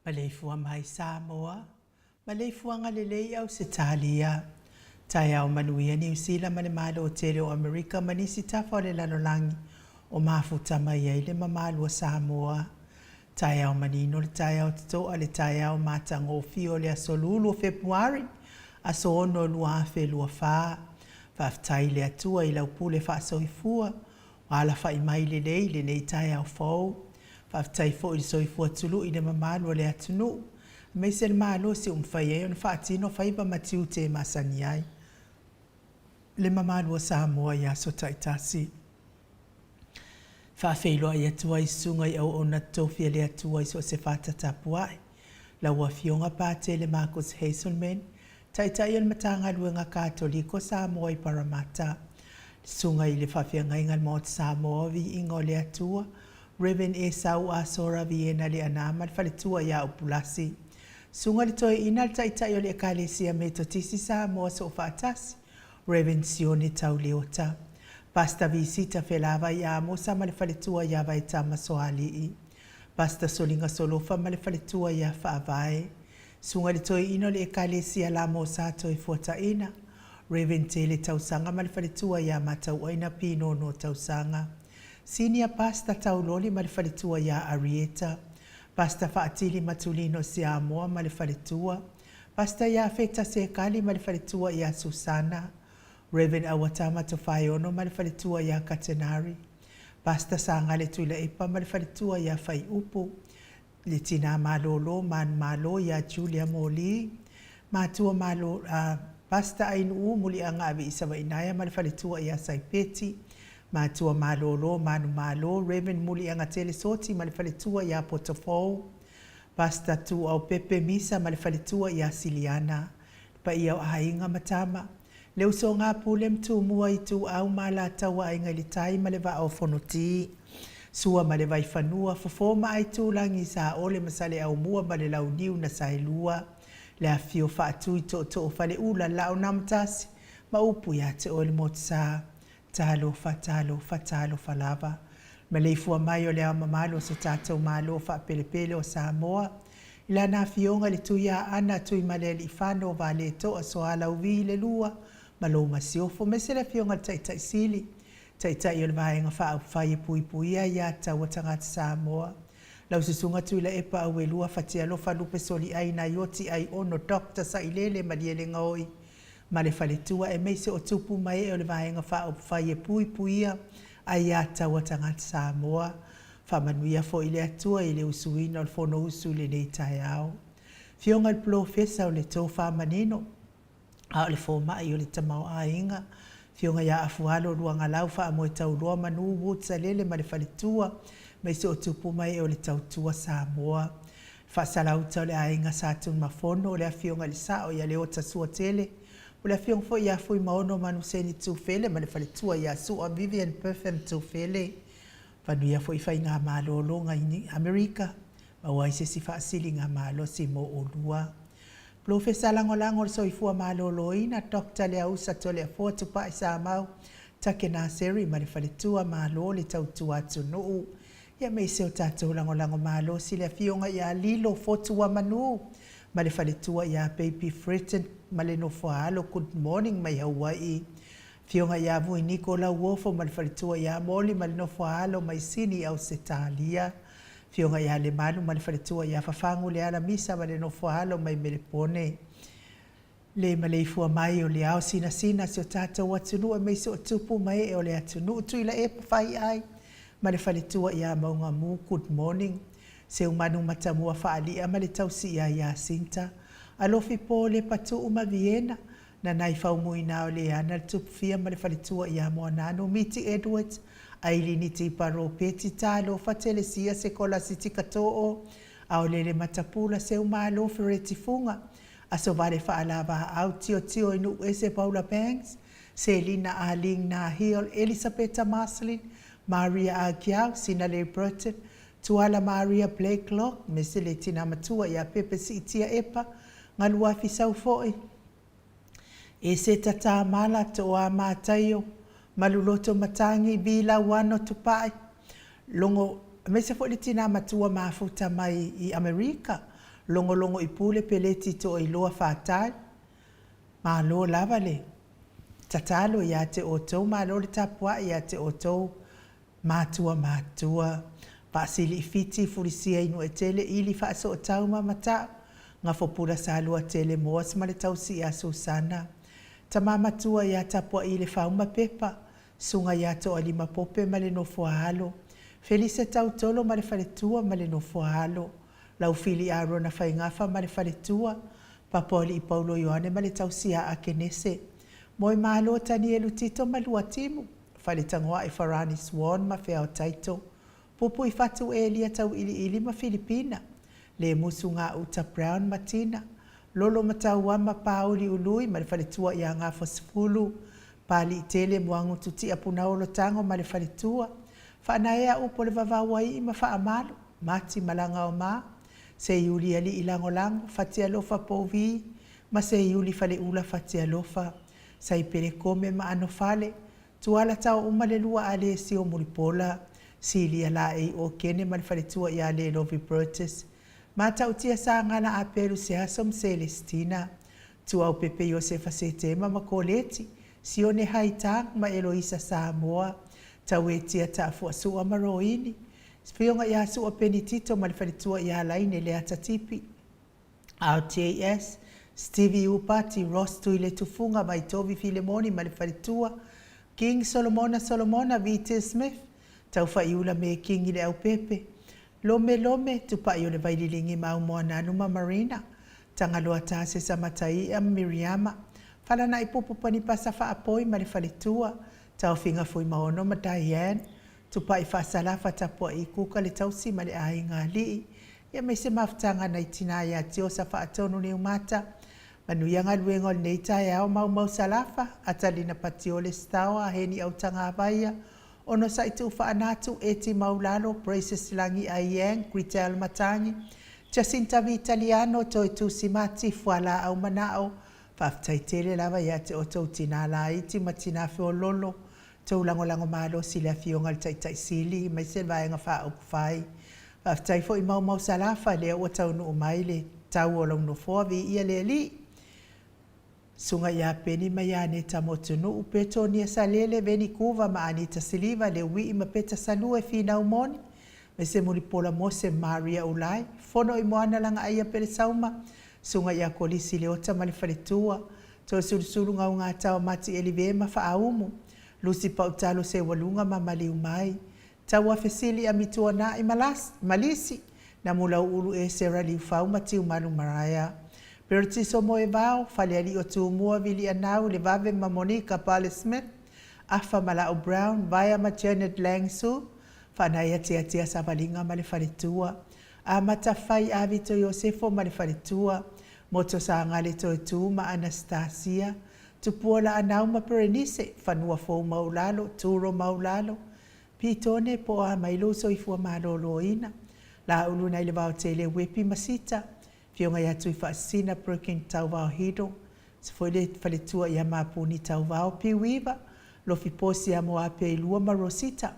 Maleifua mai Samoa, maleifuaga lelei Ausetalia. Taeao manuia Niu Sila ma le Malo tele o Amerika ma nisi tafa o le lalolagi o mafuta mai ai le mamalu o Samoa. Taeao manino le taeao totoa le taeao matagofie o le aso Lulu o Fepuari, aso 6 2024. Faafetai i le Atua i lau pule faasoifua ua alafai mai lelei i lenei taeao fou. Faafetai foi i le soifua tului i le mamalu o le atunuu, aemaise le malosi ua mafai ai ona faatino faiva ma tiute e masani ai le mamalu o Samoa i aso taitasi. Faafeiloai atu ai i susuga i auauna totofi a le Atua i so o se fata tapuai. Lau Afioga Patele Marcus Hazelman, Taitai o le Matagaluega Katoliko Samoa i Parramatta. Le Susuga i le Faafeagaiga a le Maota Samoa o Viiga o le Atua, Rev. Esau Asora Viena Leaana ma le Faletua ia Upulasi. Susuga i le Toeaina le Taitai o le Ekalesia Metotisi Samoa Soofaatasi, Rev. Sione Tau Leota. Pastor Visita Felavai Amosa ma le Faletua ia Vaetama Soalii. Pastor Soliga Solofa ma le Faletua ia Faavae. Susuga i le Toeaina o le Ekalesia Lamosa Toefuataina, Rev. Tele Tausaga ma le Faletua ia Matauaina Pinono Tausaga. Senior Pastor Tauloli ma le Faletua ia Arieta. Pastor Faatili Matulino Siamoa ma le Faletua. Pastor Iafeta Sekali ma le faletua ia Susana, Rev. Auatama Tofaeono ma le faletua ia Katenari, Pastor Sagale Tuilaepa ma le faletua ia Faiupu, le Tina Malolo Manumalo ia Julia Moli, Matua Malo, Pastor Ainuu Muliaga Aveisavainaia ma le faletua ia Saipeti, Matua Malolo Manumalo, Rev. Muliaga Telesoti ma le faletua ia Potofou, Pastor Tuaupepe Misa ma le faletua ia Siliana, le paia o aiga ma tama, le usoga a Pule ma Tumua Ituau ma Alataua Aiga i le Tai ma le Vaa o Fonoti. Sua ma le Vaifanua, Fofo ma Aitulagi, Saole ma Saleaaumua ma le Launiu na Saelua, le afifio Faatui Tootoo Faleula, Laaunaamatasi ma upu ia te oe le Motusa. Talofa, talofa, talofa lava. Maleifua mai o le Ao Mamalu o so tatou Malo faapelepele o Samoa, i Lana Afioga i le Tuiaana Tuimalealiifano Vaaletoa Sualauvi le Lua ma lou Masiofo, aemaise le Afioga i le Taitai Sili, Taitai o le Vaega Faaupufai e Puipuia Aia Tatau a Tagata Samoa, lau Susuga Tuilaepa Auelua Fatialofa Lupe Soliai Naioti Aiono Doctor Sailele Malielegaoi ma le faletua aemaise o tupu ma ee o le Vaega Faaupufai e Puipuia Aia Tatau a Tagata Samoa. Faamanuia foi le Atua i le usuina o le Fonousu i lenei taeao. Afioga i le Polofesa o le Tofa Manino, a o le fomai o le tamaoaiga, Afioga ia Afualo Luagalau Faamoetauloa Manu Woods Alele ma le faletua, aemaise o tupu ma ee o le Tautua Samoa. Faasalauta o le aiga Sa Tunumafono, o le Afioga i le Sao ia Leota Suatele, o le Afioga foi ia Fuimaono Manuseni Tufele ma le faletua ia Sua Vivian Pertham Tufele. Manuia foi faigamalologa i Amerika, maua ai se isi faasiligamalosi mo oulua. Polofesa Lagolago o le Soifua Maloloina, Doctor Leausa Toleafoa Tupai Samau Take Naseri ma le faletua, malo le tautua atunuu. Ia aemaise o tatou lagolago malosi le Afioga ia Lilo Fotuamanu ma le faletua ia Baby Fretton ma le nofoaalo Good morning mai Hawaii. Afioga ia Vuiniko Lauofo ma le faletua ia Moli ma le nofoaalo mai Sini Ausetalia. Afioga ia Lemalu ma le faletua ia Fafagu Leala Misa ma le nofoaalo mai Melepone. Le maleifua mai o le ao sinasina si o tatou atunuu aemaise o tupu ma ee o le atunuu Tuilaepa Faiai ma le faletua ia Maugamu Good morning Seumanu Matamua Faali'a ma le tausi ia Iasinta Alofi Po Lepa Tuu ma Viena Nanai Faumuina o Leana le Tupufia ma le faletua ia Moananu Miti Edwards Ailini Tipa Ropeti Talofa Telesia Sekola Sitika Too Aolele Matapula Seumalo Fereti Fuga Aso Vale Faalavaau Tiotio i Nuuese Paula Banks, Selina Arlene Nahiel, Elisapeta Marcelin, Maria Agiau, Sinalei Burton, Tuala Maria Blakelock, me se le tina matua ia Pepe Siitia Epa, Galuafi Saufo'i, Eseta Tamala, Toa Mataio, Maluloto Matangi, Vi Lauano Tupai, Logo, aemaise foi le tina matua mafuta mai i Amerika, logologo i pule peleti toailoa fatai. Malo lava le tatalo ia te outou, malo le tapuai ia te outou matua matutua. Faasili i Fiti, Fulisia i Nuuetele, ili Faasootau ma Mata'u, Gafopula Saluatele Moas ma le tausi ia Susana. Tama matua ia Tapuai le Fauma Pepa, Susuga ia Toalima Pope ma le Nofoaalo, Felise Tautolo ma le faletua ma le Nofoaalo, Laufili Arona Faigafa ma le faletua, Papoalii Paulo Ioane ma le tausi ia Akenese, Moemalo Tanielu Tito ma Luatimu, Faletagoai Farani Swan ma Feao Taito, Pupuifatu Elia Tauiliili ma Filipina, Lemusu Gauta Brown ma Tina, Lolo Matauama Pauli Ului ma le faletua ia Gafosefulu, Paliitele Muagutu Tia Punaolo Tago ma le faletua, Faanaea Upu o le Vavauaii ma Faamalu, Mati Malagaoma, Seiulialii Lagolago, Fatialofa Pouvi ma Seiuli Faleula Fatialofa, Saipele Kome ma Anofale, Tuala Taouma le Lua Alesio Mulipola, Silia Laei Okene ma le faletua ia Lelovi Burgess, Matautia Sagala Apelu Seaso ma Selesitina, Tuaupepe Iosefa Setema ma Koleti, Sione Haitang ma Eloisa Samoa, Tauetia Taafuasua ma Roini, Afioga ia Sua Penitito ma le faletua ia Laine Leata Tipi, RJS, Stevie Upati, Ross Tuiletufuga, Vaitovi Filemoni ma le faletua, King Solomona Solomona, VT Smith, Taufaiula Mekingi Leaupepe, Lome Lome, Tupai o le Vaililigi ma Aumoananu ma Marina, Tagaloa Tasesa Mataia ma Miriama, Falanai Pupu Panipasa Faapoi ma le faletua, Taofiga Fuimaono ma Diane, Tupai Faasalafa Tapuai Kuka le tausi ma le aiga alii, ia aemaise mafutaga nai tina ia Tiosa Faatonu Niumata, Manuia galuega o lenei taeao, Maumau Salafa, Atalina Patiole Staoa, Heni Autagavaia, Onosai Tuufaanatu, Eti Maulalo, Praises Lagi Aiyang, Gritell Matangi, Jacinta Vitaliano, Toe Tusi Mati, Fualaau Manao, Faafetai tele lava ia te outou tina laiti ma tina feololo, tou lagolago malosi i le Afioga i le Taitai Sili aemaise le Vaega Faaupufai. Faafetai foi Maumau Salafa, lea ua taunuu mai le tau o lou nofoa, viia le Alii. Susuga ia Peni ma Ianeta Motunuu, Petonia Salele, Veni Kuva ma Anita Siliva, Leuii ma Peta Salue, Finau Moni, Mese Mulipola Mose ma Maria Ulai, Fono i Moana Lagaaia Pelesauma, Susuga ia Kolisi Leota ma le Faletua, Toesulusulu Gaugataua Mati Elive ma Faaumu, Lusi Pautalo Seualuga ma Maliumai, Tauafesili Amituanai ma Lisi, Namulauulu Esera Liufau ma Tiumalu Maraea, Peretiso Moevao, Falealii o Tumua Vilianau Levave ma Monica Pale Smith, Afa Malao Brown, Vaea ma Janet Lang Su, Faanaia Tiatia Savaliga ma le Faletua, Amata Fai Avito Iosefo ma le Faletua, Moto Sagale Toetu ma Anastasia, Tupua Laanau ma Perenise, Fanua Fou Maulalo, Turo Maulalo, Pitone po o a mai lou soifua maloloina, Laulu nai le Vaotele Uepi ma Sita, Afioga ia Tuifaasisina Perkin Tauvao Hiddle, se foi le faletua ia Mapuni Tauvao Piuiva, Lofi Posi ia Moapeilua ma Rosita,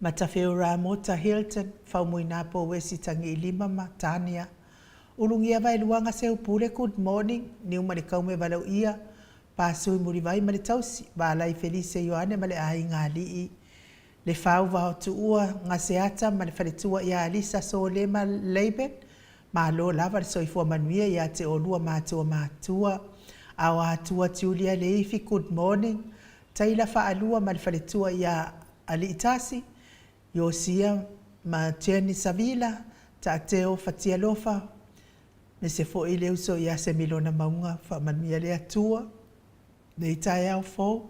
Matafeo Ramota Hilton, Faumuina Pouesi Tagiilima ma Tania, Ulugia Vaeluaga Seupule Good morning, Niu ma le Kaume Valauia, Pasui Mulivai ma le Tausi, Valai Felise Ioane ma le Aiga Alii, Lefau Vaotuua Gaseata ma le faletua ia Alisa Solema Laban, Malo lava le soifua manuia ia te oulua matua matua, Aoatua Julia Leifi Good morning, Taila Faalua ma le faletua ia Aliitasi, Iosia ma Jenny Savila, Taateo Fatialofa, aemaise foi le uso ia Semilona Mauga, faamanuia le Atua. Nei taeao fou,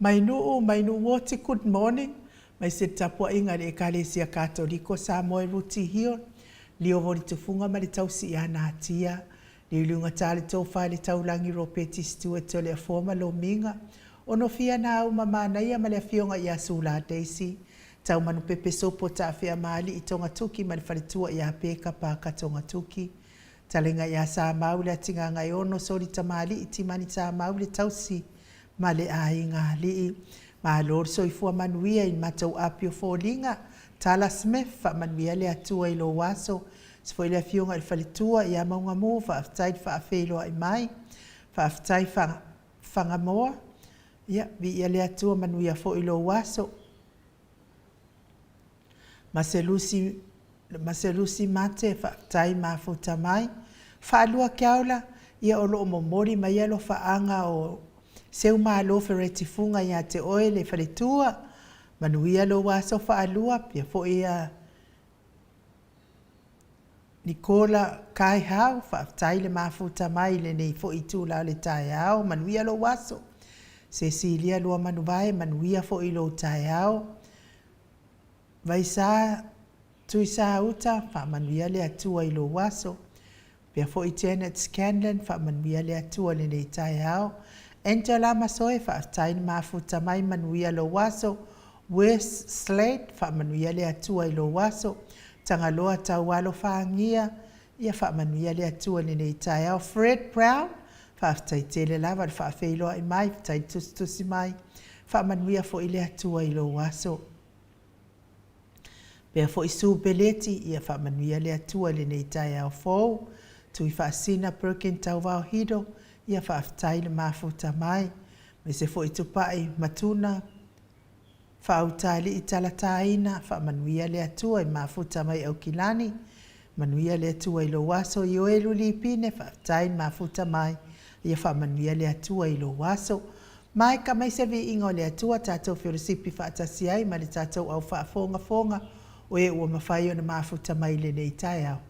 mai Nuu, mai Nuu Woti, good morning, mai se tapuaiga i le Ekalesia Katoliko Samoa i Ruti Hill, Lio Volitufunga ma le tausi ia Natia, Liuliuga le tofa i le taulagi Ropeti Stewart Toleafoa ma Lomiga, Onofia na au ma Manaia ma le afioga ia Sula Daisy, Taumanupepe Sopo Taafea ma Alii Togatoki ma le faletua ia Peka Paka Togatoki, Talega ia Samau le Atigagaeono Soli Tamalii Timani Samau le tausi ma le aiga alii. Malo le soifua manuia i le matou api o foliga. Tala Smith, faamanuia le Atua i lou aso. Se foi le afioga i le faletua ia Maugamu, faafetai le faafeiloai mai. Faafetai Fagamoa, ia viia le Atua manuia foi lou aso. Maselusi Maselusi Mate, faafetai mafuta mai. Faalua Keaula, ia o loo momoli mai alofaaga o Seumalo Fereti Fuga ia te oe le faletua. Manuia lou aso Faalua, pea foi ia Nicola Kaihau, faafetai le mafuta mai i lenei foi itula o le taeao, manuia lou aso. Cecilia Luamanuvae, manuia foi lou taeao. Vaisa Tuisauta, faamanuia le Atua i lou aso. Pea foi Janet Scanlon, faamanuia le Atua i lenei taeao. Angela Masoe, faafetai le mafuta mai, manuia lou aso. Wes Slade, faamanuia le Atua i lou aso. Tagaloa Taualo Fagia, ia faamanuia le Atua i lenei taeao. Fred Brown, faafetai tele lava le faafeiloai mai, faafetai le tusitusi mai, faamanuia foi le Atua i lou aso. Pea foi Sue Beleti, ia faamanuia le Atua i lenei taeao fou. Tuifaasisina Perkin Tauvao Hido, ia faafetai le mafuta mai. Aemaise foi Tupai Matuna Faautaalii Talataina, faamanuia le Atua i mafuta mai Aukilani. Manuia le Atua i lou aso. Ioelu Lipine, faafetai le mafuta mai. Ia faamanuia le Atua i lou aso. Maeka mai se viiga o le Atua tatou felosipi faatasi ai ma le tatou au faafogafoga o e ua mafai ona mafuta mai i lenei taeao.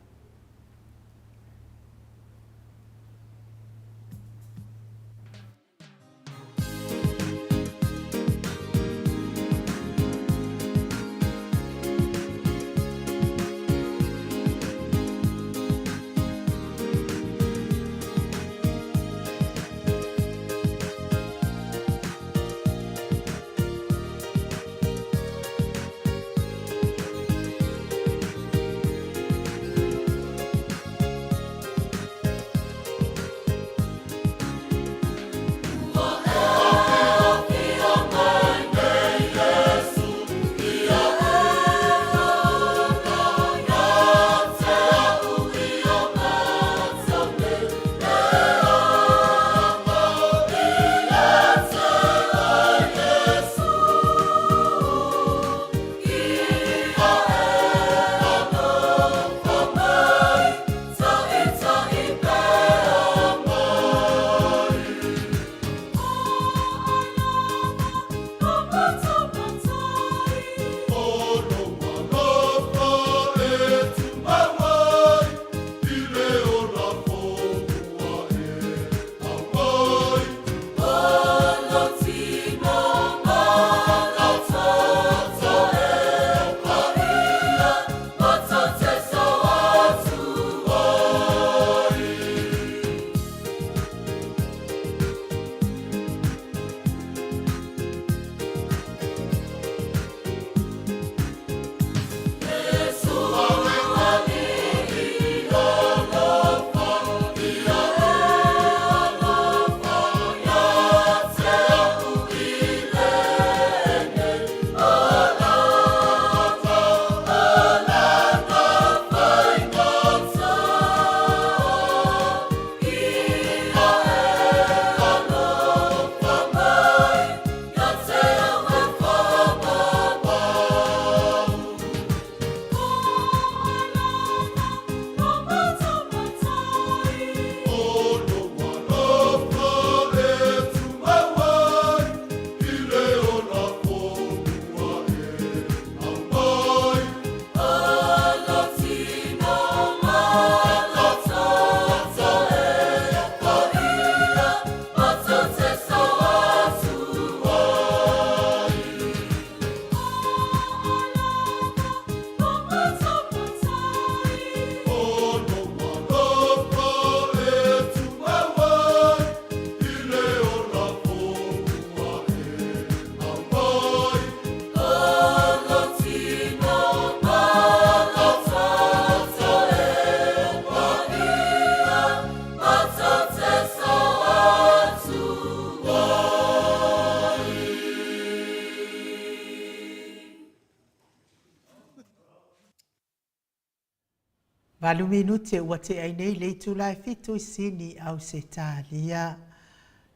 Valu minute ua tea ai nei le itula e fitu i Sini, Ausetalia.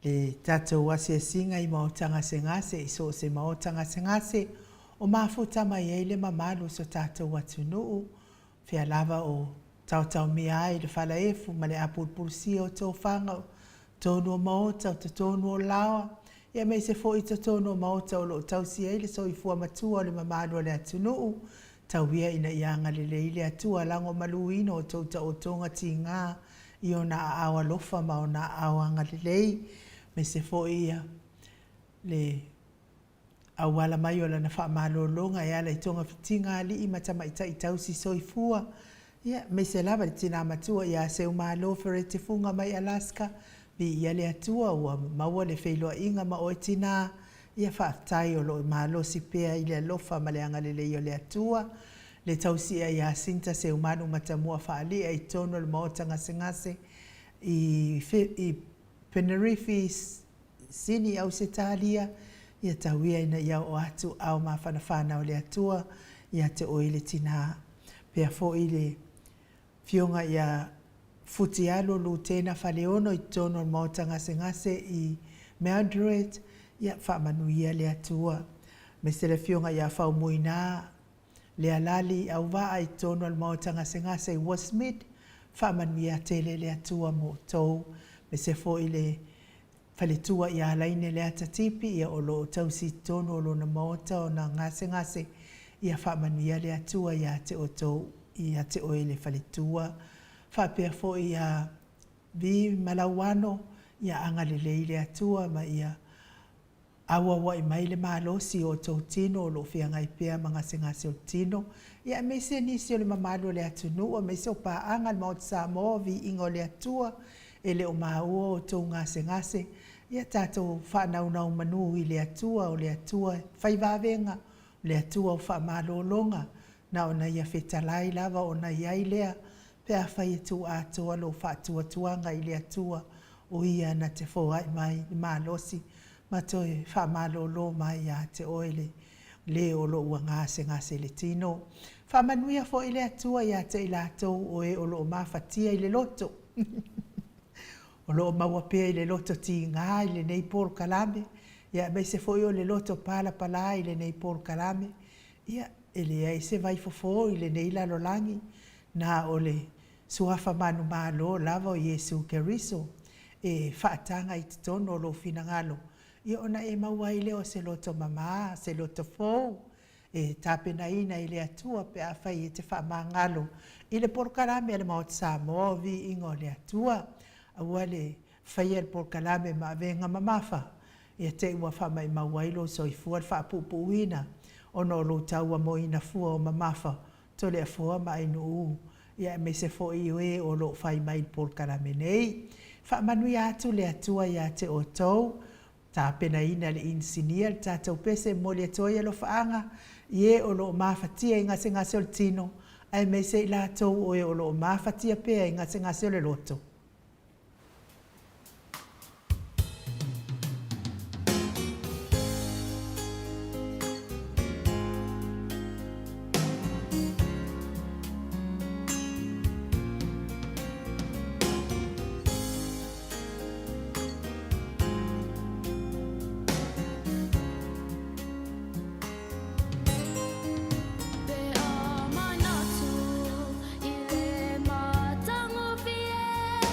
Le tatou asiasiga i maota gasegase i so o se maota gasegase o mafuta mai ai le mamalu o so tatou atunuu, fea lava o taotaomia ai le falaefu ma le apulupulusia o tofaga o totonu o maota, o totonu o laoa, aemaise foi totonu o maota o lo o tausi ai le soifua matua o le mamalu o le atunuu. Tau ia ina ia agalelei le Atua lagomaluina o tou taotoga tiga i ona aao alofa ma ona aao agalelei, aemaise foi ia le auala mai o lana faamalologa e ala i togafitiga a alii ma tamaitai tausi soifua, ia, aemaise lava le tina matua ia Seumalo Ferete Fuga mai Alaska. Viia le Atua ua maua le feiloaiga ma oe tinā, ia faafetai o lo o malosi pea i le alofa ma le agalelei o le Atua. Le tausia ia Sinta Seumanu Matamua Faalia i totonu o le Maota Gasegase i i Penerifi, Sini, Ausetalia, ia tau ia ina ia oo atu ao mafanafana o le Atua ia te oe le tinā. Pea foi le Afioga ia Futialo Lutena Faleono i totonu o le Maota Gasegase i Mildred, ia faamanuia le Atua. Aemaise le Afioga ia Faumuina Lealali Auvaa i totonu o le Maota Gasegase i Westmead, faamanuia tele le Atua mo outou. Aemaise foi le faletua ia Laine Leata Tipi, ia o lo o tausi i totonu o lona maota ona gasegase, ia faamanuia le Atua ia te outou, ia te oe le faletua. Faapea foi ia Vi Malauano, ia agalelei le Atua ma ia auauai mai le malosi o outou tino o lo o feagai pea ma gasegase o le tino, ia aemaise nisi o le mamalu o le atunuu, aemaise o paaga a le Maota Samoa, viiga o le Atua, e le o maua outou gasegase, ia tatou faanaunaumanu i le Atua, o le Atua e fai vavega, o le Atua o faamalologa, na ona Ia fetalai lava ona i ai lea, pe afai e tuu atoa lou faatuatuaga i le Atua, o Ia na te foai mai le malosi ma toe faamalolo mai ia te oe le le o lo o ua gasegase i le tino. Faamanuia foi le Atua ia te i latou o e o lo o mafatia i le loto. O lo o maua pea i le loto tiga i lenei polokalame, ia aemaise foi o le loto palapala i lenei polokalame. Ia, e leai se vaifofo i lenei lalolagi, na o le Suafa manumalo lava o Iesu Keriso e faataga i totonu o lou finagalo, ia ona e maua ai lea o se loto mama, se loto fou e tapenaina e le Atua pe afai e te faamagalo i le polokalame a le Maota Samoa o Viiga o le Atua. Aua le faia le polokalame ma avega mamafa, ia te i ua faamaimau ai lou soifua le faapuupuuina ona o lou tauamoina fua o mamafa Toleafoa ma Ainuu, ia aemaise foi o e o lo o fai mai i le polokalame nei. Faamanuia atu le Atua ia te outou, tapenaina le inisinia le tatou pese e momoli atu ai alofaaga i e o lo o mafatia i gasegase o le tino, aemaise i latou o e o lo o mafatia pea i gasegase o le loto. Pe a manatu i le matagofie.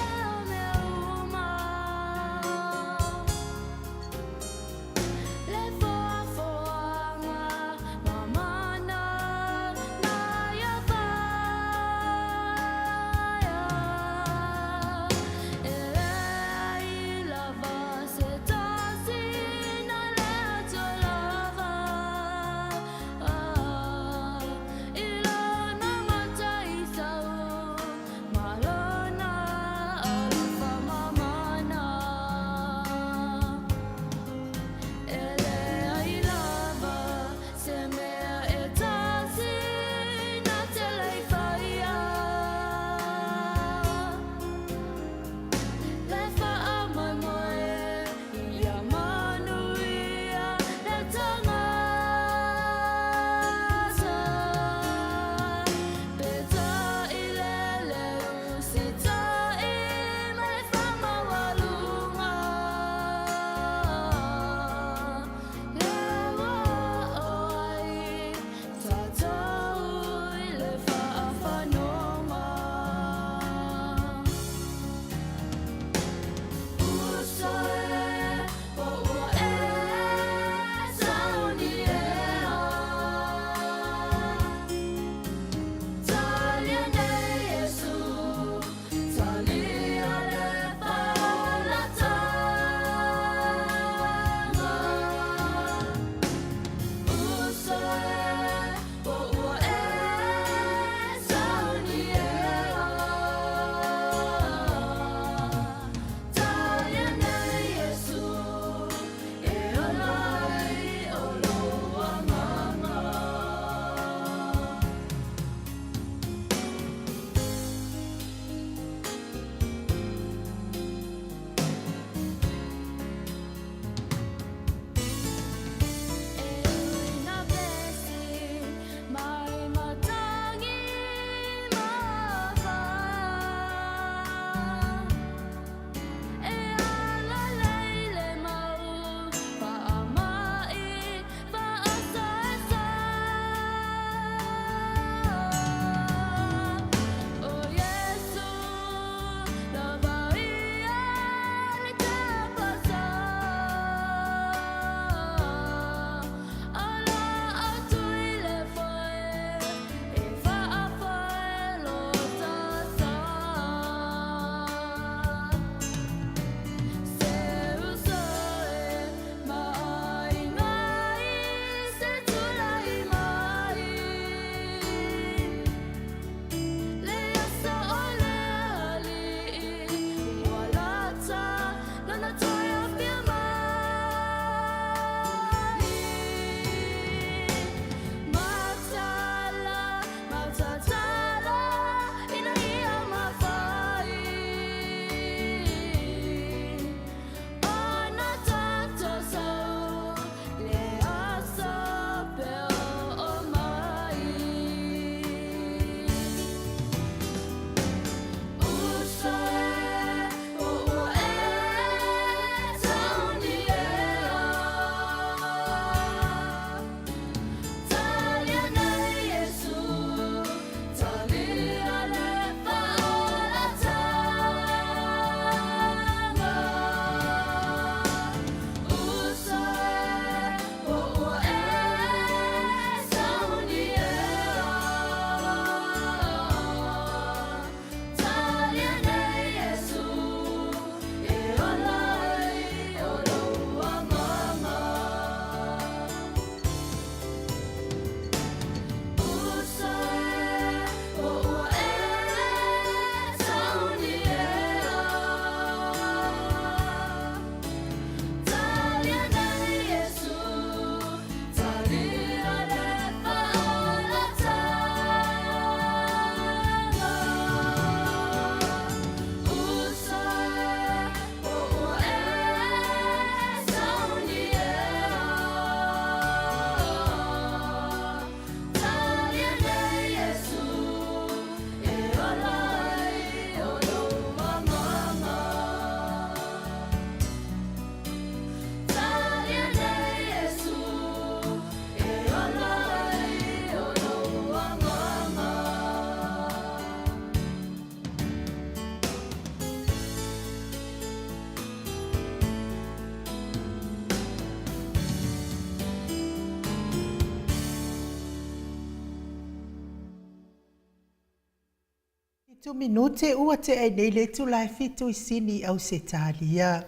Tu minute ua tea i nei le itula e fitu i Sini i Ausetalia.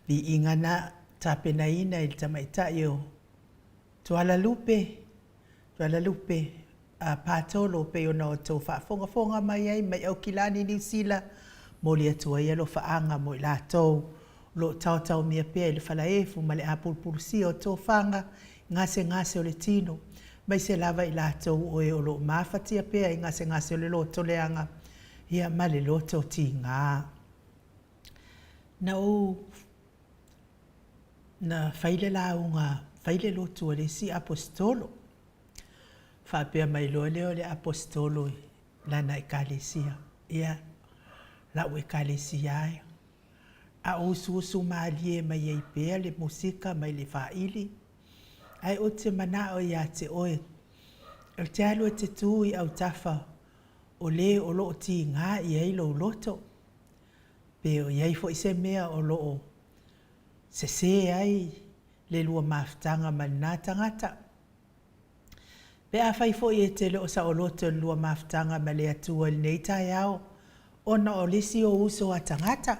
Viiga na tapenaina e le tamaitai o Tualalupe, Tualalupe, a Patolo pei ona outou faafogafoga mai ai mai Aukilani, Niu Sila, momoli atu ai alofaaga mo i latou o lo o taotaomia pea i le falaefu ma le apulupulusia o tofaga i gasegase o le tino, aemaise lava i latou o e o lo o mafatia pea i gasegase o le loto leaga, ia ma le loto tiga. Na ou na fai le lauga, fai le lotu a le isi Aposetolo, faapea mai loa lea o le Aposetolo i lana Ekalesia, Ia, lau Ekalesia e, a o usuusu malie mai ai pea le musika mai le faili, ae ou te manao ia te oe, ou te alu e te tu i autafa o le o lo o tiga i ai lou loto, pe o i ai foi se mea o lo o sese ai le lua mafutaga ma lena tagata. Pe afai foi e te le o saoloto i le lua mafutaga ma le Atua i lenei taeao ona o le isi ou uso a tagata,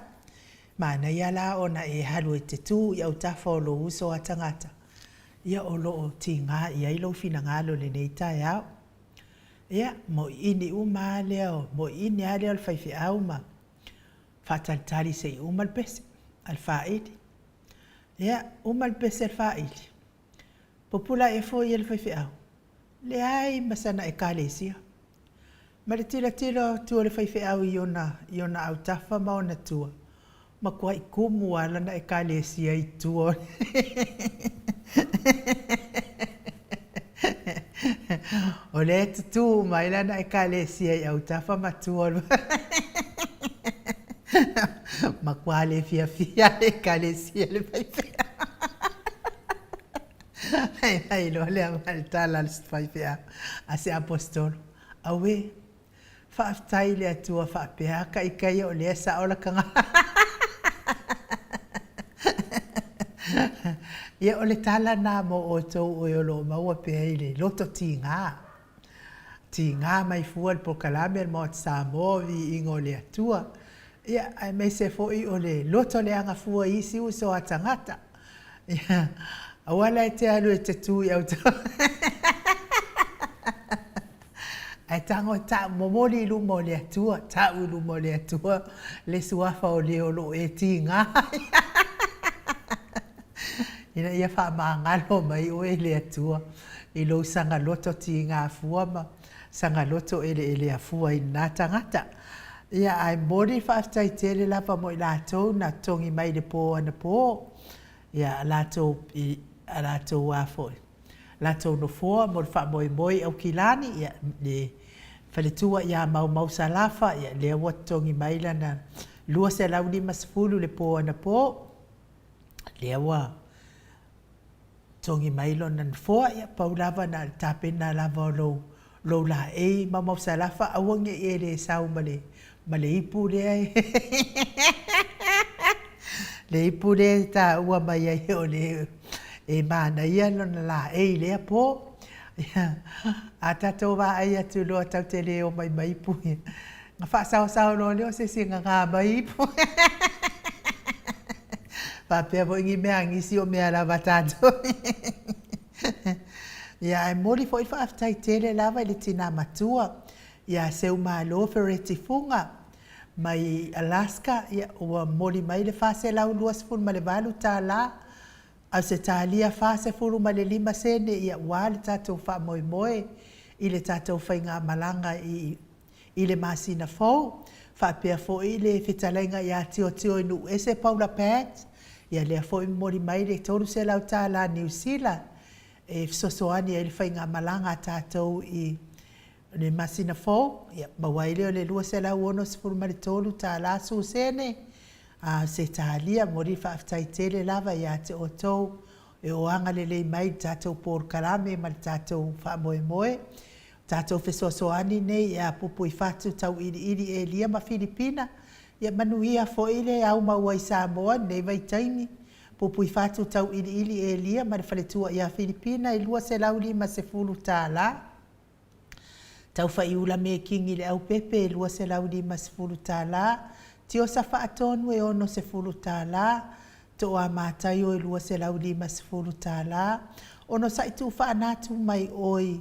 manaia la ona e alu e te tu i autafa o lou uso a tagata, ia o lo o tiga i ai lou finagalo i lenei taeao. Ia, moiini uma lava lea, moiini lava lea o le faifeau ma faatalitali se i uma le pese a le faili. Ia, uma le pese a le faili, pupula ae foi e le faifeau, leai ma sana Ekalesia. Ma le tilotilo atu o le faifeau i ona, i ona autafa ma ona tua, matuai kumu lava lana Ekalesia i tua o O lea e tutū uma ai lana Ekalesia i autafa ma tua o le Matua le fiafia le Ekalesia i le faifeau. Fai loa lea ma le tala a le faifeau a se Aposetolo, Auē, faafetai i le Atua faapea ka ikaia o lea e sao laka Ia, o le tala lena mo outou oe o lo o maua pea i le loto tiga. Tiga mai fua le polokalame a le Maota Samoa o Viiga o le Atua. Ia, aemaise foi o le loto leaga fua i isi uso a tagata. Ia, aua la e te alu e te tu i autafa. Ae tago e tau, momoli i luma o le Atua, tau i luma o le Atua le suafa o le o lo o e tiga ai. Ina ia faamagalo mai oe e le Atua i lou sagaloto tiga fua ma sagaloto eleelea fua i lena tagata. Ia, ae momoli le faafetai tele lava mo i latou na totogi mai i le po anapo, ia, a latou, i a latou a foi, latou nofoa mo le faamoemoe i Aukilani, ia, le faletua ia Maumau Salafa, ia, lea ua totogi mai lana $250 i le po anapo, lea ua togi mai lona nofoa, ia pau lava na o le tapena lava o lou, lou laei maumausalafa, aua ne i e le sau ma le, ma le ipu lea e le ipu lea e taua mai ai o le e manaia lona laei i lea po. Ia, a tatou vaai atu loa tatou te le omai ma ipu ia, Ona faasaosao loa lea o se isi e gaga mai ipu. Faapea foi ni mea a nisi o mea lava a tatou. Ia, ae momoli foi le faafetai tele lava i le tina matua ia Seumalo Fereti Fuga mai Alaska, ia, ua momoli mai le $428 Ausetalia 45 sene, ia, ua le tatou faamoemoe i le tatou faigamalaga i I le masina fou, faapea foi le fetalaiga ia Tiotioinuuese Paula Pat, ia lea foi momoli mai le $300 Niu Sila e fesoasoani ai le faigamalaga a tatou i le masina fou, ia maua ai lea o le $263 susene a Setalia. Momoli le faafetai tele lava ia te outou e o agalelei mai i le tatou polokalame ma le tatou faamoemoe. Tatou fesoasoani nei ia Pupuifatu Tauiliili Elia ma Filipina, ia manuia foi le au maua i Samoa i lenei vaitaimi. Pupuifatu Tauiliili Elia ma le faletua ia Filipina i $250. Taufa'iula Mekingi i le Aupepe e $250 tala, Tiosa Fa'atonu e $60 tala, To'a Mataio e $250 tala, Onosa'i Tu'ufa'anatu mai oi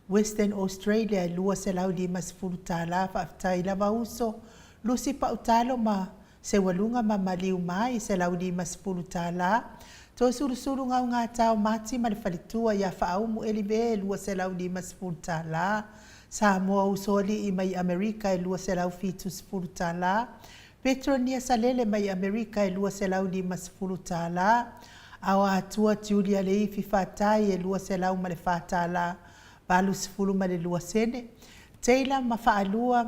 Western Australia e $250 tala. Fa'afetai lava uso, Lusi Pa'utalo ma Seualuga ma Maliu mai e $150 tala, Toesulusulu Gaugata o Mati ma le faletua ia Faaumu Elive e $250 tala, Samoa Usoalii mai Amerika e $270 tala, Petronia Salele mai Amerika e $250 tala, Aoatua Julia Leifi Fatai e $204 tala 82 sene, Taylor ma Faalua,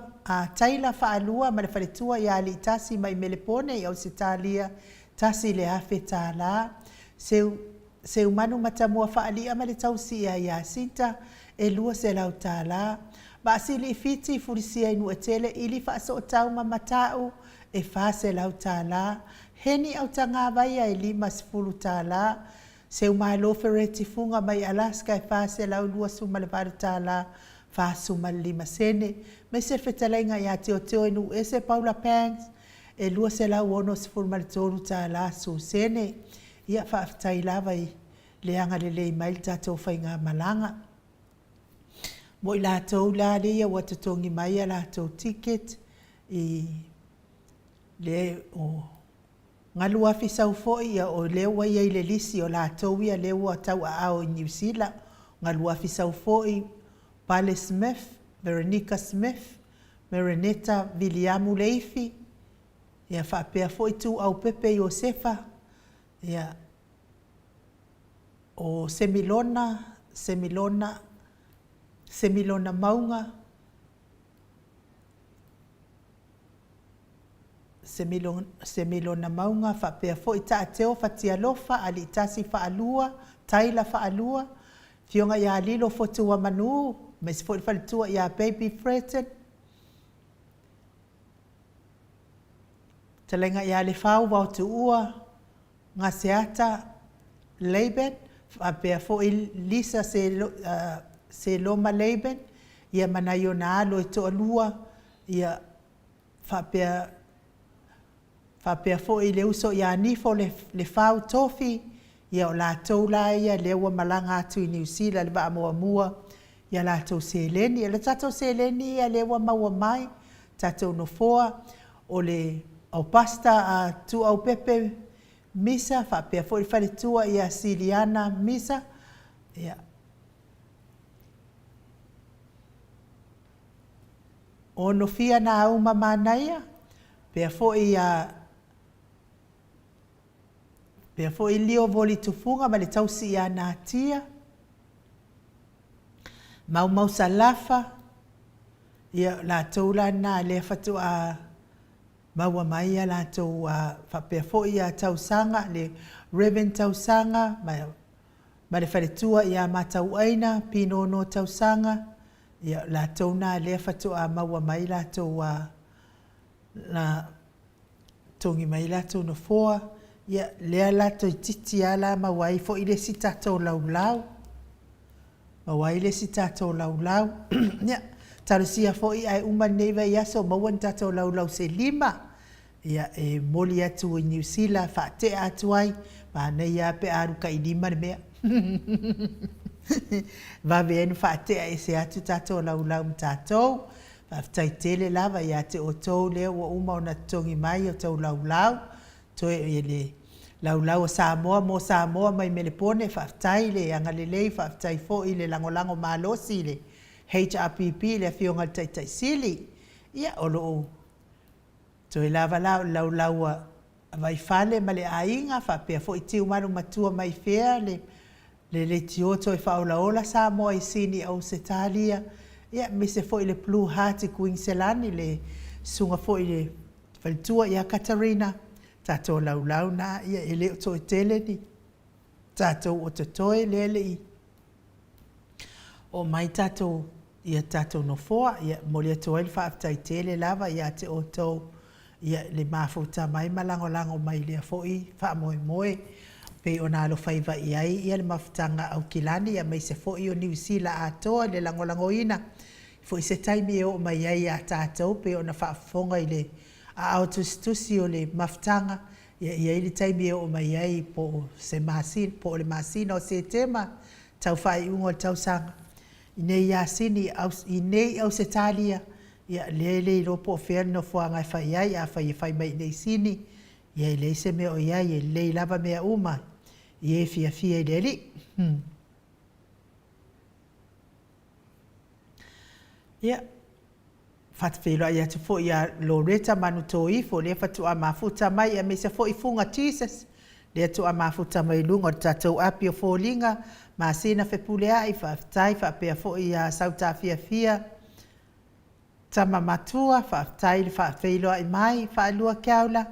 Taylor Faalua ma le faletua ia Aliitasi mai Melepone i Ausetalia, $1,000. Seu, Seumanu Matamua Faali'a ma le tausi ia Iasinta, e $200. Vaasili i Fiti, Fulisia i Nu'atele, Ili Faasootau ma Mata'u, e $400. Heni Autagavaia e $50. Seumalo Fereti Fuga mai Alaska e $428 tala 45 sene. Aemaise le fetalaiga ia Teoteo i Nuuese Paula Pangs e $263 tala sosene. Ia faafetai lava i le agalelei mai le tatou faigamalaga. Mo i latou la ia ua totogi mai a latou ticket i le o Galuafi sau foi ia o lea ua i ai i le lisi o latou ia lea ua tauaao i Niu Sila, Galuafi sau foi, Pale Smith, Veronica Smith, Mereneta Viliamu Leifi, ia faapea foi Tuuaupepe Iosefa, ia o Semilona, Semilona, Semilona Mauga, Semilona Mauga, faapea foi Taateo Fatialofa, Aliitasi Faalua, Taila Faalua, Afioga ia Lilo Fotuamanu, aemaise foi le faletua ia Baby Fredson, Fetalaiga ia Lefau Vaotuua, Gaseata Laban, faapea foi Lisa Seloma Laban, ia ma nai ona alo e toalua, ia faapea faapea foi le uso ia Nifo Lefau Tofi, ia o latou la ia lea ua malaga atu i Niu Sila i le vaa muamua i a latou seleni. O le tatou seleni ia lea ua maua mai, tatou nofoa, o le Augusta a Tuuaupepe Misa faapea foi le faletua ia Siliana Misa, ia, Onofia Nauma Manaia, pea foi ia pea foi Lio Voli Tufuga ma le tausi ia Natia, Maumau Salafa, ia latou la na lea faatoa maua mai a latou faapea foi ia Tausaga, le Reverend Tausaga ma ma le faletua ia Matauaina Pinono Tausaga, ia o latou na lea faatoa maua mai latou a na togi mai latou nofoa, ia lea la toeitiiti lava la maua ai foi le isi tatou laulau, maua ai le isi tatou laulau. Ia, talosia foi ae uma lenei vaiaso maua ni tatou laulau se 5, ia, e momoli atu i Niu Sila, faatea atu ai, manaia lava pe a alu tailima le mea. Vave ai ona faatea ese atu tatou laulau ma tatou. Faafetai tele lava ia te outou lea ua uma ona totogi mai o tou laulau, toe i le laulau a Samoa mo Samoa mai Melepone, faafetai le agalelei, faafetai foi le lagolago malosi i le HRPP i le Afioga i le Taitai Sili. Ia, o lo o toe lava la o le laulau a Vaifale ma le aiga, faapea foi Tiumalu Matua mai fea le le leitio toe faaolaola Samoa i Sini Ausetalia, ia aemaise foi le Blue Heart i Kuiniselani, le susuga foi i le faletua ia Katarina, tatou laulau na, ia e le o toe tele ni tatou o totoe lea e le i oo mai tatou ia tatou nofoa. Ia momoli atu ai le faafetai tele lava ia te outou ia le mafuta mai ma lagolago mai i lea foi faamoemoe pei ona alofaiva i ai ia le mafutaga a Aukilani aemaise foi o Niu Sila atoa i le lagolagoina. Foi se taimi e oo mai ai ia tatou pei ona faafofoga i le aao tusitusi o le mafutaga, ia e i ai le taimi e oo mai ai po o se masina, po o le masina o Setema tau faaiuga o le tausaga, i inei ia Sini, i inei i Ausetalia, ia lea e le iloa po o fea le nofoaga e fai ai. Afai e fai mai i inei i Sini, ia e leai se mea o i ai, e lelei lava mea uma i e fiafia i le Alii. Ia, faafeiloai atu foi ia Loretta Manutoifo, lea faatoa mafuta mai, aemaise foi Fuga Jesus, lea toa mafuta mai i luga o le tatou api o foliga, masina Fepuleai, faafetai faapea foi ia Sautafiafia, Tama Matua, faafetai le faafeiloai mai, Faalua Keaula,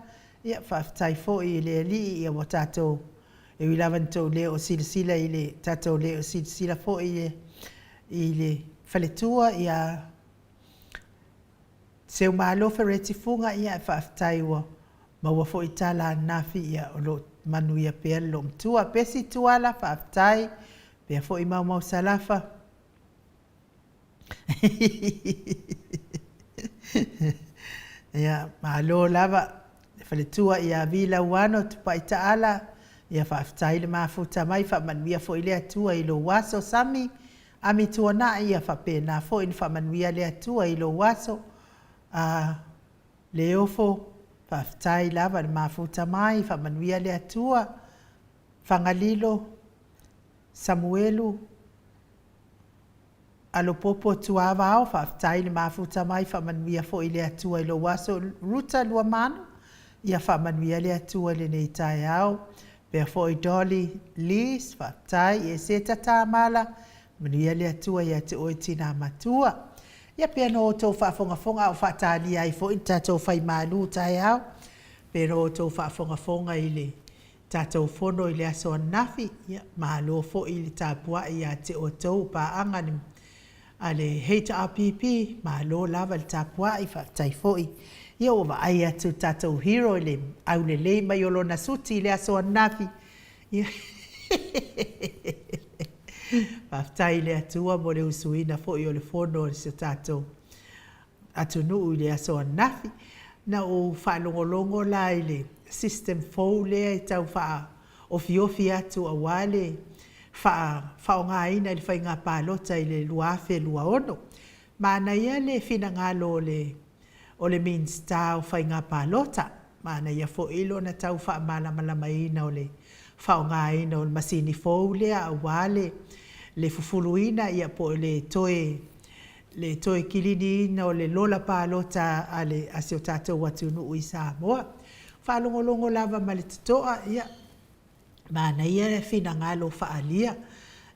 ia faafetai foi i le Alii ia ua tatou, e ui lava ina tou le o silasila i le tatou le o silasila foi i le faletua ia Seumalo Fereti Fuga, ia ae faafetai ua maua foi tala ananafi, ia o lo o manuia pea le loomatua. Pesi Tuala, faafetai, pea foi Maumau Salafa. Ia, malo lava le faletua ia Vi Lauano Tupai Taala, ia faafetai le mafuta mai, faamanuia foi le Atua i lou aso. Sami Ami Tuanai, ia faapena foi ona faamanuia le Atua i lou aso. A Leofo, faafetai lava le mafuta mai, faamanuia le Atua. Fagalilo Samuelu Alopopo Tuavao, faafetai le mafuta mai, faamanuia foi le Atua i lou aso. Ruta Luamanu, ia faamanuia le Atua i lenei taeao. Pea foi Dolly Lees, faafetai. Eseta Tamala, manuia le Atua ia te oe tina matua. Ia pea no outou faafogafoga a o faatalia ai foi le tatou faimalu taeao, pea no outou faafogafoga i le tatou fono i le aso ananafi, ia malo foi le tapuai ia te outou paaga a le HRPP, malo lava le tapuai, faafetai foi. Ia ua vaai atu le tatou hero i le aulelei mai o lona suti i le aso ananafi. Ia faafetai i le Atua mo le usuina foi o le fono a si o tatou atunuu i le aso ananafi. Na ou faalogologo la i le system fou lea e tau faaofiofi atu aua le faaaogaina i le faiga palota i le 2026. Manaia le finagalo o le o le Minisita o Faiga Palota. Manaia foi lona tau faamalamalamaina o le faaaogaina o le masini fou lea aua le le fufuluina ia po o le toe le toe kiliniina o le lola palota a le a si o tatou atunuu i Samoa. Faalogologo lava ma le totoa, ia manaia le finagalo faaalia,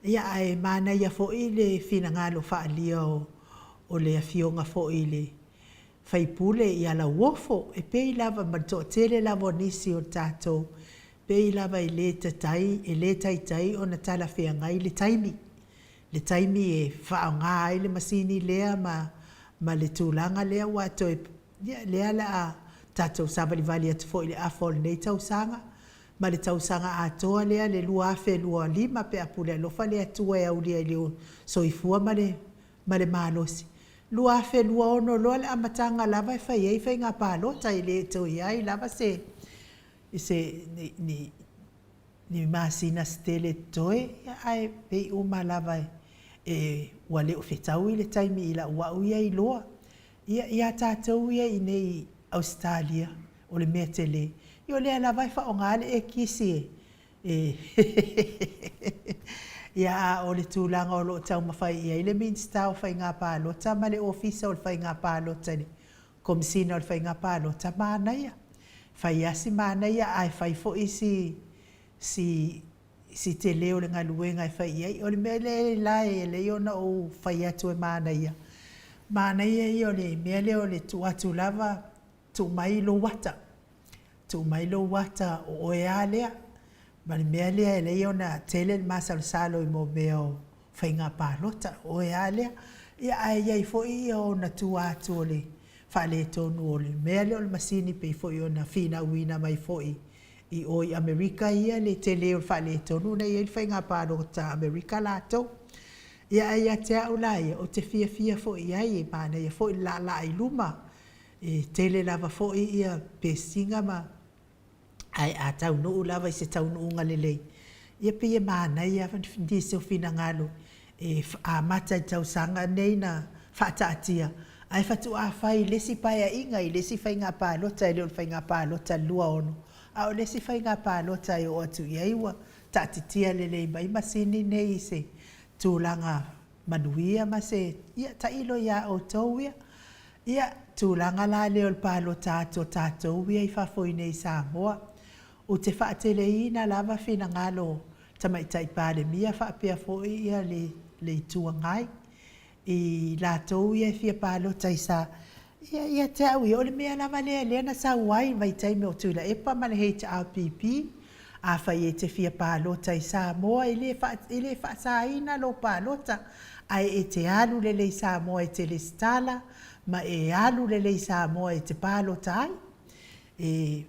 ia ae manaia foi le finagalo faaalia o o le afioga foi i le faipule ia Lauofo. E pei lava ma le toatele lava o nisi o tatou, pei lava e le tatai, e le taitai ona talafeagai le taimi, le taimi e faaaoga ai le masini lea ma ma le tulaga lea ua toe, ia lea o le a tatou savalivali atu foi i le afa o lenei tausaga ma le tausaga atoa lea le 2025 pe a pule alofa le Atua e aulia i le soifua ma le ma le malosi. 2026 loa le amataga lava e fai ai faiga palota, e le toe i ai lava se se ni ni ni masina se tele totoe, ae pei uma lava e ua le o fetaui le taimi i lau au ia iloa. Ia, ia tatou ia i inei i Ausetalia, o le mea tele, ia o lea lava e faaaoga le ekisi e Ia, a o le tulaga o lo o taumafai i ai le Minisita o Faiga Palota ma le Ofisa o le Faiga Palota i le Komesina o le Faiga Palota, manaia. Fai lava si manaia ae fai foi si si si tele o le galuega e fai i ai. O le mea lea la e ala ai ona ou fai atu e manaia, manaia ia o le mea lea o le tuu atu lava, tuu mai lou ata, tuu mai lou ata o oe lava lea. Ma le mea lea e ala ai ona tele le masalosalo i mea o faiga palota, o oe lava lea. Ia ae i ai foi ona tua atu o le faaletonu o le mea lea o le masini pei foi ona finauina mai foi i o i Amerika ia le tele o le faaletonu na i ai le faiga palota a Amerika latou. Ia ae ia te au la ia, ou te fiafia foi i ai, e manaia foi le laalaa i luma, e tele lava foi ia pesiga ma ae a taunuu lava i se taunuuga lelei, ia pei e manaia nisi o finagalo e amata i le tausaga nei na faataatia, ae faatoa fai i le isi paeaiga, i le isi faiga palota, e le o le faiga palota i le 26, a o le isi faiga palota e oo atu i ai ua taatitia lelei mai masini nei i se tulaga manuia ma se, ia tailo ia outou ia. Ia, tulaga la lea o le palota atu o tatou ia i fafo iinei i Samoa, ou te faateleina lava finagalo o Tamaitai Palemia faapea foi le le Itu Agai i latou ia e fia palota i Sa. Ia, ia te au ia, o le mea lava lea lea na sau ai i le vaitaimi o Tuilaepa ma le HRPP, afai e te fia palota i Samoa, e le e le faasaina lou palota, ae e te alu lelei i Samoa e te resitala ma e alu lelei i Samoa e te palota ai. E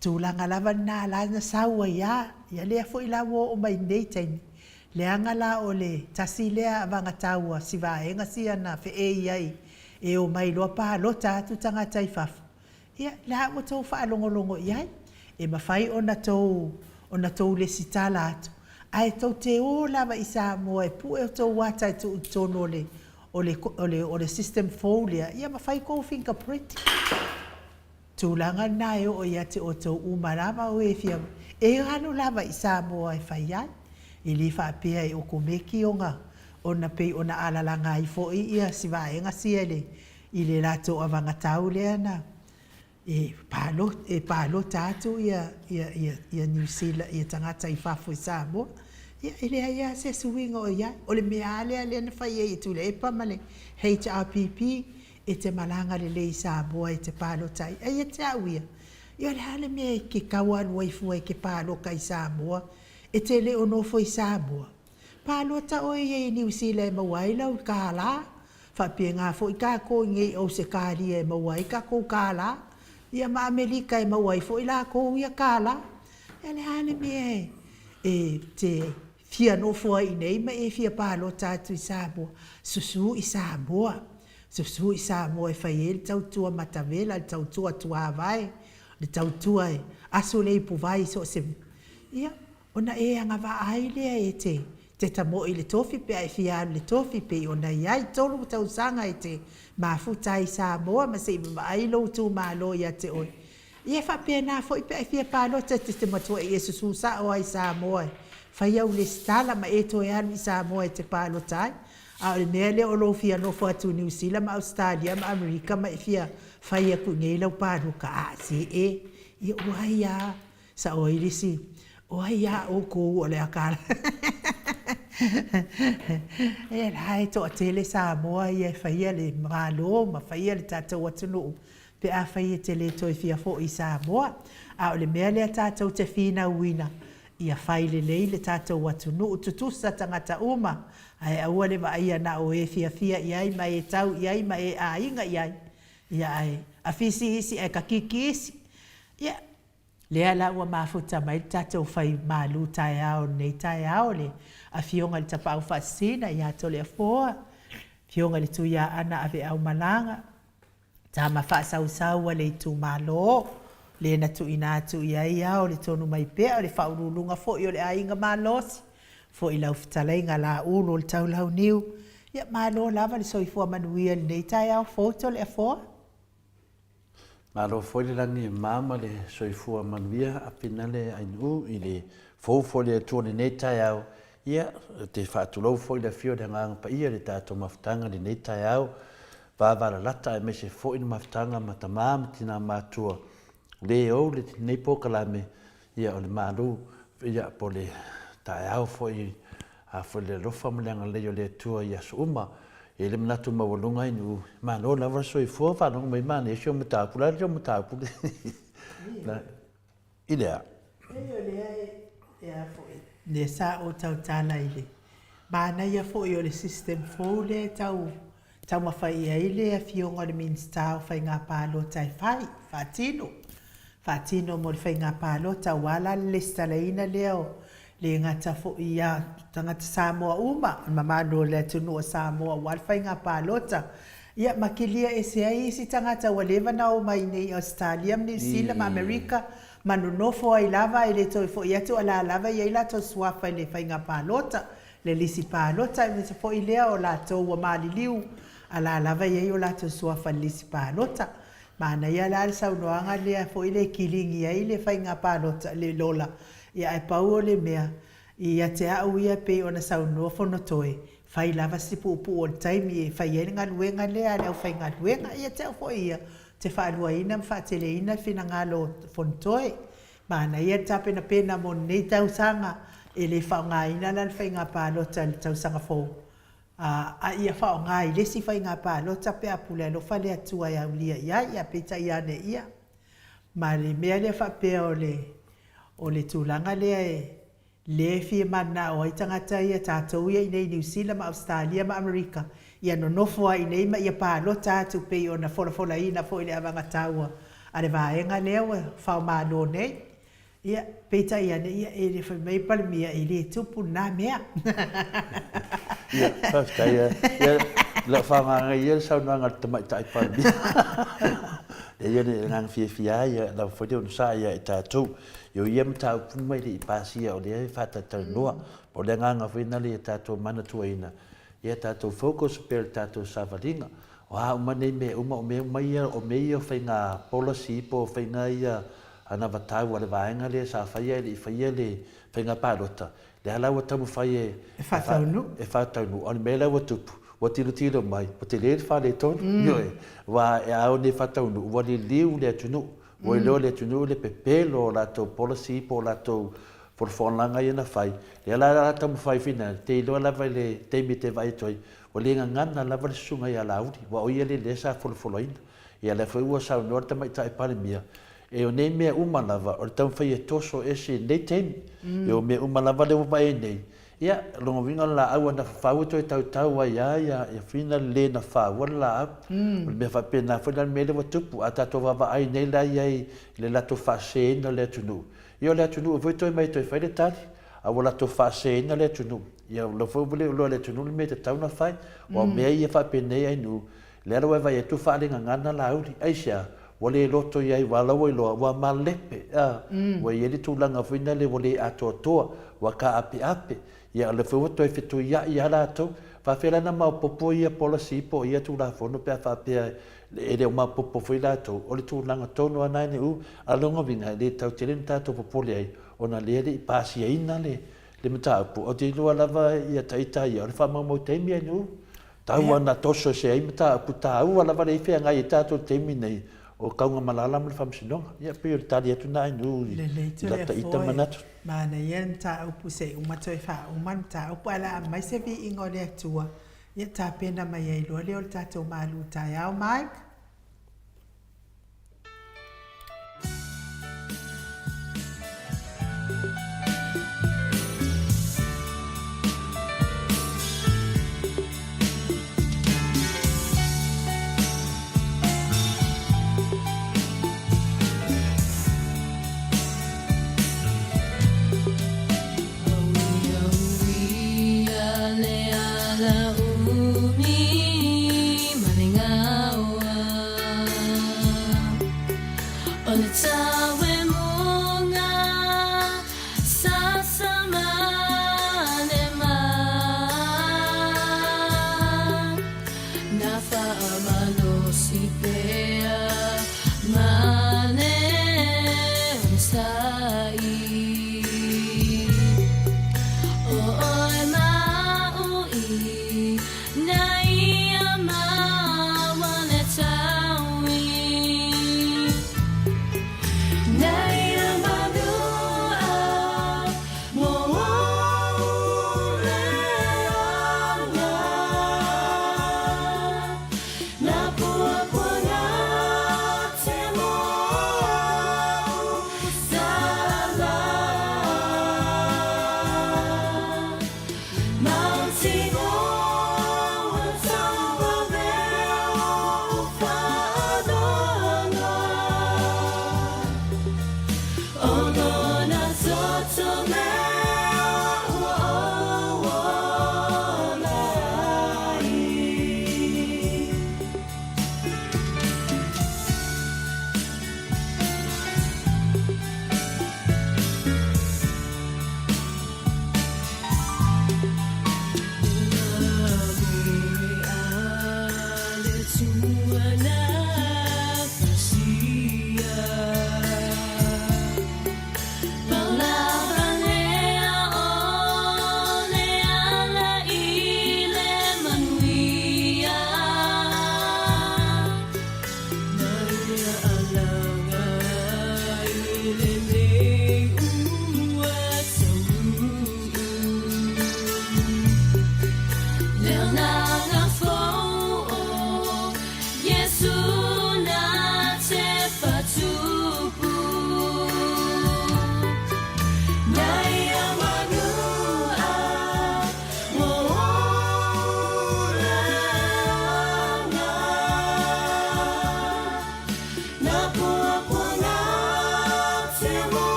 tulaga lava lena la na sau ai lava, ia lea foi la ua oo mai i lenei taimi, leaga la o le tasi lea avagatau a si vaega sia na feei ai e omai loa palota atu tagata i fafo, ia la ua outou faalogologo i ai, e mafai ona tou ona tou resitala atu, ae tou te o lava i Samoa e pue outou ata e tuu i totonu o le o le o le o le system fou lea, ia ma fai tou fingerprint. Tulaga lena e oo ia te outou uma lava o e fia e alu lava i Samoa e fai ai. E le faapea e okomeki ona ona pei ona alalaga ai foi ia si vaega sia i le i le latou avagatau lea na e e palota atu ia ia ia Niu Sila ia tagata i fafo i Samoa. Ia e leai lava se suiga o i ai. O le mea lava lea lea na fai ai e Tuilaepa ma le HRPP e te malaga lelei i Samoa e te palota ai. Ae ia te au ia, ia o le a le mea e te tau alu ai fua e te paloka i Samoa, e te le o nofo i Samoa? Palota oe ia i Niu Sila e maua ai lau kālā. Faapena foi tatou i nei i Ausetalia e maua ai tatou kālā, ia ma Amerika e maua ai foi latou ia kālā. Ia o le a le mea e te fia nofo ai i inei ma e fia palota atu i Samoa? Susu i Samoa. Susu i Samoa e fai ai le tautua matavela, le tautua tuavae, le tautua e aso le ipuvai i so o se mea. Ia, ona e agavaa ai lea e te te tamoe i le tofi pe a e fia alu i le tofi pei ona i ai 3 tausaga e te mafuta ai i Samoa ma se i vaavaai lou itumalo ia te oe. Ia e faapena foi pe a e fia palota e te matuai e susu sao lava i Samoa e fai au lesitala ma e toe alu i Samoa e te palota ai. A o le mea lea o lou fia nofo atu i Niu Sila ma Ausetalia ma Amerika ma e fia fai atu i nei lau paluka, a se e, ia o ai a sao ai le isi, o ai a oukou o le a kala. E la e toatele Samoa ia e faia le Malo ma faia le tatou atunuu pe afai e te le toe fia foi i Samoa. A o le mea lea tatou te finauina, ia fai lelei le tatou atunuu, tutusa tagata uma, ae aua le vaaia na o e fiafia i ai ma e tau i ai ma e aiga i ai, ia ae afisi isi ae kakiki isi. Ia, lea la ua mafuta mai le tatou fai malu taeao i lenei taeao, le Afioga i le Tapaau Faasisina ia Toleafoa, Afioga i le Tuiaana Aveaumalaga, Tama faasausau a le itumalo, le na tuuina atu i ai ao le tonu mai pea o le faauluuluga foi o le aiga malosi, foi lau fetalaiga Laulu o le Taulauniu. Ia malo lava le soifua manuia i lenei taeao fou Toleafoa. Malo foi le lagi e ma ma le soifua manuia Apina le Ainuu i le fou foi le Atua i lenei taeao. Ia, ou te faatulou foi i le afio o le Agaga Paia i le tatou mafutaga i lenei taeao. Vavalalata aemaise foi le mafutaga ma tama ma tina matua le ou lenei polokalame, ia o le malu, ia po o le taeao foi a foi le alofa ma le agalelei o le Atua i aso uma. E i ai le manatu maualuga i nuu, malo lava le soifua, faalogo mai manaia si ou mataupu, o le a si ou mataupu le? I le a? Leai o lea e a foi, lea sa ou tautala i le manaia foi o le system fou lea e tau taumafai i ai le Afioga i le Minisita o Faiga Palota e fai, faatino, faatino mo le Faiga Palota aua la le lesitalaina lea o Le gata foi ia tagata Samoa uma, le mamalu o le atunuu o Samoa aua le faiga palota. Ia ma kilia ese ai isi tagata ua leva na omai i nei Ausetalia ma Niu Sila ma Amerika ma nonofo ai lava e le toe foi atu a la lava e i ai latou suafa i le faiga palota, le lisi palota aemaise foi lea o latou ua maliliu a la lava e i ai o latou suafa i le lisi palota. Manaia la le saunoaga lea foi le kiligi ai le faiga palota le lola, ia ae pau o le mea, ia te au ia e pei ona saunoa Fonotoe, fai lava si puupuu o le taimi e fai ai le galuega lea a le aufaigaluega. Ia te au foi ia, ou te faaluaina ma faateleina le finagalo o Fonotoe. Manaia le tapenapena mo lenei tausaga, e le faaaogaina la le faiga palota i le tausaga fou, a ia faaaoga i le isi faiga palota pe a pule alofa le Atua e aulia i ai, peitai ane ia, ma le mea lea faapea o le, o le tulaga lea e, lea e fia mananao ai tagata ia, tatou ia i inei i Niu Sila ma Ausetalia ma Amerika, ia nonofo ai i inei ma ia palota atu pei ona folafolaina foi i le avagataua a le vaega lea ua faomalo nei. Ia, peitai ane, ia, e le fai mai Palemia, e le tupu lena mea. Ia, faafetai. Ia, lau faamagaga ia le saunoaga a le Tamaitai Palemia. Leai, o le agaga fiafia lava ia, lava foi le onosai ia i tatou. Ia, o ia mataupu uma e le i pasia o lea e faatalatalanoa. O le agaga foi lena ia tatou manatuaina, ia tatou focus pea i le tatou savaliga. O a uma nei mea uma, o mea uma ia, o mea ia o faiga policy po o faiga ia anavatau a le vaega lea sa faia e le i faia le faiga palota, lea la ua taumafai e E faataunuu. E faataunuu. A o le mea la ua tupu, ua tilotilo mai, ua tele le faaletonu, ioe, aua a oo nei faataunuu, ua liliu le atunuu, ua iloa e le atunuu le pepelo o latou policy po o latou folafolaga ia na fai, lea la o le a taumafai foi lea, te iloa lava i le taimi e te vaai atu ai, ua le gagana lava le susuga ia Laauli, aua o ia lea sa folafolaina. Ia lea foi ua saunoa le Tamaitai Palemia, e o nei mea uma lava, o le taumafai e toso ese i lenei taimi. E o mea uma lava lea ua vaai ai nei, ia, o lona uiga o le laau a na fafau e toe tautau ai lava ia, ia whina le le na faua le laau. O le mea faapena foi la le mea lea ua tupu. A tatou vaavaai nei la i ai i le latou faaseseina o le atunuu, ia o le atunuu foi toe mai e toe fai le tali, a ua latou faaseseina le atunuu, ia o lea foi ua le iloa e le atunuu le mea e tatau ona fai. Aua o mea ia faapenei ainuu, Lea la ua e vaai atu faalegagana Laauli. Aisea? Ua le loto i ai, aua la ua iloa ua malepe, a, ua i ai le tulaga foi lea ua le atoatoa, ua taapeape. Ia o lea foi ua toe fetuiai lava latou. Faafefea la ona maopoopo ia policy po o ia Tulafono pe a faapea e le o maopoopo foi latou? O le tulaga tonu lava lena e u. A o lona uiga, e le tatau tele ona tatou popole ai ona o lea e le i pasiaina le mataupu. Ou te iloa lava ia ita ia, o le faamaumau taimi e u. Tau ana toso ese ai mataupu taua lava lea i feagai ai tatou i le taimi nei o Kaugamalala ma le Faamasinoga. Ia pei o le tali atu lena Ainuu i Lelei lata ita Toleafoe, manatu. Manaia le mataupu se i uma toe faauma le mataupu ae o le a aumai se viiga o le Atua ia tapena mai ai loa lea o le tatou malu taeao Mike.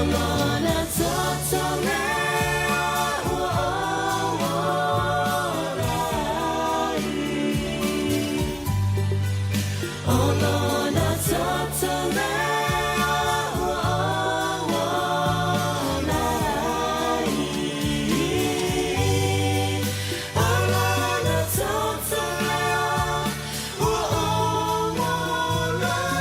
lona toto lea ua ou ola ai. O lona toto lea ua ou ola ai. O lona toto lea ua ou ola ai.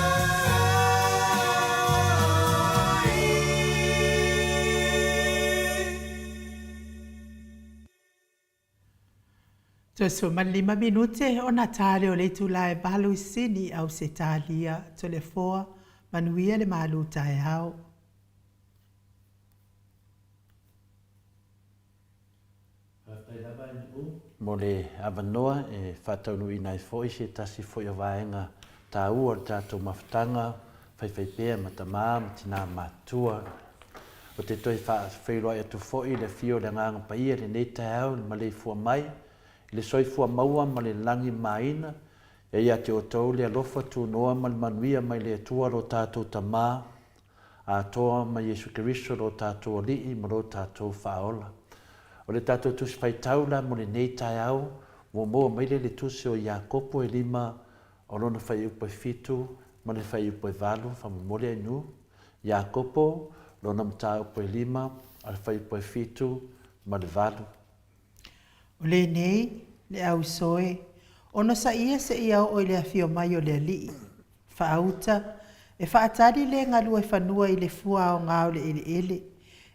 Toe 15 minute ona ta lea o le itula e 8 i Sini, Ausetalia. Toleafoa, manuia le malu taeao. Faafetai lava Nu'u mo le avanoa e faataunuuina ai foi se tasi foi o vaega taua o le tatou mafutaga faifaipea ma tama ma tina matutua. Ou te toe faafeiloai atu foi i le afio o le Agaga Paia i lenei taeao i le maleifua mai i le soifua maua ma le lagi maina ia ia te outou le alofa tunoa ma le manuia mai le Atua lo tatou Tama atoa ma Iesu Keriso lo tatou Alii ma lo tatou Faaola. O le tatou Tusi Faitau la mo lenei taeao, ua maua mai lea i le Tusi o Iakopo e lima o lona fuaiupu e fitu ma le fuaiupu e valu, faamolemole ainu, Iakopo, lona mataupu e lima, a le fuaiupu e fitu ma le valu. O lenei, le ausoe, onosaia seia oo i le afio mai o le Alii. Faauta, e faatali le galue fanua i le fua aoga o le eleele,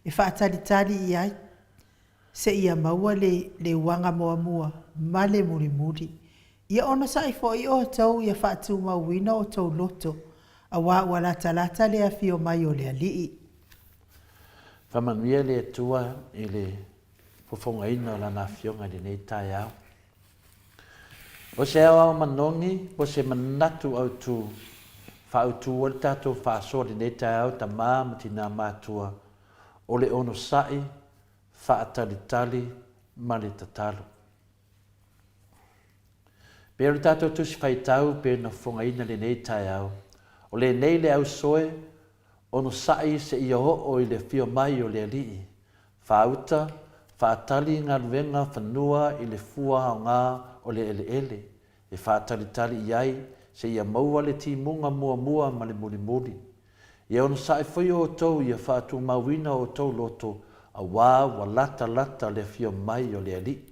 e faatalitali i ai seia maua le le uaga muamua ma le mulimuli. Ia onosai foi outou ia faatumauina outou loto, auā ua latalata le afio mai o le Alii. Faamanuia le Atua i le fofogaina o Lana Afioga i lenei taeao. O se aoao manogi po o se manatu autu faautu ai le tatou faasoa i lenei taeao tama ma tina matua, o le onosai, faatalitali ma le tatalo. Pei o le tatou tusi faitau pei ona fofogaina i lenei taeao, o lenei le ausoe onosai seia oo i le afio mai o le Alii Faauta, faatali galuega fanua i le fua aoga o le eleele e faatalitali i ai seia maua le timuga muamua ma le mulimuli. Ia onosai foi outou ia faatumauina outou loto auā ua latalata le afio mai o le Alii.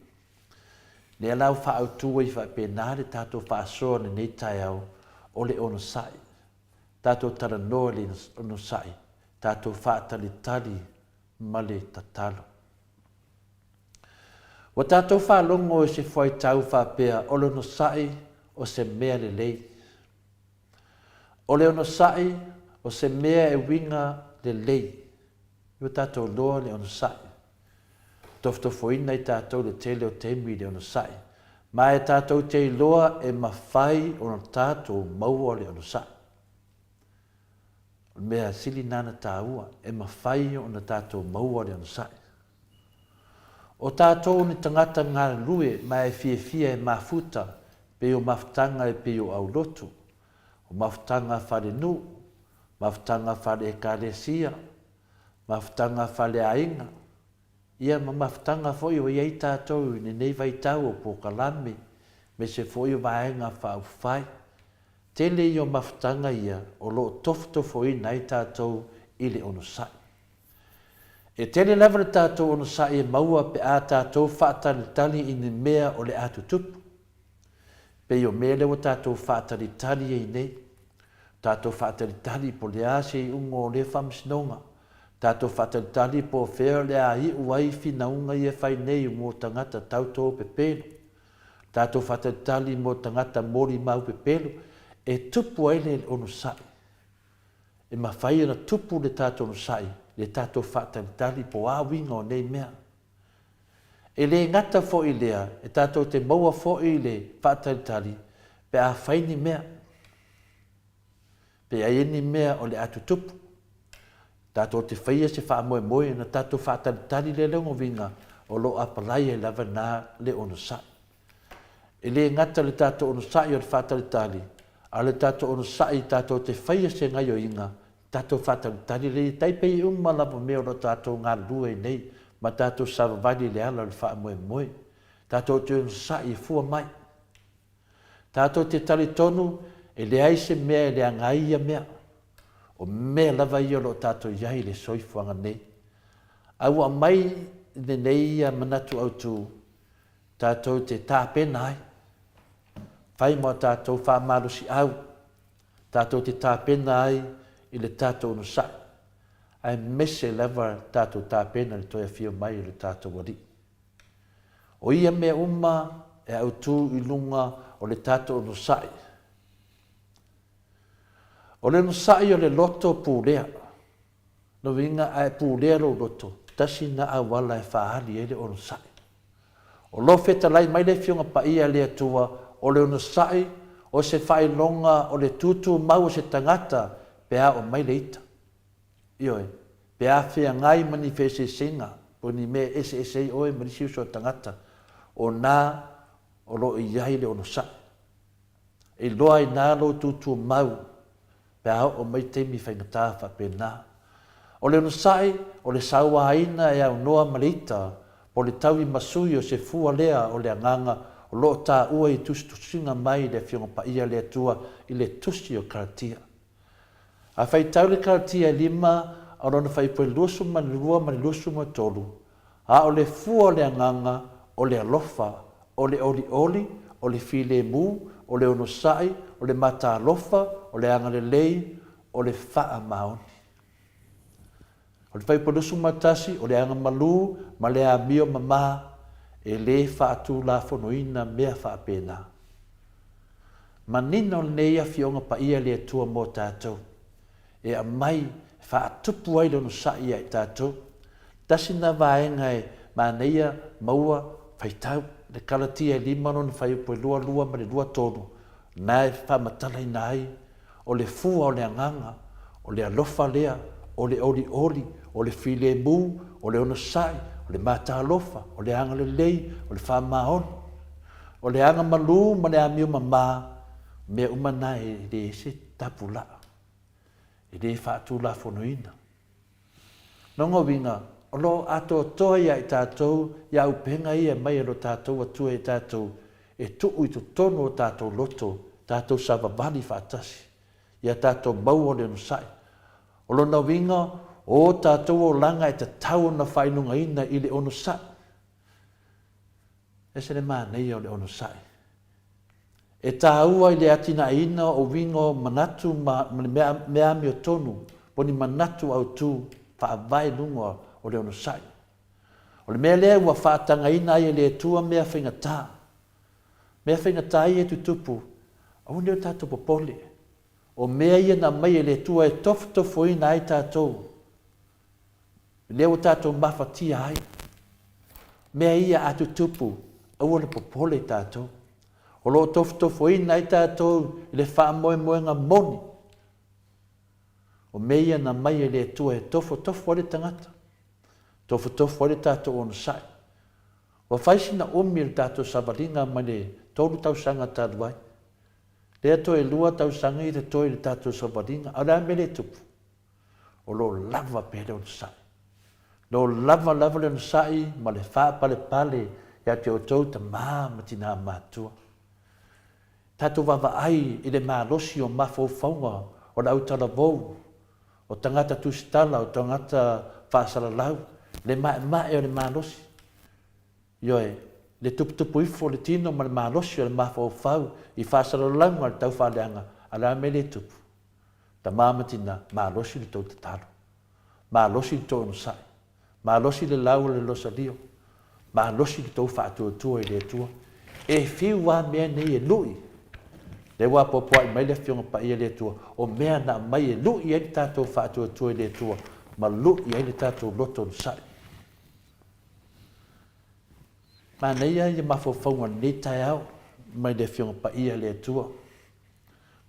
Lea la ua faaautu ai faapena le tatou faasoa i lenei taeao o le onosai. Tatou talanoa i le onosai, tatou faatalitali ma le tatalo. Ua tatou faalogo i se fuaitau faapea o le onosai o se mea lelei. O le onosai o se mea e uiga lelei. Ua tatou iloa le onosai. Tofotofoina i tatou le tele o taimi i le onosai, ma e tatou te iloa e mafai ona tatou maua le onosai. O le mea sili lena na taua, e mafai ona tatou maua le onosai. O tatou ni tagata galulue ma e fiafia e mafuta pei o mafutaga e pei o aulotu, o mafutaga falenuu, mafutaga fale-ekalesia, mafutaga faleaiga, ia ma mafutaga foi o i ai tatou i lenei vaitau o polokalame, aemaise foi o vaega faaupufai. Tele ia o mafutaga ia o lo o tofotofoina ai tatou i le onosai. E tele lava le tatou onosai e maua pe a tatou faatalitali i ni mea o le a tutupu. Pei o mea lea ua tatou faatalitali ai nei. Tatou faatalitali po o le a se iuga o lea faamasinoga. Tatou faatalitali po o fea o le a iu ai finauga ia e fai nei mo tagata tauto pepelo. Tatou faatalitali mo tagata molimau pepelo e tupu ai le onosai. E mafai ona tupu le tatou onosai i le tatou faatalitali po o a uiga o nei mea. E le gata foi i lea, e tatou te maua foi le faatalitali pe a fai ni mea. Pe ai ni mea o le a tutupu. Tatou te faia se faamoemoe ona tatou faatalitali lea lona uiga o lo o apalai ai lava na le onosai. E le gata le tatou onosai o le faatalitali, a o le tatou onosai tatou te faia se gaioiga. Tatou faatalitali lea e tai pei uma lava mea o lo o tatou galulue ai nei ma tatou savavali i le ala o le faamoemoe. Tatou te onosai e fua mai. Tatou te talitonu e leai se mea e leaga ai ia mea. O mea lava ia o lo o tatou i ai i le soifuaga nei. A ua aumai lenei manatu autu tatou te tapena ai, fai ma o tatou faamalosiau, tatou te tapena ai i le tatou onosai, aemaise lava tatou tapena i le toe afio mai o le tatou Alii. O ia mea uma e autu i luga o le tatou onosai. O le onosai o le loto pulea. Lona uiga a e pulea lou loto, tasi lena auala e faaali ai le onosai. O lo fetalai mai le Afioga Paia a le Atua, o le onosai o se faailoga o le tutumau o se tagata pe a oo mai le ita. Ioe, pe a feagai ma ni feeseeseaiga po o ni mea e eseese ai oe ma nisi uso a tagata, o na o lo o i ai le onosai. E iloa ai na lou tutumau pe a oo mai taimi faigata faapena. O le onosai, o le sauaina e aunoa ma le ita, po o le tauimasui o se fua lea o le agaga o lo o taua i tusitusiga mai le Afioga Paia a le Atua i le Tusi o Kalatia. A faitau le Kalatia e lima o lona fuaiupu e 22 ma le 23, A o le fua o le agaga, o le alofa, o le olioli, o le filemu, o le onosai, o le matalofa, o le agalelei, o le faamaoni. O le fuaiupu 21, o le agamalu ma le amio mama, e le faatulafonoina mea faapena. Manino lenei Afioga Paia le Atua mo tatou. E aumai e faatupu ai le onosai ia i tatou. Tasi lena vaega e manaia maua faitau le Kalatia e lima lona fuaiupu e 22 ma le 23, na e faamatalaina ai o le fua o le agaga, o le alofa lea, o le olioli, o le filemu, o le onosai, o le matalofa, o le agalelei, o le faamaoni, o le agamalu ma le amio mama, mea uma na e le ese tapulaa. E le faatulafonoina. Lona uiga, o lo o atoatoa ia i tatou ia upega ia e mai e lo tatou Atua i tatou e tuu i totonu o tatou loto, tatou savavali faatasi, ia tatou maua le onosai. O lona uiga, o o tatou olaga e tatau ona faailogaina i le onosai. Ese le manaia o le onosai. E tāua i le atinaeina o uiga o manatu ma le mea amiotonu po o ni manatu autū faavae i luga o le onosai. O le mea lea ua faatagaina ai e le Atua mea faigata. Mea faigata ia e tutupu, aua ne i o tatou popole. O mea ia na aumai e le Atua e tofotofoina ai tatou. Lea ua tatou mafatia ai. Mea ia a tutupu, aua le popole tatou. O lo o tofotofoina ai tatou i le faamoemoega moni. O mea ia na aumai e le Atua e tofotofo ai le tagata, tofotofo ai le tatou onosai. Ua fai sina umi o le tatou savaliga mai le tolu tausaga talu ai. Lea toe lua tausaga ia totoe i le tatou savaliga, a o le a le mea lea e tupu? O lo o lava pea le onosai. Lo lava lava le onosai ma le faapalepale ia te outou tama ma tinā matutua. Tatou vaavaai i le malosi o mafaufauga o le autalavou, o tagata tusitala, o tagata faasalalau, le maemae o le malosi. Ioe, le tuputupu ifo o le tino ma le malosi o le mafaufau i faasalalauga o le taufaaleaga, a o le a le mea lea e tupu? Tama ma tina, malosi le tou tatalo. Malosi le tou onosai. Malosi le lau o le losalio. Malosi le tou faatuatua i le Atua. E fiu lava mea nei e lui. Lea ua apoapoai mai le Afioga Paia i le Atua, o mea na aumai e lui ai le tatou faatuatua i le Atua ma lui ai le tatou loto onosai. Manaia ia mafaufauga o lenei taeao mai le Afioga Paia i le Atua.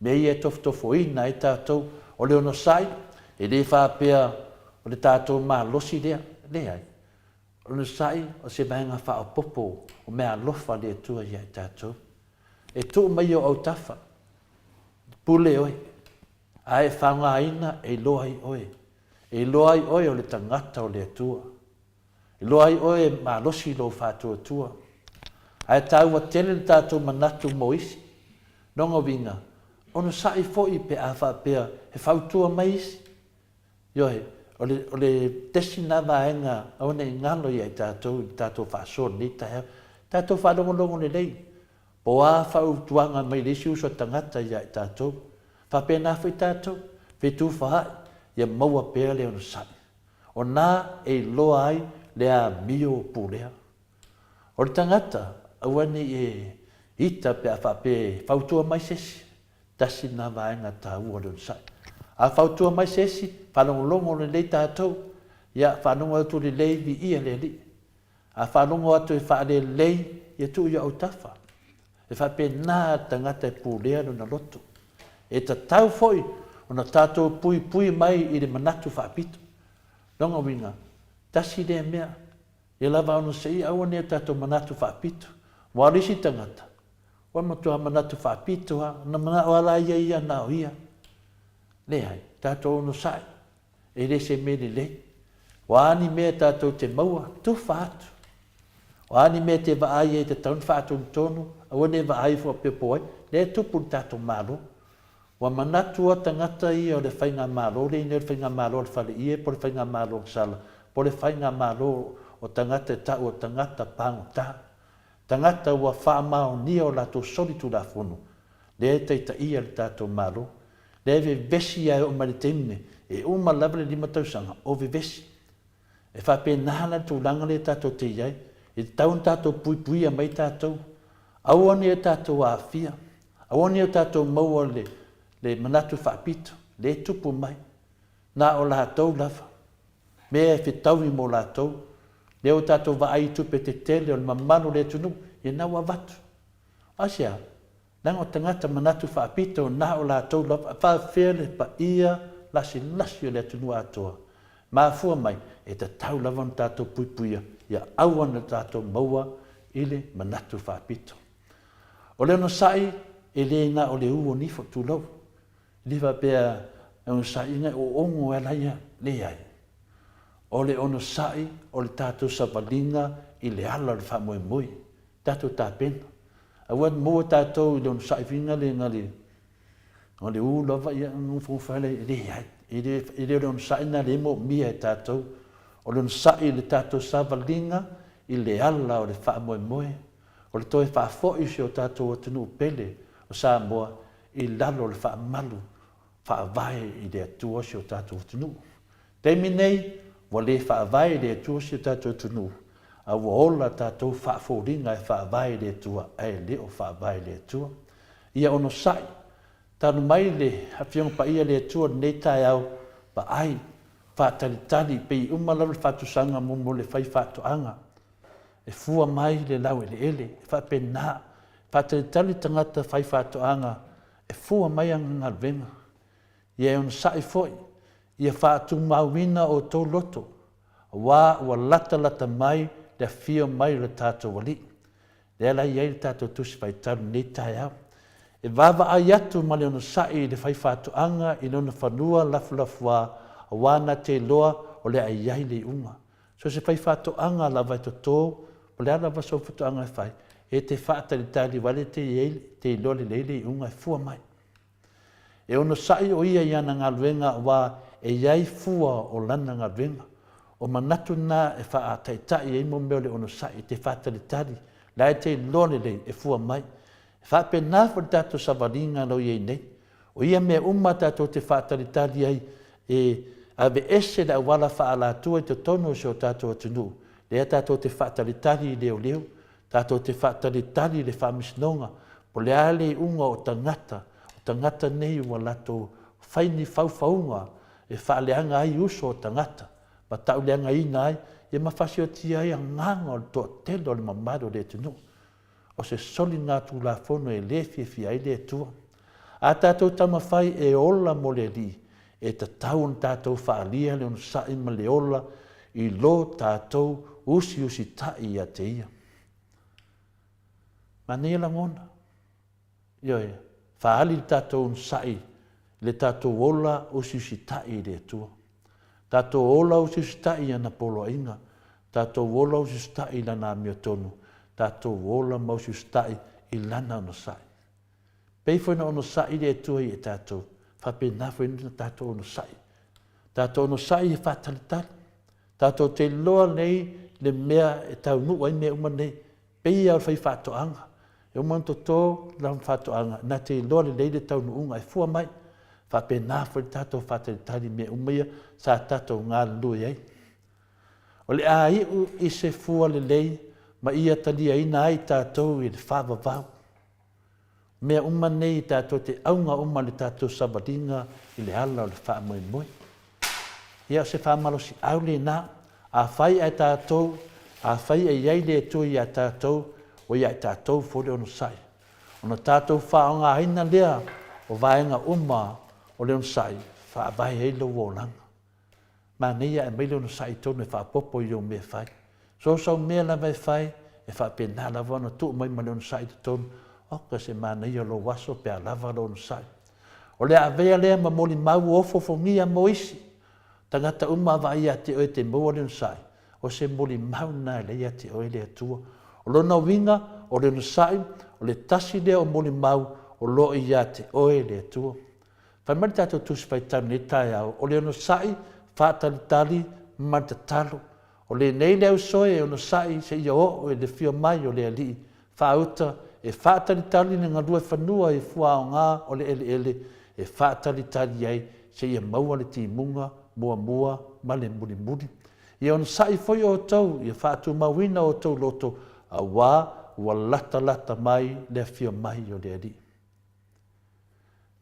Mea ia e tofotofoina ai tatou. O le onosai, e le faapea o le tatou malosi lea. Leai. O le onosai, o se vaega faaopoopo o meaalofa a le Atua ia i tatou. E tuu mai i ou autafa, pule oe. A e faogaina e iloa ai oe, e iloa ai oe o le tagata o le Atua. E iloa ai oe e malosi lou faatuatua. Ae taua tele le tatou manatu mo isi. Lona uiga, onosai foi pe a faapea e fautua mai isi. Ioe, o le, o le tasi lena vaega aua ne i galo ia i tatou i le tatou faasoa i lenei taeao. Tatou faalogologo lelei, po o a fautuaga mai le isi uso a tagata ia i tatou. Faapena foi tatou, fetufaai, ia maua pea le onosai. O na e iloa ai le amio o pulea. O le tagata, aua ne i e ita pe a faapea e fautua mai se isi. Tasi lena vaega taua o le onosai. A fautua mai se isi, faalogologo lelei tatou, ia faalogo atu lelei, viia le Alii. A faalogo atu e faalelei, ia tuu i autafa. E faapena le tagata e pulea lona loto. E tatau foi ona tatou puipui mai i le manatu faapito. Lona uiga, tasi lea mea, ia lava onosaia aua ne i o tatou manatu faapito. Aua o le isi tagata, ua matua manatu faapito lava, ona manao lava la ia ia na o ia. Leai, tatou onosai, e le se mea lelei. O a ni mea tatou te maua, tufa atu. O a ni mea e te vaai ai e tatau ona faatonutonu, aua ne i vaai ifo faapea po o ai. Lea e tupu i le tatou Malo. Ua manatu lava tagata ia o le faigamalo lea inei o le faigamalo a le faleie po o le faigamalo a Sala po o le faigamalo o tagata e tau o tagata pagota. Tagata ua faamaonia o latou solitulafono lea e taitaia le tatou Malo. Lea e vevesi lava e oo mai le taimi lenei, e uma lava le 5 tausaga o vevesi. E faapena la le tulaga lea tatou te i ai, e tatau ona tatou puipuia mai tatou, aua ne i o tatou aafia, aua ne i o tatou maua le, le manatu faapito, lea e tupu mai, na o latou lava, mea e fetaui mo latou, lea ua tatou vaai i tupe tetele o le mamalu o le atunuu, ia na ua avatu. Aisea? Leaga o tagata manatu faapito na o latou lava, e faafefea le paia lasilasi o le atunuu atoa? Mafua mai, e tatau lava ona tatou puipuia ia aua ne tatou maua i le manatu faapito. O le onosai, e le na o le u o nifo, tulou. E le faapea e onosai ina e oogo e ala ia, leai. O le onosai o le tatou savaliga i le ala o le faamoemoe. Tatou tapena. Aua e maua tatou i le onosai le na le na le u lava ia nofonofo ai lea, e leai. E le, e le o le onosai lena lea e moomia e tatou. O le onosai i le tatou savaliga i le ala o le faamoemoe, o le toe faafoi o si o tatou atunuu pele o Samoa i lalo o le faamalu faavae i le Atua si o tatou atunuu. Taimi nei, ua le faavae i le Atua si o tatou atunuu, a ua ola tatou faafoliga e faavae i le Atua ae le o faavae i le Atua. Ia onosai, talu mai le Afioga Paia le Atua i lenei taeao, vaai, faatalitali, pei uma lava le faatusaga mo mo le fai faatoaga. E fua mai le laueleele, e faapena, faatalitali tagata fai faatoaga e fua mai ana galuega. Ia e onosai foi, ia faatumauina outou loto, aua ua latalata mai le afio mai o le tatou Alii. Lea la e i ai le tatou Tusi Faitau i lenei taeao. E vaavaai atu ma le onosai i le faifaatoaga i lona fanua lafulafuā, aua na te iloa o le a i ai le iuga. So o se faifaatoaga lava e toto, po o le a lava sou faatoaga e fai, e te faatalitali aua e te iloa lelei le iuga e fua mai. E onosai ʻo ia i ana galuega aua e i ai fua o lana galuega. O manatu na e faataitai ai mo mea o le onosai, e te faatalitali, la e te iloa lelei e fua mai. E faapena foi le tatou savaliga lo i ai nei. O ia mea uma tatou te faatalitali ai e aveese le auala faaalatua i totonu o si o tatou atunuu, lea tatou te faatalitali i leoleo, Tatou te faatalitali i le faamasinoga po o le a le iuga o tagata, o tagata nei ua latou fai ni faufauga e faaleaga ai uso o tagata, ma tauleagaina ai, ia ma fasiotia ai agaga o le toatele o le mamalu o le atunuu. O se soligatulafono e le fiafia ai le Atua. A tatou taumafai e ola mo le Alii, e tatau ona tatou faaalia le onosai ma le ola i lo tatou usiusitai ia te Ia. Manaia lagona. Ioe, faaali le tatou onosai le tatou ola usiusitai i le Atua. Tatou ola usiusitai i ana poloaiga, tatou ola usiusitai i Lana amiotonu, tatou ola ma usiusitai i Lana onosai. Pei foi ona onosai le Atua ia tatou, faapena foi ona tatou onosai. Tatou onosai e faatalitali. Tatou te iloa nei le mea e taunuu ai mea uma nei. Pei lava o le faifaatoaga, e uma ona toto lana faatoaga, na te iloa lelei le taunuuga e fua mai. Faapena foi le tatou faatalitali i mea uma ia sa tatou galulue ai. O le a iu i se fua lelei ma ia taliaina ai tatou i le faavavau. Mea uma nei tatou te auga uma le tatou savaliga i le ala o le faamoemoe. Ia o se faamalosiau lena, afai ae tatou, afai e i ai le Atua ia tatou, ua ia i tatou foi le onosai. Ona tatou faaaogaina lea o vaega uma o le onosai, faavae ai lou olaga. Manaia ae aumai le onosai i totonu e faaopoopo i ou mea e fai. So o sau mea lava e fai, e faapena lava ona tuu mai ma le onosai i totonu. Oka se manaia o lou aso pe a lava lou onosai. O le a avea lea ma molimau ua ofoofogia mo isi tagata uma a vaai ia te oe e te maua le onosai, o se molimau lena e leai ia te oe le Atua. O lona uiga, o le onosai, o le tasi lea o molimau o lo o ia te oe le Atua. Fai mai le tatou Tusi Faitau i lenei taeao, o le onosai, faatalitali ma le tatalo. O lenei le ausoe e onosai seia oo i le afio mai o le Alii faauta e faatalitali le galue fanua i fuaaoga o le eleele e faatalitali ai seia maua le timuga muamua ma le mulimuli. Ia onosai foi outou ia faatumauina outou loto auā ua latalata mai le afio mai o le Alii.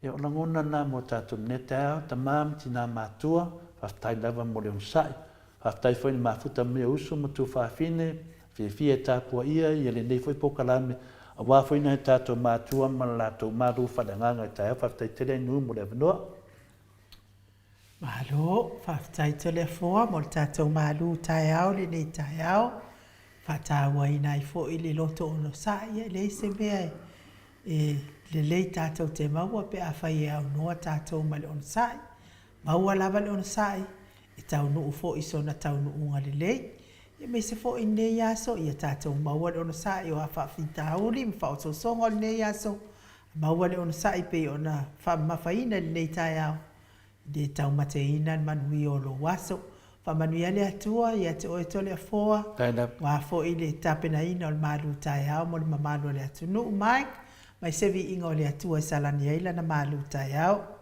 Ia o lagona na mo tatou i lenei taeao, tama ma tina matua, faafetai lava mo le onosai. Faafetai foi i le mafuta mai o uso ma tuafafine, fiafia e tapuaia ia lenei foi polokalame, aua foi nai o tatou matua ma le latou malu faaleagaga i taeao. Faafetai tele Ainuu mo le avanoa. Malo, faafetai Toleafoa mo le tatou malu taeao i lenei taeao. Faatauaina ai foi le loto onosai, e leai se mea e lelei tatou te maua pe afai e aunoa tatou ma le onosai. Maua lava le onosai, e taunuu foi sona taunuuga lelei. Aemaise foi lenei aso, ia tatou maua le onosai o a faafitauli ma faaosoosoga o lenei aso, maua le onosai pei ona faamamafaina i lenei taeao, e le taumateina le manuia o lou aso. Faamanuia le Atua ia te oe Toleafoa, aua foi le tapenaina o le malu taeao mo le mamalu o le atunuu. Mike, mai se viiga o le Atua e salani ai lana malu taeao.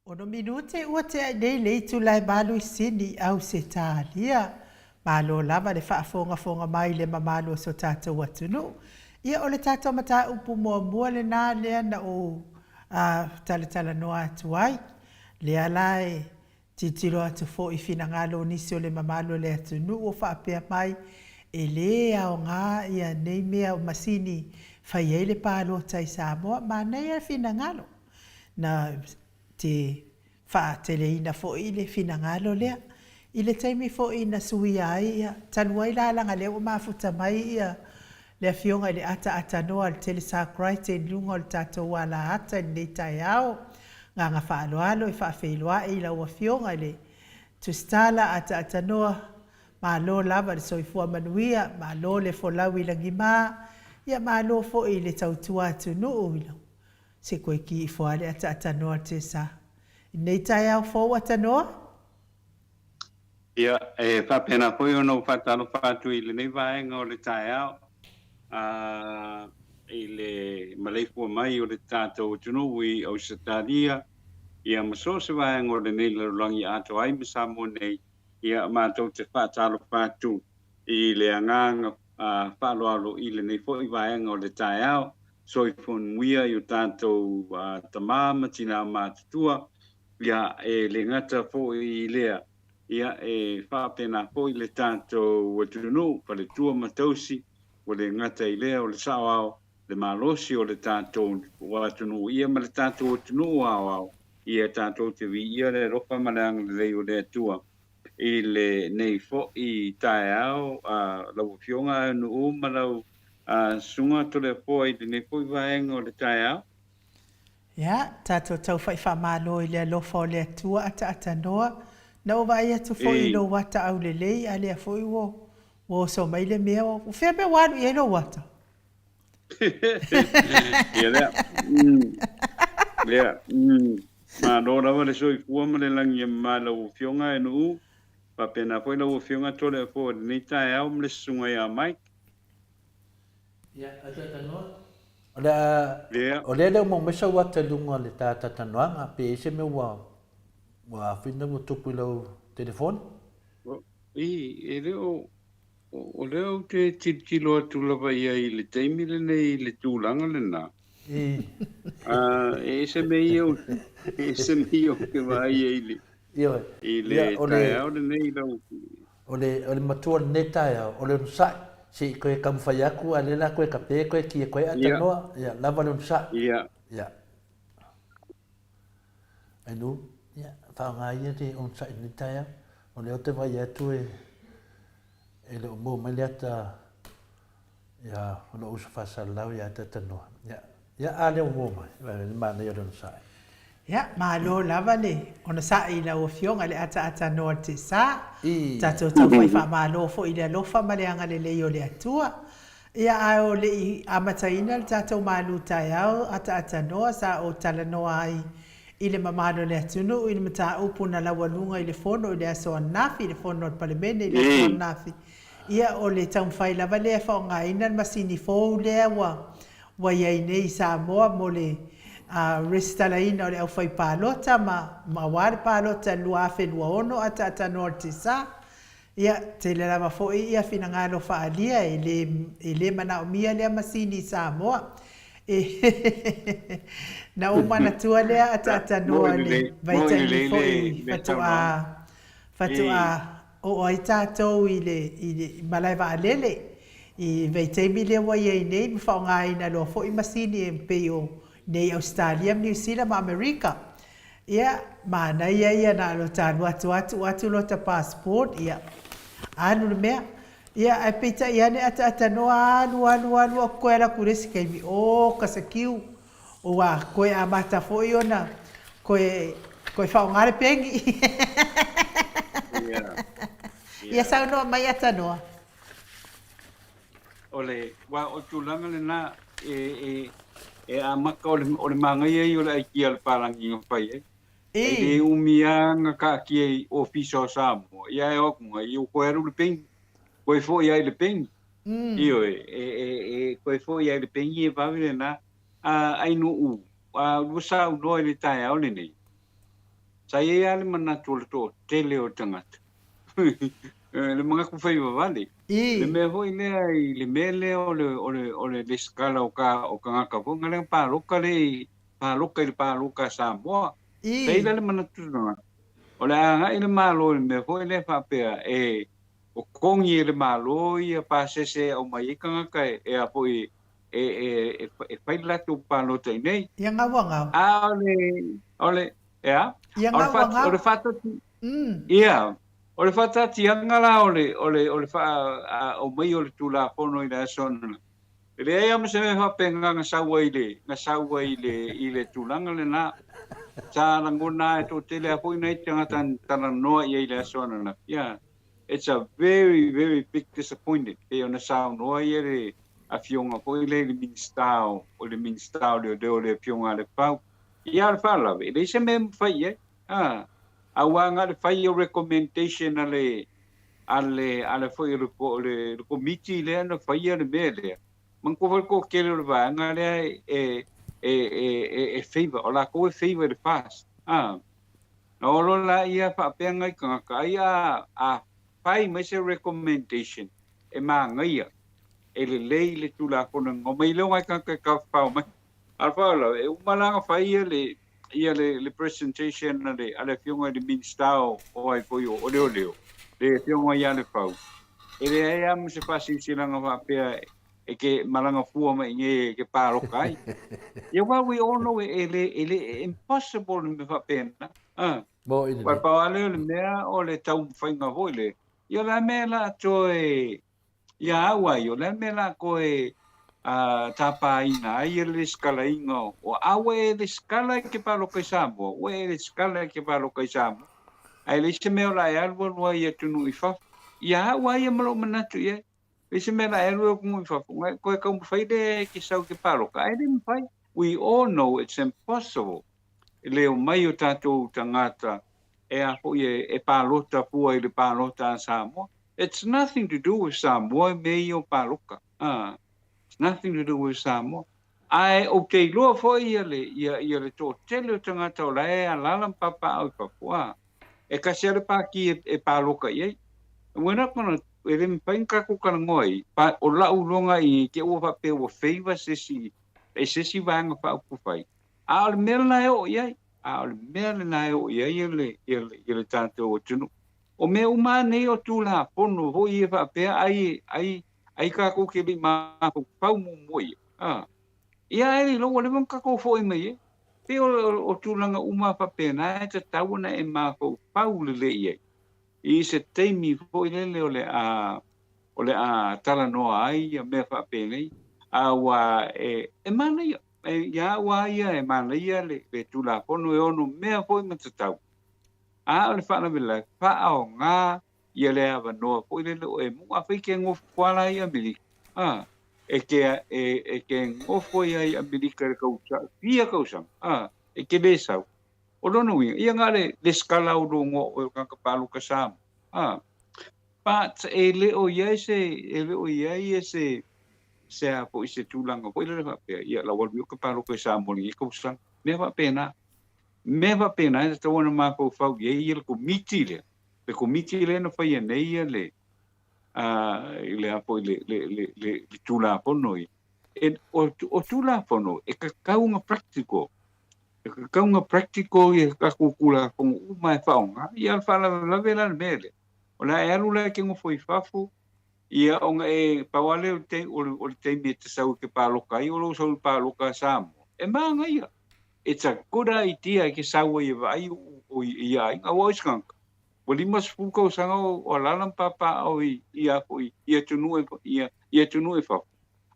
Ono minute ua tea nei le itula e malu i Sini i Ausetalia. Malo lava le faafogafoga mai i le mamalu o so tatou atunuu. Ia o le tatou mataupu muamua lena lea na ou talatalanoa atu ai. Lea la e Tilotilo atu foi i finagalo o nisi o le mamalu o le atunuu o faapea mai, e lē aoga ia nei mea o masini fai ai le palota i Samoa. Manaia le finagalo. Na te faateleina foi le finagalo lea. I le taimi foi na suia ai ia, talu ai la leaga lea ua mafuta mai ia le Afioga i le Ataaatanoa a le Telesar Crichton i luga o le tatou alaata i lenei taeao. Agaga faaaloalo e faafeiloai i lau Afioga i le Tusitala Ataatanoa, malo lava le soifua manuia, malo le folau i lagima, ia malo foi i le tautua atunuu i lau se koe ki ifo lava le Ataatanoa a le Telesar. I lenei taeao fou Atanoa? Ia, e faapena foi ona ou faatalofa atu i lenei vaega o le taeao, a, i le maleifua mai o le tatou atunuu i Ausetalia, ia ma so o se vaega o lenei lalolagi atoa ai ma Samoa nei, ia, matou te faatalofa atu i le agaga faaaloalo i lenei foi vaega o le taeao. Soifua manuia i o tatou tama ma tina matutua. Ia, e le gata foi i lea, ia, e faapena foi le tatou atunuu, faletua ma tausi, ua le gata i lea o le saoao, le malosi o le tatou atunuu, ia ma le tatou atunuu aoao, ia tatou te viia le alofa ma le agalelei o le Atua i lenei foi taeao, lau Afioga Aunuu ma lau Susuga Toleafoa i lenei foi vaega o le taeao. Ia, tatou taufa'i faamalo i le alofa o le Atua ataatanoa, na ou vaai atu foi i lou ata aulelei, a lea foi ua ua oso mai le mea, o fea mea ua alu i ai lou ata? Ia lea. Lea. Malo lava le soifua ma le lagi e mama i lau Afioga e Nuu, faapena foi lau Afioga Toleafoa i lenei taeao ma le Susuga ia Mike. Ia, ataatanoa. O le a, o lea le uma mai sau ata i luga o le ta tatanoaga, pe i ai se mea ua, ua afina ua tupu i lau telefoni? I, e le o, o lea ou te tilotilo atu lava i ai i le taimi lenei i le tulaga lena. I. E ese mea ia, e ese mea ia ou te vaai ai i le, Ioe. I le taeao lenei lau. O le, o le matua o lenei taeao, o le onosai. Se i koe taumafai atu, a o lea la koe kape koe ki e koe atanoa, ia, lava le onosai. Ia. Ia. Ainu, ia, faaaoga ia le onosai i lenei taeao. O lea ou te vaai atu e, e le o maua mai le ata Ia, o lou uso faasalalau ia te Tanoa. Ia, ia a lea ua maua mai, le manaia o le onosai. Ia, malo lava le onosai i lau Afioga i le ataatanoa o le Tesa. Tatou taufai faamalo foi i le alofa ma le agalelei o le Atua. Ia, ae o le i amataina le tatou malu taeao ataatanoa sa ou talanoa ai i le mamalu o le atunuu i le mataupu na laualuga i le Fono i le aso ananafi, le Fono a le Palemene i le aso ananafi. Ia, o le taumafai lava lea e faaaogaina le masini fou lea ua ua i ai nei i Samoa mo le resitalaina o le aufaipalota ma ma aua le palota i le 2026 ataatanoa o le TSA. Ia, tele lava foi ia finagalo faaalia e le e le manaomia lea masini i Samoa. E na ou manatua lea ataatanoa i le vaitaimi foi faatoa faatoa Oo ai tatou i le i le malae vaalele i vaitaimi lea ua i ai nei ma faaaogaina loa foi masini e pei o nei Ausetalia ma Niu Sila ma Amerika. Ia, manaia ia na o lota alu atu lava tuu atu lota passport, ia, alu le mea. Ia, ae peitai ane ataatanoa alu alu alu aku koe alu atu i le isi taimi, oka se kiu. Ua koe amata foi ona koe koe faaaoga le peni. Ia saunoa mai Atanoa. O le, aua o le tulaga lena e, e, e amata o le, o le manaia ia o le aikia a le palagi na fai ai. E le umi lava na taatia i Ofisa o Samoa, ia e o atu nei, ia ua toe alu le peni. Toe foi lava i le peni. Ioe, e, e, e toe foi lava i le peni e vave lena. A, Ainuu, a ua saunoa i le taeao lenei. Sa i ai lava le manatu o le toatele o tagata, le manatu faivavale, le mea foi lea i le mea lea o le, o le, o le lesitala o ka, o tagata foi na lea na palota le, palota i le palota a Samoa. Sa i ai la le manatu o tagata, o le a agai le Malo i le mea foi lea faapea e totogi e le Malo ia pasese e aumai ai tagata e, e a foi, e, e, e, e fai le latou palota i inei. Ia gau a gau. A o le, o le, e a? Ia O le gau a o le gau. faatati, ia, o le faataatiaga la o le, o le, o le faa, a, aumai o le Tulafono i le aso ananafi, e leai lava ma se mea faapena na sau ai i le, na sau ai i le, i le tulaga lena. Sa lagona lava e toatele lava foi nai tagata na talanoa i ai i le aso ananafi, ia, it's a very, very big disappointed, pei ona saunoa ia le afioga foi lea i le Minisita o, o le Minisita o Leoleo le Afioga a Lefau. Ia, o le faalavelave, e leai se mea e mafai i ai, a, aua na o le fai o recommendation a le, a le, a le foi o le, o le, le Komiti lea na faia le mea lea. Manatua foi le toatele o le vaega lea e, e, e, e, e favour, o latou e favour i le FAST, a. Na oo loa laia faapea nai tagata, ai a, a fai mai se recommendation e manaia, e lelei le Tulafono e omai lea o nai tagata e tafafao mai. A o le faalavelave, e uma la ona fai ia le, ia le, le presentation a le, a le Afioga i le Minisita o, o ai foi o, o Leoleo, le Afioga ia Lefau, e leai lava ma se faasilasilaga faapea e ke malaga fua mai i inei e ke pāloka ai. Ia well we all know e le, e le, e impossible le mea faapena. Ah. Mo i lelei. Uae pau lava lea o le mea o le taumafaiga foi lea, ia o le a mea la toe Ia au ai, o le a le mea la koe tāpāina ai le lesikalaina o a ua e lesikala i ke pāloka i Samoa, ua e lesikala i ke pāloka i Samoa, ae leai se mea o la e alualu ai i atunuu i fafo. Ia au a ia ma lou manatu i ai, leai se mea la e alu ai atunuu i fafo, na e koe taumafai lea e ke sau i ke pāloka, ae le mafai. We all know it's impossible le omai o tatou tagata e a foi e palota fua i le palota a Samoa. It's nothing to do with Samoa i mea ia o paloka. Ah, it's nothing to do with Samoa. Ae ou te iloa foi ia le, ia, ia le toatele o tagata o la e alaala ma papaaao i fafo, ah, e kasi lava le pākī e, e paloka i ai. We're not gonna, e le mafai ona tatou talanoa i, pa, o la'u iloga i te i ua faapea ua favour se isi, e se isi vaega faaupufai, a o le mea lena e oo i ai, a o le mea lena e oo i ai le, ia le, ia le tatou atunuu. O mea uma lava nei o Tulafono foi ia faapea ai, ai, ai tatou te le i mafaufau muamua i ai. A. Ia ae le iloa ua leva ona tatou foi mai ai. Pei o, o, o tulaga uma lava faapena e tatau ona e mafaufau lelei i ai. I se taimi foi lele o le a, o le a talanoa ai ia mea faapenei, a ua e, e manaia. E, ia au lava ia e manaia le, le Tulafono e ono mea foi ma tatau. A o le faalavelave, faaaoga ia le avanoa foi lele o e muʻa afai ke gofo ala i Amerika, a, e ke, e, e ke gofo ia i Amerika i le kausaga, fia kausaga, a, e ke le sau. O lona uiga, ia na o le lesikala o lou igoa o oe o tagata paloka Samoa, a. But e le o i ai se, e le o i ai se, se a foi se tulaga foi lele faapea, ia lau alu ia ka paloka i Samoa i lenei kausaga, mea faapena. Mea faapena e tatau ona mafaufau i ai ia le Komiti lea, le Komiti lea na faia nei ia le, i le a foi le, le, le, le, le Tulafono ia. E, o, o Tulafono e tatau ona practical. E tatau ona practical ia tatou Tulafono uma e faaaoga. Ia o le faalavelave la le mea lea. O le a e alu la e te nofo i fafo, ia ona e pau lava lea o le, o le, o le taimi e te sau e te paloka ai, o lou sau i le paloka a Samoa. E manaia. It's a good idea e ke sau ai e vaai o i aiga aua o isi tagata ua 50 tausaga o alala ma papaaao i i a foi i atunuu e i i atunuu e fafo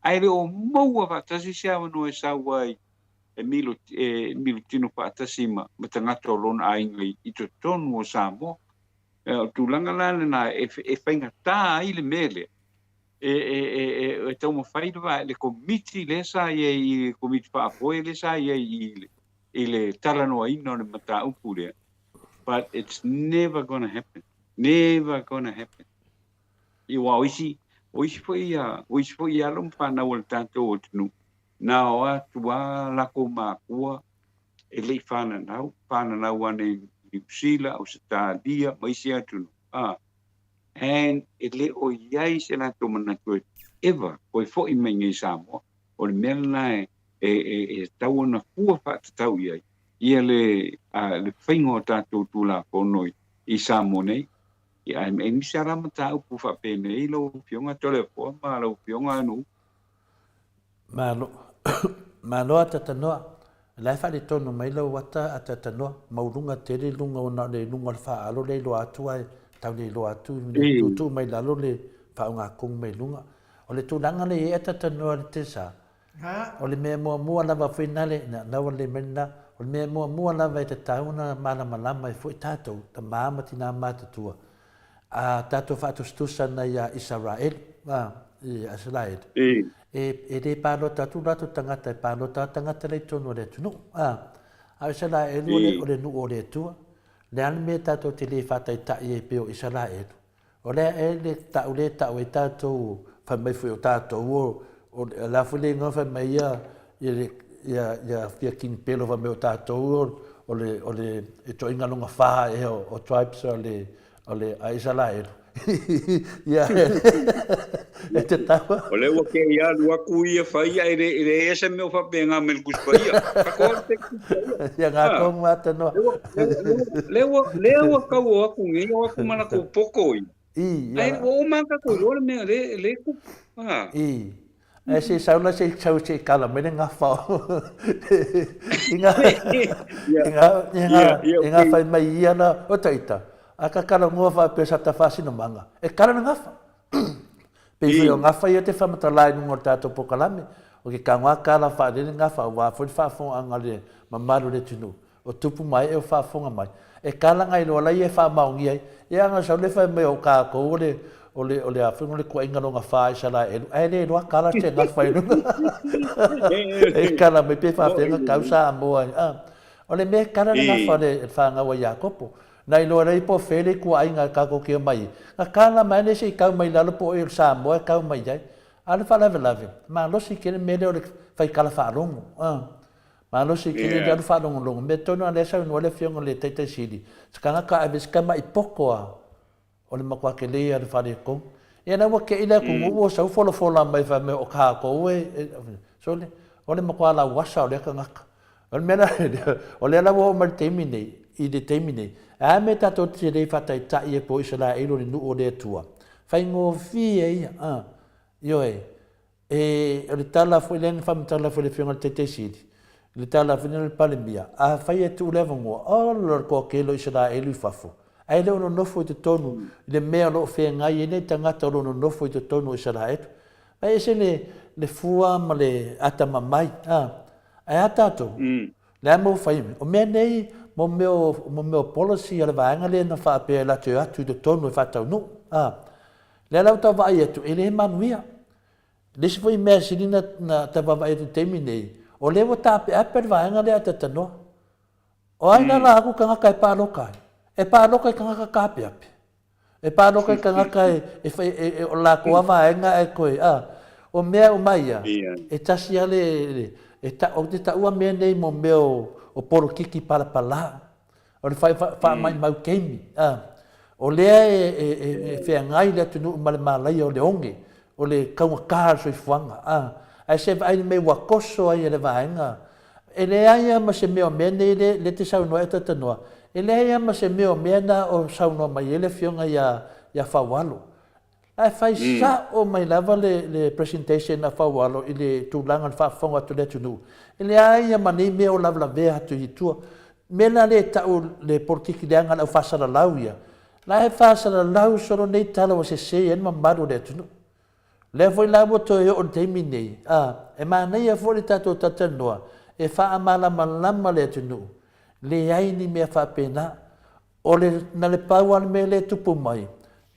ae le o maua faatasi se avanoa e sau ai e milo e milotino faatasi ma ma tagata o lona aiga i i totonu o Samoa. O tulaga la lena e e faigata ai le mea lea e, e, e, e, e taumafai le, va, le komiti lea sa i ai i le komiti faafoe lea sa i ai i le, i le talanoaina o le mataupu lea. But it's never gonna happen. Never gonna happen. I aua o isi, o isi foi ia, o isi foi alo ma fanau a le tatou atunuu, na o atu lava latou makua e le i fananau, fananau ane i Niu Sila, Ausetalia ma isi atunuu, a, and e le o i ai se latou manatu e ever toe fo'i mai iinei i Samoa. O le mea lena e, e, e, e tatau ona fua faatatau i ai ia le, a, le faiga o tatou Tulafono i, i Samoa nei. Ia, ae aemaise lava la mataupu faapenei lau Afioga Toleafoa ma lau Afioga Anu'u. Malo. Malo Atatanoa. O la e faaletonu mai lau ata Atatanoa. Mauluga tele luga ona o le luga o le faaalo lea iloa atu ae tau le iloa atu i tuutuu mai lalo le faauigatonu mai luga. O le tulaga lea i ai Atatanoa i le tesa, o le mea muamua lava foi nale, na ua lelei mai lena, o le mea muamua lava e tatau ona malamalama ai foi tatou, tama ma tina matutua, a tatou faatusatusa ana ia Isaraelu, a, i Isaraelu, e, e le palota atu latou tagata, e palota lava tagata la i totonu o le atunuu, a. A o Isaraelu o le, o le nuu o le Atua. O le a le mea tatou te le faataitai ai pei o Isaraelu? O le a ea le ta'u lea e ta'u ai tatou, fai mai foi o tatou o, o le a foi le igoa fai mai ia, ia le, ia, ia, ia King Pelo fai mai o tatou o, o le, o le itoaiga lona fa ea o, o tribes o le, o le a Isaraelu. Ia, e te taua. O lea ua kei alu aku ia fai ae le, e leai se mea o faapena mai le Tusi Paia. Tatou alu te Tusi Paia. Ia ngā kong mā te noa. Lea ua, lea ua tau o aku nei, o aku ma latou poto ia. I, ia. Ae ua uma tatou iloa le mea le, le tupu. I. Ae se i sau la se i sau se i kala mai le gafa o i ngā, i ngā, i ngā, i ngā whai mai ia la o taita. A ka kala ngoa whaapea sa ta whaasinomaga. E kala le gafa. Pei foi o gafa ia te whamatala i lunga o le tatou pokalame. O ke kagoa kala whaalele gafa aua foi le faafofoga le mamalu o le atunuu. O tupu mai e o faafofoga mai. E kala ngai loa la ia e faamaonia ai. Ia ana sau le fai mai o kākou o le o le o le a foi le kuaiga longa fa Isaraelu ae le iloa kala se gafa i luga. E kala mai pe faafeaga kau Samoa ai. A o le mea e kala le gafa le whanau a Iakopo. Na iloa lea po o fea le ikuaiga e kākou ke omai ai. Na kala mai le se i kau mai lalo po o e Samoa e kau mai ai. A o le faalavelave, malosi tele mea lea o le fai kala faalogo. A. Malosi tele le alu faalogologo. Mea tonu a lea saunoa le afioga i le Taitai Sili, se tagata ave se tama i poto a o le matua tele ia o le faletonu. Ia la ua tei le atunuu ua sau folafola mai fai mai o tatou e, sole, o le matua lauasa o lea tagata. O le mea la, o lea la ua oo mai le taimi nei, i le taimi nei, e a mea tatou te le faataitai ai po o Isaraelu o le nuu o le Atua? Faigofie ia, a, ioe. E, o le tala foi lea na faamatala foi e le Afioga i le Taitai Sili, i le tala foi lea a le Palemia, afai e tuu le avanoa, ola le toatele o Isaraelu i fafo, ae le o nonofo i totonu i le mea o lo o feagai ai nei tagata o lo o nonofo i totonu o Isaraelu. Ae ese le, le fua ma le atamamai, a, ae a tatou? Le a mea ua fai? O mea nei, mo mea o, mo mea o policy a le vaega lea na faapea e latou e atu i totonu e faataunuu, a. Lea la ua tau vaai atu, e le manuia. Le isi foi mea sili na, na tau vaavaai atu i le taimi nei, o lea ua taapeape le vaega lea a Tatanoa. O ai la la aku tagata e pāloka ai? E pāloka i tagata taapeape. E pāloka i tagata e, e, e, e, e o lākou a vaega e koe, a. O mea uma ia, e tasi a le, le e ta, o te taua mea nei mo mea o, o polokiki palapalā. O le faamaimau taimi, a. O lea e feagai le atunuu ma le malaia o le oge, o le taugata o le soifuaga, a. Ae se vaai i le mea ua toso ai e le vaega. E leai lava ma se mea o mea nei lea e te saunoa ai Tatanoa, e leai lava ma se mea o mea na o saunoa mai ai le Afioga ia Faualo. Ae fai sa'o mai lava le le presentation a Faualo i le tulaga o le faafofoga atu a le atunuu, e leai a ma nei mea o lavelavea atu i tua. Mea la lea e ta'u le polokiki leaga a le au faasalalau ia, la e faasalalau solo nei tala ua sese ai le mamalu o le atunuu. Lea foi la ua toe oo i le taimi nei, a, e manaia foi le tatou talatalanoa e faamalamalama le atunuu, leai ni mea faapena. O le, na le pau lava le mea lea e tupu mai,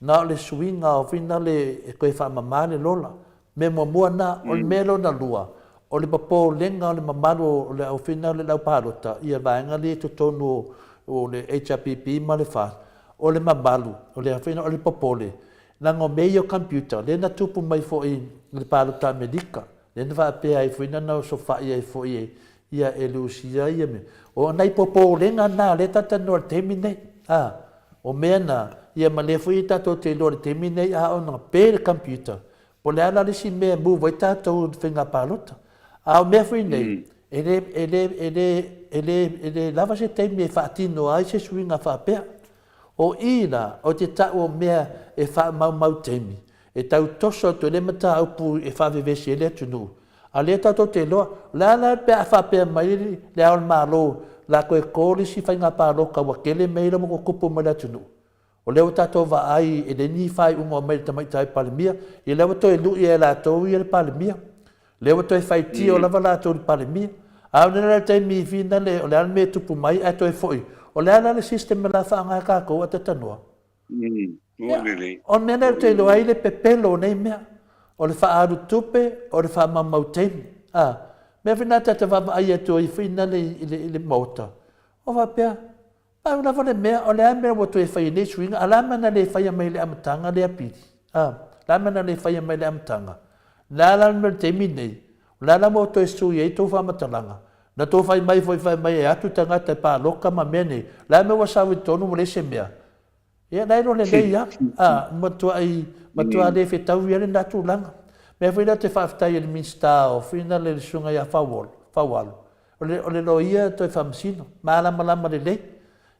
na o le suiga o fina le e toe faamama le lola. Mea muamua na, o le mea lona lua, o le popolega o le mamalu o le au fina o le lau palota ia vaega lea i totonu o, o le HRPP ma le FAST, o le mamalu, o le fina o le popole, leaga o mea ia o computer, lea na tupu mai foi i le palota Amelika, lea na faapea ai foi na na osofai ai foi e Ia e lusia ia mea. O nai popolega na lea talatalanoa i le taimi nei. A, o mea na, ia ma lea foi tatou te iloa i le taimi nei a ona pe le computer, po o le a la le isi mea e move ai tatou i le faiga palota. A o mea foi nei, e le, e le, e le, e le, e le lava se taimi e faatino ai se suiga faapea. O i la, ou te tau o mea e faamaumau taimi, e tau toso atu ai le mataupu e faavevesi ai le atunuu. A o lea tatou te iloa, o le a la pe a faapea mai Le Ao o le Malo, la toe ko le isi faiga palota ua tele mea ia ua tutupu mai le atunuu. O lea ua tatou vaai e leai ni faaiuga o aumai i le Tamaitai Palemia, ia lea ua toe lui e latou ia le Palemia. Lea ua toe faitio lava latou i le Palemia. A o le taimi i finale o le a le mea e tupu mai ae toe foi, o le a la le system o le a faaaoga e tatou a talanoa? Ia, o le mea lea ou te iloa ai le pepelo o nei mea, o le faaalu tupe, o le faamaumau taimi. A, mea foi na ta te vaavaai atu ai foi nale i le, i le Maota, o faapea, pau lava le mea, o le a le mea ua toe fai ai nei suiga, a o le a le mea na le faia mai i le amataga lea pili? A, o le a le mea na le faia mai i le amataga? O le a la le mea o le taimi lenei? O le a la le mea ua toe sui ai tou faamatalaga? Na tou fai mai foi fai mai e atu tagata e paloka ma mea nei, o le a le mea ua sau i totonu ua leai se mea? Ia, la e iloa lelei lava, a, matuai, matua le fetaui lava lena tulaga. Mea foi lea ou te faafetai ai i le Minisita o Finale le Susuga ia Faualo, Faualo, o le, o le loia toe faamasino, malamalama lelei.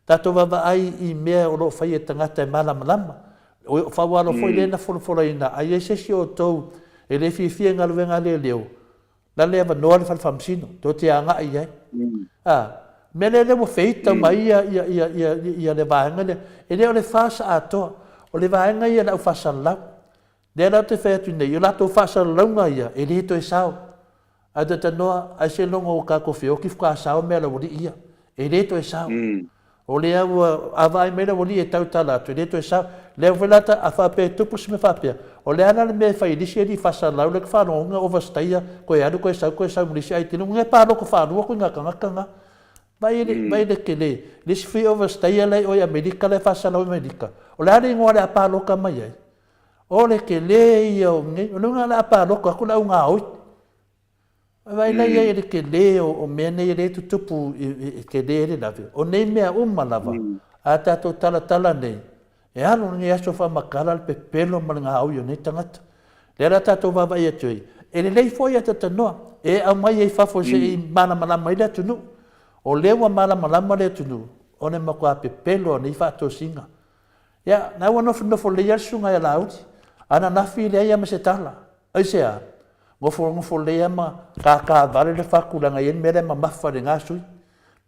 Tatou vaavaai i mea o lo o faia e tagata e malamalama. O Faualo foi lea na folafolaina, a i ai se isi o outou e le fiafia i galuega a leoleo, La le avanoa le fale faamasino, tou te agai i ai. A, mea lea lea ua feita mai ia, ia, ia, ia, ia le vaega lea. E le o le FAS atoa, o le vaega ia le au faasalalau. Lea la ou te fai atu nei, o latou faasalalauga ia, e le toe sao. Ae talanoa, ai seiloga ua tatou feoti faatoa sao mea a le aualii ia. E le toe sao. O lea ua, a vaai mai le aualii e tautala atu, e le toe sao. Lea foi la ta, a faapea e tupu se mea faapea, o le a la le mea e fai e le isi alii faasalalau lea ke faalogo overstaia, koe alu koe sau koe sau ma le isi ae te palota faalua koe nga tagata nga. Vai le, vai le tele, le isi foi overstaia la i o i Amerika la e faasalalau i Amerika. O le a le igoa o le a palota mai ai? O le tele ia o nei, o le uiga o le a palota atu le au gaoi. Vaai la i ai i le tele o mea nei e le tutupu i tele le lave. O nei mea uma lava, a tatou talatala nei, e alu lenei aso faamatala le pepelo ma le gaoi o nei tagata. Lea la tatou vaavaai atu ai, e lelei foi a talanoa, e aumai ai fafo se i malamalama ai le atunuu. O lea ua malamalama le atunuu, o le matua pepelo o nei faatosina. Ia, na ua nofonofo lelei lava le susuga ia Laauli, ananafi leai lava ma se tala. Aisea? Nofonofo lelei lava ma kākā vale le fatu leaga e i ai le mea lea e mamafa i lena sui.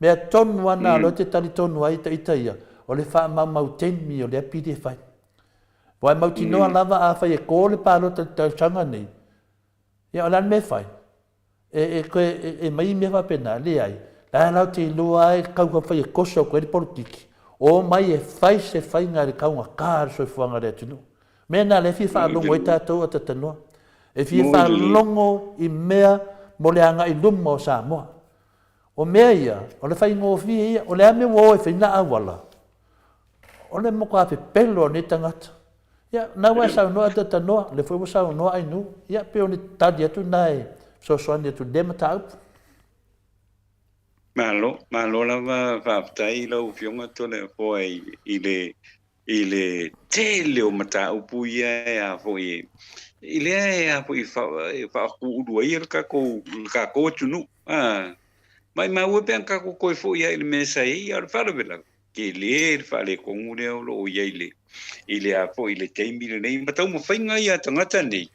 Mea tonu lava na o lea ou te talitonu ai ita ia, o le faamaumau taimi o lea pili e fai. Aua e mautinoa lava afai e ko le palota i le tausaga nei, ia o le a le mea e fai? E, e toe e, e mai mea faapena, leai. La la te iloa ai kau ka fai e koso atu ai le polokiki. O mai e fai se faiga i le taugata le soifuaga o le atunuu. Mea na lea e fia faalogo ai tatou a tatanoa. E fia faalogo i mea mo le agai luma o Samoa. O mea ia, o le faigofie ia, o le a mea ua o e fai na auala? O le matua pepelo o nei tagata. Ia, na ua e saunoa Atatanoa, o lea foi ua saunoa Ainuu. Ia, pei o ni tali atu na e fesoasoani atu i lea mataupu. Malo, malo lava faafetai i lau Afioga Toleafoa i le i le tele o mataupu ia e a foi i lea e a foi e faakuulu ai le tatou le tatou atunuu. A maimau e pe ana tatou toe foi lava i le mea sa i ai, a o le faalavelave tele le faaletonu lea o lo o i ai i le, i le a foi i le taimi lenei ma taumafaiga ia a tagata nei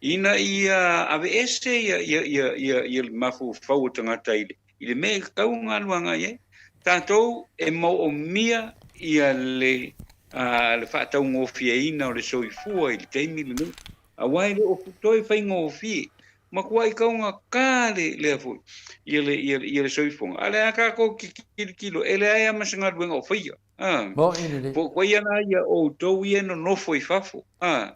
ina ia aveese ia, ia, ia, ia, ia le mafaufau o tagata i le, i le mea e tatau ona alu agai ai. Tatou e maoomia ia le, a, le faataugofieina o le soifua i le taimi lenei. Aua e le o toe faigofie, matuai taugata le, lea foi, ia le, ia, ia le soifuaga. A o lea tatou te tilotilo, e leai lava ma se galuega o faia. A, po o ia la ia outou ia e nonofo i fafo, a,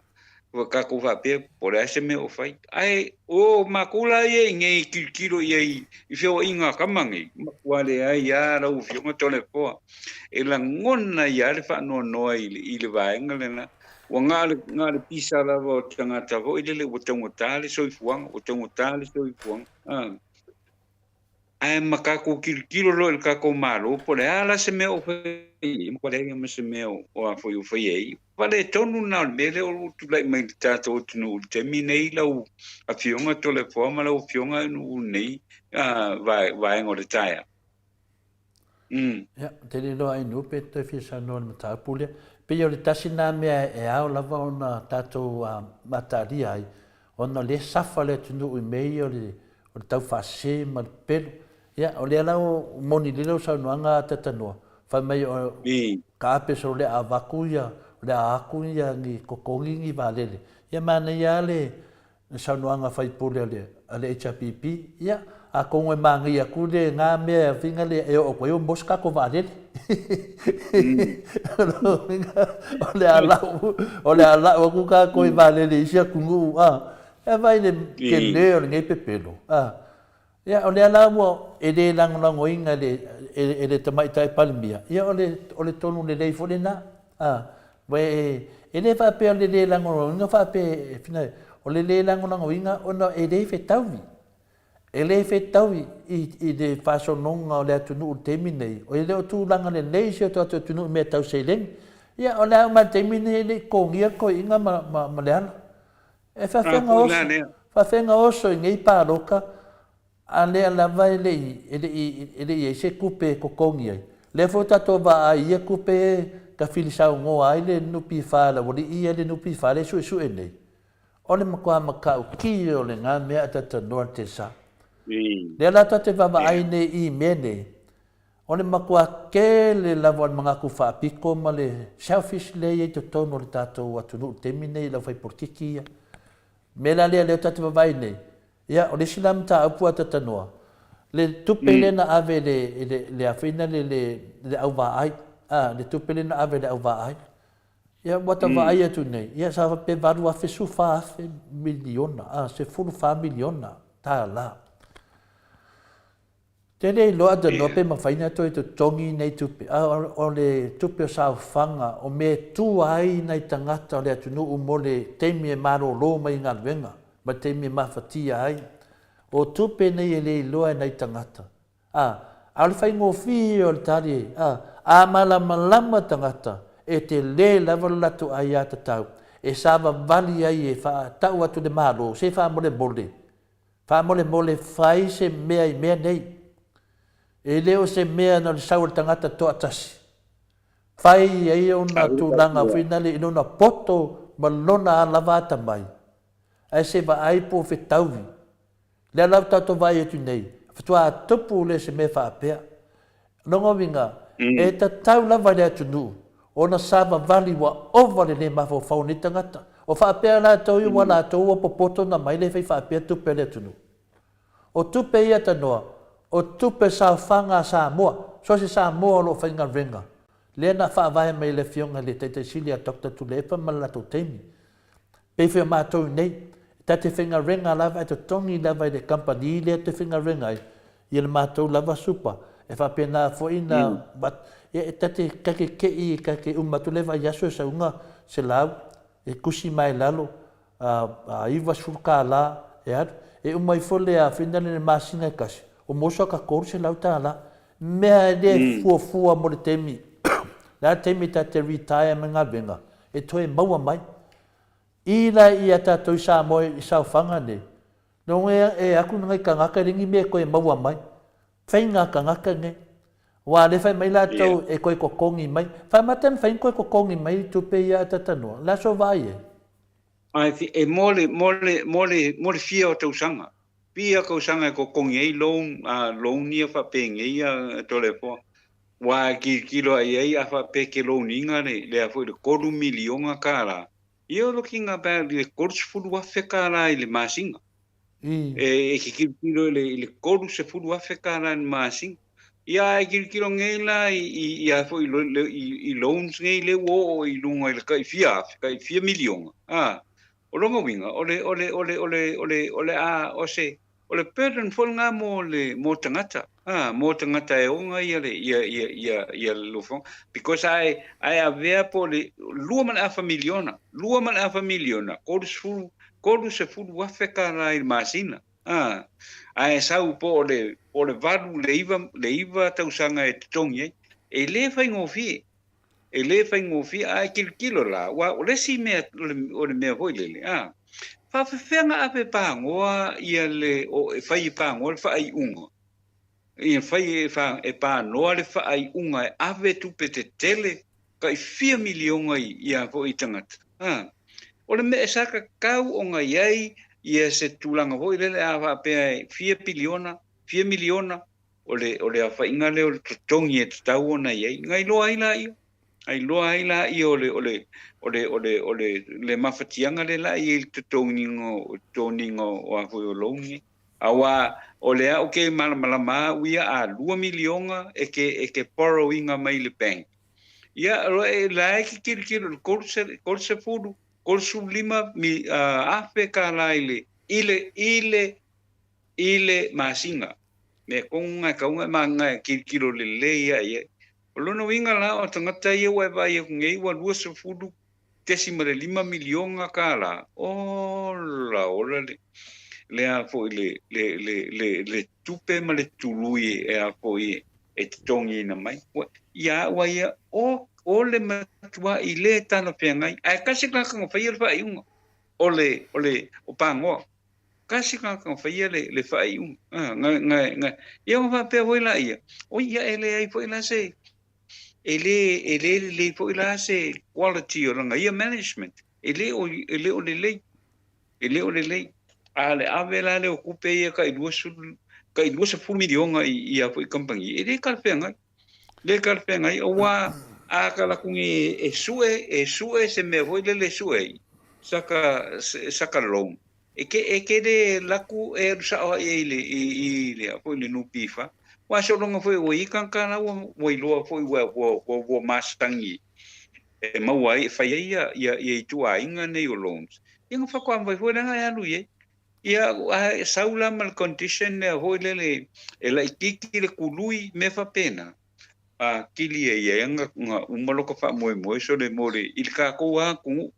ua tatou faapea po o le a se mea o fai. Ae o matou la ia i inei e tilotilo i ai i feoaiga a tama nei, matua leai lava lau Afioga Toleafoa, e lagona ai lava le faanoanoa i le, i le vaega lena. Ua na o le, na o le pisa lava o tagata foi lele ua taugata le soifuaga, ua taugata le soifuaga. A. Ae ma tatou tilotilo loa i le tatou Malo po o le a la se mea o fai ai, matua leai lava ma se mea o a foi o fai ai. Faaletonu lena o le mea lea ua tulai mai i le tatou atunuu i le taimi nei lau Afioga Toleafoa ma lau Afioga i lenei vaega o le taeao. Ia, ou te le iloa Ainuu pe toe fia saunoa i le mataupu lea. Pei o le tasi lena mea e ao lava ona tatou mataalia ai, ona o lea e safa le atunuu i mea ia o le o le taufaasese ma le pepelo. Ia, o lea la ua moni lelei lau saunoaga Tatanoa, fai mai o taape solo o le a avatu ia, o le a aku ia ni totogi ni vaalele. Ia manaia lava le le saunoaga faipule a le, a le HRPP, ia, atonu e manaia atu lena mea fina lea e oo atu ai ua maua se tatou vaalele. O lona uiga, o le a lau, o le a lau atu tatou i vaalele i isi atunuu, a, e vaai i le tele o lenei pepelo, a. Ia, o lea la ua e le lagolagoina e le, e le Tamaitai Palemia, ia o le, o le tonu lelei foi lena. A, ua e, e le faapea o le le lagolagoina faapea e fina, o le le lagolagoina ona e le fetaui. E le fetaui i, i le faasologa o le atunuu i le taimi lenei, e le o tulaga lelei si o tatou atunuu i mea tau seleni. Ia, o le a uma i le taimi lenei e le i totogia le toeaina ma, ma, ma Leala. E faafefea oso, faafefea oso i nei palota a lea lava e le i, e le i, e le i i ai se tupe e totogi ai. Lea foi ua tatou vaai i ia tupe e tafilisaunoa ai le NPF e le aualii ia le NPF lea e suesue nei. O le matua matautia o lena mea a talatalanoa le Tesa. Lea la tatou te vaavaai nei i mea nei, O le matua tele lava o le manatu faapito ma le selfish lea e i ai i totonu o le tatou atunuu i le taimi lenei i le aufai polokiki ia. O le mea la lea lea tatou te vaavaai nei, ia o le isi la mataupu a Tatanoa, le tupe lea na ave i le, i le, le a foi na le, le, le au vaai, a, le tupe lea na ave i le au vaai. Ia ua ta vaai atu nei, ia sa faapea 8,000 14,000 miliona, a, 14 miliona tālā. Te le iloa Tanoa pe mafai na toe totogi nei tupe, a o le tupe o saofaga, o mea e tua ai nai tagata o le atunuu mo le taimi e malolo mai i galuega ma le taimi e mafatia ai. O tupe nei e le iloa e nai tagata. A, a o le faigofie o le tali, a, a malamalama tagata, e tele lava lo latou aiatatau e savavali ai e faatau atu le Malo se faamolemole Faamolemole fai se mea i mea nei. E le o se mea na o le sau o le tagata toatasi. Fai ai ona tulaga foi nale i lona poto ma lona alava atamai, ae se vaai po o fetaui. Lea la ua tatou vaai atu nei, faatoa tupu lea se mea faapea. Lona uiga, e tatau lava i le atunuu ona savavali ua ova le le mafaufau o nei tagata. O faapea latou ia ua latou ua popoto na mai le fai faapea tupe a le atunuu. O tupe ia tanoa, o tupe saofaga a Samoa, so se Samoa o lo o faigaluega, lea na faavae mai e le Afioga i le Taitai Sili a Doctor Tuilaepa ma le latou taimi. Pei foi o matou nei, e ta te faigaluega lava e totogi lava i le kamupani lea te faigaluega ai, ia le matou lava supa, e faapena foi na, ia e ta te ta te tei ta te uma atu le vaiaso e sauga $100, e tusi mai lalo a $90 e alu, e uma ifo le afina le masina e tasi, o moso a ka $300. Mea e le fuafua mo le taimi, le a le taimi ta te retire mai galuega, e toe maua mai. I la ia tatou i Samoa i saofaga nei, no e, e aku ngai tagata le ni mea e toe maua mai. Faiga tagata nei. Ua le fai mai latou e toe totogi mai. Fai mata mafai ona toe totogi mai tupe ia a Tatanoa. Le aso vaai ai. Ae e mo le, mo le, mo le, mo le fia o tausaga. Fia tausaga e totogi ai loan, uh, loan ia faapenei ia Toleafoa. Ua tilotilo i ai a faapea e te loan ina le, lea foi le $3 miliona, you're looking about le $30,000 i le masina. E, e te tilotilo i le, i le $30,000 i le masina. Ia ae tilotilo nei la i, i, i a foi i, i loans nei lea ua oo i luga i le tai fia afe, tai fia miliona. A, o lona uiga, o le, o le, o le, o le, o le, o le a, o se, O le burden foi lena mo le mo tagata, a mo tagata e ona ia le ia ia ia ia le lofoga because a e a e avea po o le $2.5 miliona, $2.5 miliona, 30 $30,000 i le masina. A, ae sau po o le, po o le valu, le iva, le iva tausaga e totogi ai. E le faigofie, e le faigofie, ae tilotilo la, aua o le isi mea, o le, o le mea foi lele, a, faafefea na ave e pagoa ia le, o, e fai e pagoa le faaiuga, ia fai e, fa, e panoa le faaiuga e ave tupe tetele tai fia miliona i ia foi tagata. A, o le mea e sa tatau ona i ai ia se tulaga foi lele a faapea e fia piliona, fia miliona, o le, o le aofaiga lea o le totogi e tatau ona i ai. Na iloa ai laia, na iloa ai laia o le, o le, o le, o le, o le, le mafatiaga lea la i ai i le totogiina o, totogiina o a foi o loan nei. Aua o lea ou te malamalama au ia a $2 miliona e te, e te borrow ina mai le bank, Ia, e la e te tilotilo i le 30, 35 afe tala i le, i le, i le, i le masina. Mea tonu na e tatau ona e tilotilo lelei lava i ai. O lona uiga la, o tagata ia ua e vaai atu nei ua $20.5 miliona tala, ola ola le, le a foi le, le, le, le, le tupe ma le tului e a foi e totogiina mai. Ia au a ia, o, o le matuaʻi le talafeagai, ae tasi le tagata na faia le faaiuga, o le, o le, o Pagoa. Tasi le tagata na faia le, le faaiuga. A, na, na, na, ia ona faapea foi laia, oi, ia e leai foi la se, e le, e le lelei foi la se quality o lana ia management. E le o, e le o lelei. E le o lelei. A le ave la lea o tupe ia tai 20, tai 20 miliona i ia foi kamupani, e le talafeagai. Le talafeagai, aua a talaatu nei e sue, e sue se mea foi lele e sue ai, saka, saka loan, e ke, e ke le alu atu e alu sao ai i le, i, i le a foi le NPF. Aua sologa foi ua i ai tagata la ua, ua iloa foi ua, ua, ua, ua masani e maua ai, e fai ai ia, ia, ia ituaiga nei o loans. Ia na faatoa mafai foi lea e alu i ai. Ia, a sau la ma le condition lea foi lele e laitiiti le tului, mea faapena, a kili e ia na, na uma lota faamoemoe sole mo le, i le tatou lava atunuu.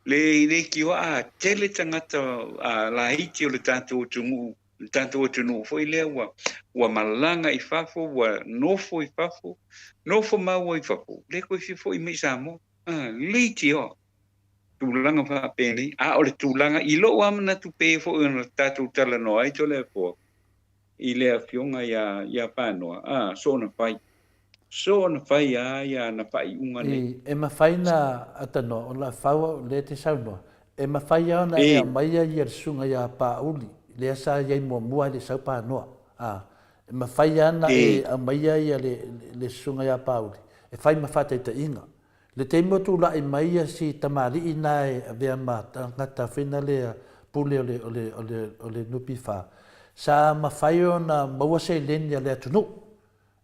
Le, le leitioa a tele tagata a laiti o le tatou atunuu, le tatou atunuu foi lea ua, ua malaga i fafo, ua nofo i fafo, nofo maua i fafo, le toe fia foi mai i Samoa. A, leitioa. Tulaga faapenei, a o le tulaga i lou lava manatu pei foi ona tatou talanoa ai Toleafoa i le afioga ia ia Panoa, a, soona fai, soona fai a ia ana faaiuga nei. E mafai na atanoa, o la fau au lea te saunoa, e mafai lava ona e aumaia ia le susuga ia Paauli, lea sa i ai muamua ae le i sau Panoa, a, e mafai lava ona e aumaia ia le le susuga ia Paauli e fai ma faataitaiga. Le taimi o tulai mai ia si tamalii na e avea ma tagata fina lea pule o le, o le, o le, o le NPF, sa mafai ona maua seleni a le atunuu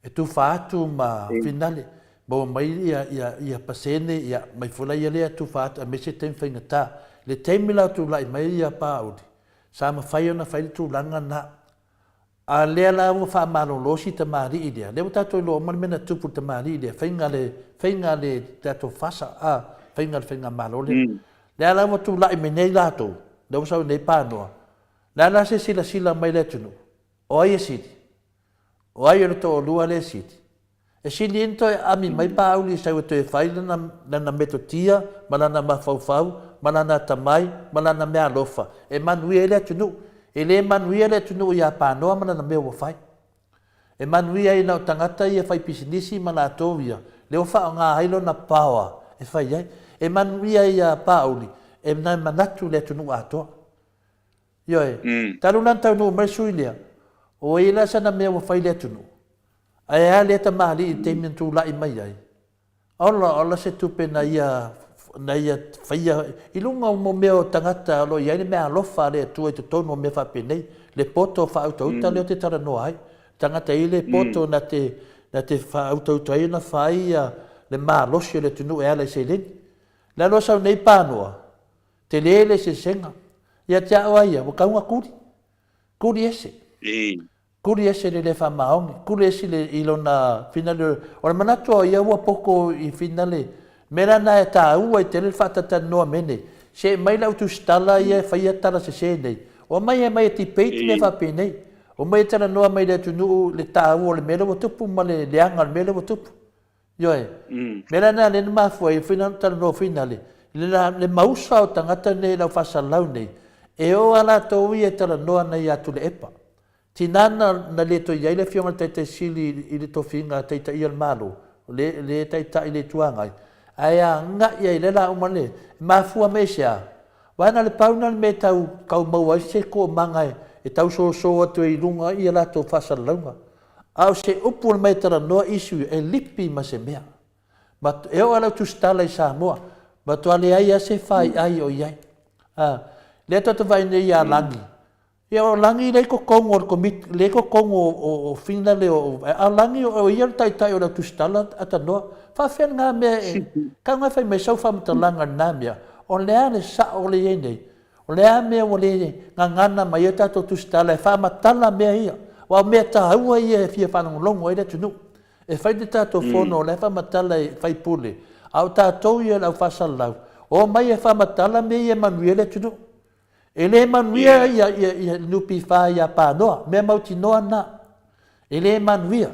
e tufa atu ma finale, maua mai ia, ia, ia pasene, ia, mai foi la ia lea tufa atu aemaise taimi faigata. Le taimi la o tulai mai ia Paauli, sa mafai ona fai le tulaga na. A lea la ua faamalolo si tamalii lea, lea ua tatou iloa uma le mea na tupu i le tamalii lea, faiga le, faiga le tatou FASA, a, faiga le faigamalo lea. Lea la ua tulai mai nei latou, lea ua sau nei Panoa, le a la se silasila mai le atunuu? O ai e sili? O ai o le toalua lea e sili? E sili ai ona toe aami mai Paauli e sau e toe fai lana, lana metotia ma lana mafaufau ma lana atamai ma lana meaalofa e manuia ai le atunuu. E le manuia le atunuu iā Panoa ma lana mea ua fai. E manuia ai na o tagata ia fai pisinisi ma latou ia, lea ua faaaoga ai lona power e fai ai. E manuia ai iā Paauli e manatu le atunuu atoa. Ioe. Talu la ona taunuu mai le sui lea, ua i ai la sana mea ua fai i le atunuu? Ae a lea tamalii i le taimi na tulai mai ai? Ola, ola se tupe na ia, na ia faia i luga o mea o tagata o lo o i ai le mea alofa a le Atua i totonu o mea faapenei, le poto faautauta lea ou te talanoa ai. Tagata e i ai le poto na te, na te faautauta ai ona fai le malosi o le atunuu e ala i seleni. Le aloa sau nei Panoa, Tele le eseesega. Ia te au a ia, ua tau na kuli. Kuli ese. Kuli ese le le faamaoni. Kuli ese le, i lona finale. O le manatu o ia ua poko i finale. Mea la na e taua i tele le faatatalanoa mea nei. Se mai lau tusitala ia e faia tala sese nei. Omai e aumai e debate mea faapenei. Omai e talanoa mai i le atunuu le taua o le mea lea ua tupu ma le leaga o le mea lea ua tupu. Ioe. Mea la lena lea na mafua ai foi na talanoa foi na le le mausa o tagata nei i lau faasalalau nei, e o lava latou ia e talanoa nei ia Tuilaepa. Tina na na le toe i ai le Afioga i le Taitai Sili i le tofiga taitaia o le Malo, le le Taitai i le Itu Agai, ae agai ai i lea lauma le, e mafua mai i se a? Aua na o le pau lena o le mea e tau tau maua ai se toomaga e e tau soso atu ai i luga ia latou faasalalauga. A o se upu na mai talanoa issue ia, e lipi ma se mea. Ma e oo lava lau tusitala i Samoa, matua leai lava se faiai o i ai. A, lea tatou te vaai nei ia Lagi, Ia o Lagi lea i totonu o le komiti, lea i totonu o o fina lea o a o Lagi o ia le taitai o le au tusitala a tanoa. Faafefea lena mea e tau na fai mai sau faamatalaga i lena mea, o le a le sao lea i ai nei? O le a mea ua le gagana mai ai tatou tusitala e faamatala mea ia? Aua o mea taua ia e fia faalogologo ai le atunuu. E fai le tatou fono o la e faamatala e faipule, a o tatou ia le au faasalalau, omai e faamatala mea ia e manuia ai le atunuu. E le manuia ia ia ia NPF ia Panoa, mea mautinoa lena. E le manuia.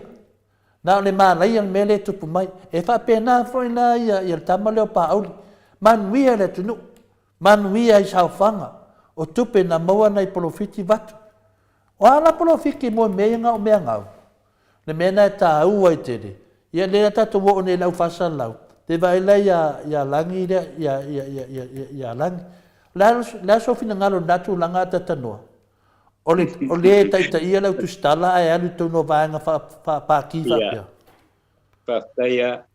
Na o le malaia le mea lea e tupu mai. E faapena foi la ia ia le tama lea o Paauli. Manuia le atunuu. Manuia i saofaga o tupe na maua nai polofiti vatu. O a la polofiti mo mea ia na o mea gau? Le mea lena e taua ai tele, ia lea la tatou oo nei i le au faasalalau, te vaai la ia, ia Lagi lea, ia, ia, ia, ia, ia, ia Lagi. O le a, le a sou finagalo i lena tulaga a Tatanoa? O le, o le e taitaia le au tusitala ae alu i totonu o vaega faa, faa-pātī faapea. Faafetai lava.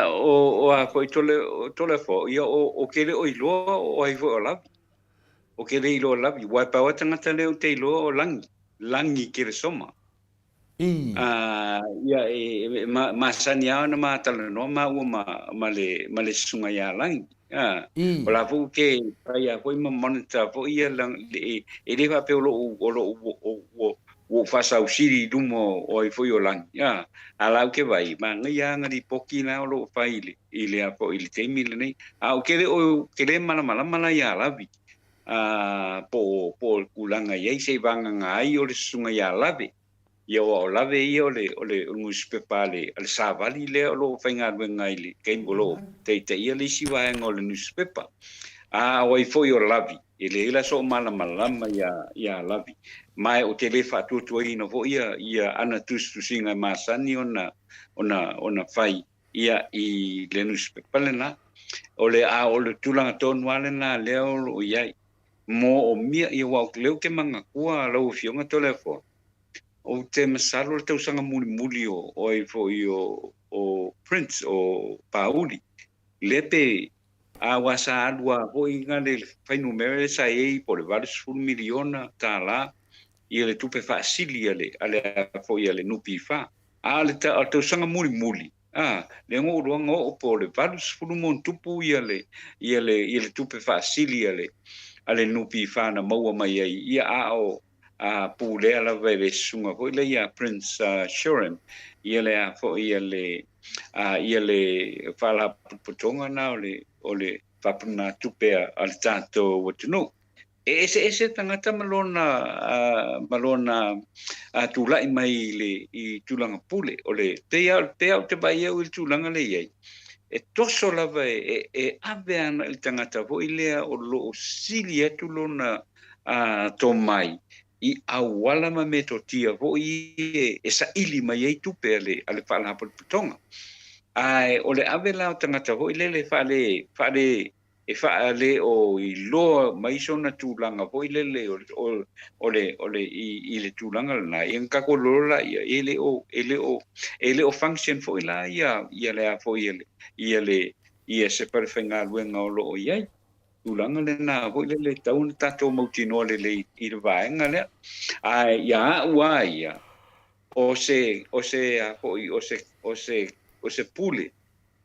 O, o a foi tole, tole fo, ia o, o ke le o iloa o ai foi o Lavi. O ke le iloa Lavi. Wai pau a tangata le o te iloa o Langi. Langi ke le soma. I. Ia, e masani lava ona ma talanoa maua ma, ma le, ma le susuga ia Lagi. I. O la foi ke fai a foi ma monitor foi ia e, e le faapea o lou, o lou, o, o, ua ou faasausili i luma o ai foi o Lagi. A, a la ou te vaai, manaia lava ana lipoti la o lo o fai i le, i le a foi i le taimi lenei. A ou te le o, te le malamalama la ia Lavi, po o, po o le tulaga e i ai seivagana ai o le susuga ia Lave. Ia aua o Lave ia o le, o le nusipepa a le, a le Savali lea o lo o faigaluega i le taimi o lo o taitaia le isi vaega o le nusipepa. A o ai foi o Lavi, e leai la soo malamalama ia, ia Lavi. Ma ou te le faatuatuaina foi ia, ia ana tusitusiga e masani ona, ona, ona fai ia i le nusipepa lena. O le, a o le tulaga tonu lava lena lea o lo o i ai. Moomia, ia aua o lea ou te manatua lau Afioga Toleafoa, ou te masalo le tausaga mulimuli o, o ai foi o, o Prince, o Paauli, lea pe, a aua sa alu lava foi na le fuainumera lea sa i ai po o le $80 miliona tala ia le tupe faasili a le, a le foi a le NPF. A o le tausaga mulimuli, a, lea na ou iloa na oo po o le 80 ma ona tupu ia le, ia le, ia le tupe faasili a le, a le NPF na maua mai ai, ia a o a pulea lava e le susuga foi lea ia Prince Shuren, ia le a foi ia le, a, ia le faalapotopotoga na o le, o le faapunaga-tupe a le tatou atunuu. E eseese tagata ma lona ma lona tulai mai i le i tulaga pule. O le pei lava pei lava ou te vaai au i le tulaga lea e i ai, e toso lava e e ave ana i le tagata foi lea o lo o sili atu lona tomai i auala ma metotia foi ia e saili mai ai tupe a le a le Faalapotopotoga. Ae o le ave la o tagata foi lele faale faale e faaleoiloa mai sona tulaga foi lele o le, o le, o le, i, i le tulaga lena, ia ona tatou iloa laia, e le o, e le o, e le o function foi la ia, ia le a foi, ia le, ia le, ia se falefaigaluega o lo o i ai. Tulaga lena foi lele e tatau ona tatou mautinoa lelei i le vaega lea. Ae ia au lava ia, o se, o se a foi, o se, o se, o se pule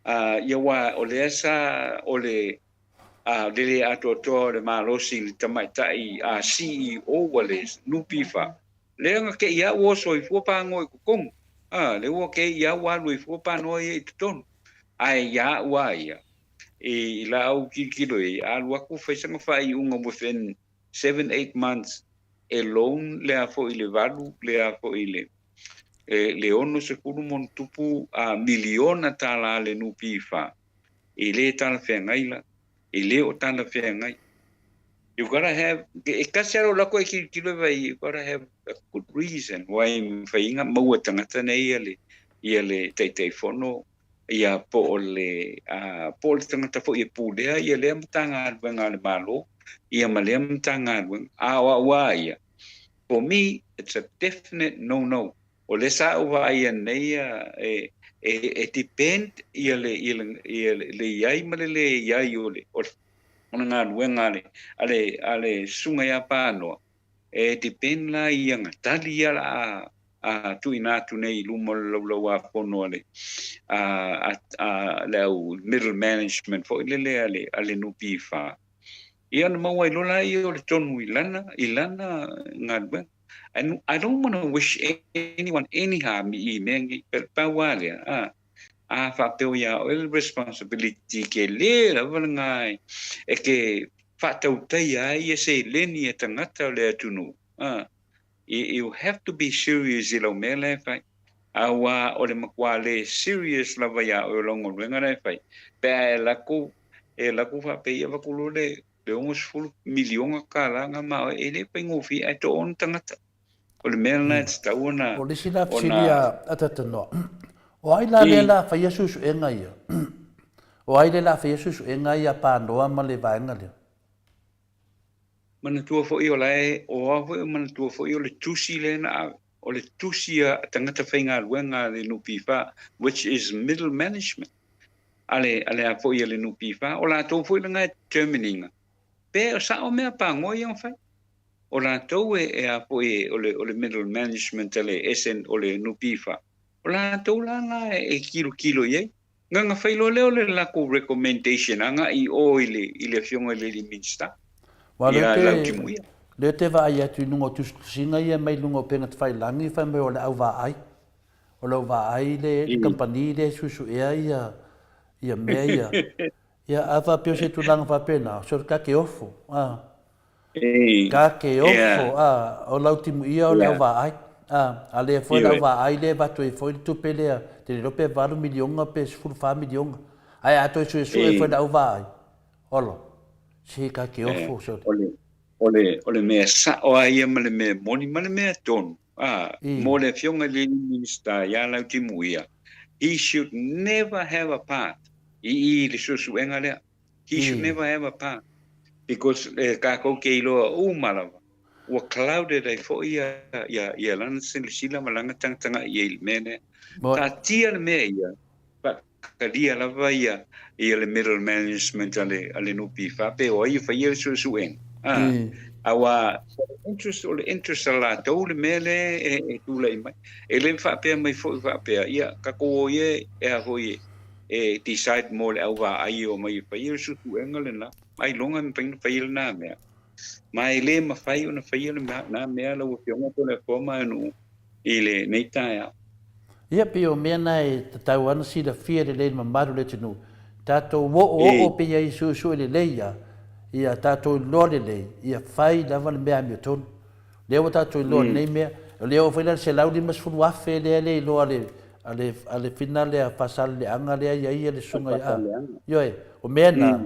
Ā, ia aua o lea sa o le a le lē atoatoa o le malosi i le tamaitai a CEO a le NPF, lea na kei a ua oso ai fua panoa i totonu. Ā, lea ua kei a ua alu ai fua panoa ia i totonu. Ae ia au a ia, i la au tilotilo i ai, a alu atu fai sana faaiuga within. 7, 8 months e loan le a foi le valu le a foi le le 60 ma ona tupu miliona tala a le NPF, e le talafeagai la, e le o talafeagai. You gotta have, e tasi lava lou lako e tilotilo e vaai, you gotta have a good reason why mafai ona maua e tagata nei ia le, ia le Taitaifono ia po o le, po o le tagata foi e pulea ia lea Matagaluega a le Malo ia ma lea Matagaluega. A o au lava ia, for me, it's a definite no no. O lea sa ou vaaia nei e, e, e depend ia le, ia le, ia le iai ma le le iai o le, o le galuega a le, a le, a le susuga ia Panoa, e depend la i ana tali ia la a, a tuuina atu nei i luma o le laulau-a-fono a le, a, a, a le au middle management foi lele a le, a le NPF. Ia ona maua ai loa lea o le tonu i lana, i lana galuega. And I don't want to wish anyone any harm i mea nei, but pau lava lea, a, a faapea ia oe le responsibility ke le lava lena e ke faatautaia ai ia seleni a tagata o le atunuu, a, you have to be serious i lau mea la e fai. Aua o le matua le serious lava ia oe o lau galuega la e fai, pe a e lako, e lako faapea ia avatu loa le le 60 miliona tala na ma oe, e le faigofie ae toaono tagata. O le mea lena e tatau ona... O le isi la fesili a Tatanoa, o ai la lea la faia suesuega ia? O ai lea la faia suesuega ia a Panoa ma le vaega lea? Manatua foi o la e, o a foi o manatua foi o le tusi lea na ave, o le tusi a tagata faigaluega a le NPF, which is middle management. A le, a le a foi a le NPF, o latou foi lena e determine ina, pe o sao mea pāgoa ia ona fai. O latou e, e a foi o le, o le middle management a le SN, o le NPF, o latou la na e, e kilokilo i ai. Na ona fai loa lea o le latou recommendation agai i o i le, i le afioga i le alii Minisita, Aua lea te, lea te vaai atu i luga o tusitusiga ia mai luga o upega tafailagi fai mai o le au vaai. O lau vaai le kamupani lea e suesuea ia ia mea ia. Ia a faapea o se tulaga faapena, sort ka ke ofo, a. Ka ke ofo, a, o lau timuia o le au vaai. A, a lea foi le au vaai lea e avatu ai foi le tupe lea, te le iloa pe 8 miliona pe 14 miliona. Ae a toe suesue foi le au vaai, olo, se ka ke ofo, sort. O le mea sao lava ia ma le mea moni ma le mea tonu. Ā, mō le Afioga i le alii Minisita ia Lautimuia, he should never have a part i i le suesuega lea. He should never have a part because e kākou ke iloa uma lava, ua clouded ai foi ia, ia, ia lana silasila ma lana tagatagai i ai i le mea lea. Taatia le mea ia, but Talia lava ia ia le middle management a le a le NPF pe o ai e faia le suesuega. A, aua o le interest o le interest a latou le mea lea e, e tulai mai. E le faapea mai foi faapea, ia tatou o ia e a foi e, e decide mo le au vaai e omai e faia le suesuega lena. Ailoga e mafai ona faia lena mea. Ma e le mafai ona faia lena mea lau Afioga Toleafoa Maenu i lenei taeao. Ia, pei o mea na e tatau lava ona silafia lelei e le mamalu o le atunuu. Tatou oooo pei ai suesue lelei ia, ia tatou iloa lelei, ia fai lava le mea amiotonu. Lea ua tatou iloa lenei mea, o lea ua fai la le 150,000 lea le iloa a le, a le, a le fina lea Faasaleleaga lea e i ai le susuga ia, ioe, o mea na,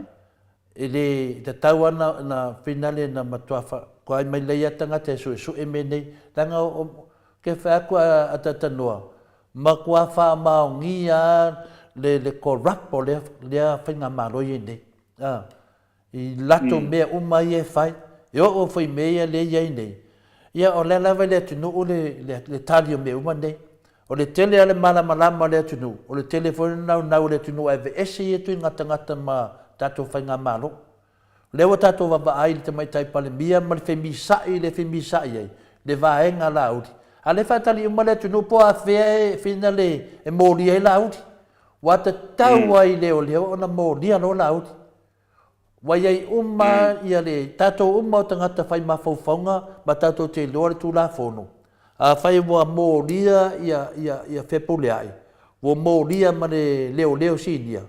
E le tatau ana na finale na matua fa koai mai lei a tagata e suesue mea nei, leaga o ke fai atu a Tatanoa, matua faamaonia a le le corrupt o lea lea faigamalo i ai nei. A, i latou mea uma ia e fai, e oo foi i mea ia lea e i ai nei. Ia o lea lava i le atunuu le le tali o mea uma nei. O le tele a le malamalama o le atunuu, o le tele foi o le naunau o le atunuu ae aveese ia ituaiga tagata ma tatou faigamalo. O lea ua tatou vaavaai i le Tamaitai Palemia ma le femisa'i lea e femisa'i ai le vaega Laauli. A o lea e faatali uma le atunuu po o afea e finale e molia ai Laauli. Ua tatau ai leoleo ona molia loa Laauli. Ua i ai uma ia le tatou uma o tagata fai mafaufauga ma tatou te iloa le Tulafono. Afai ua molia ia, ia, ia Fepuleai, ua molia ma le leoleo sinia,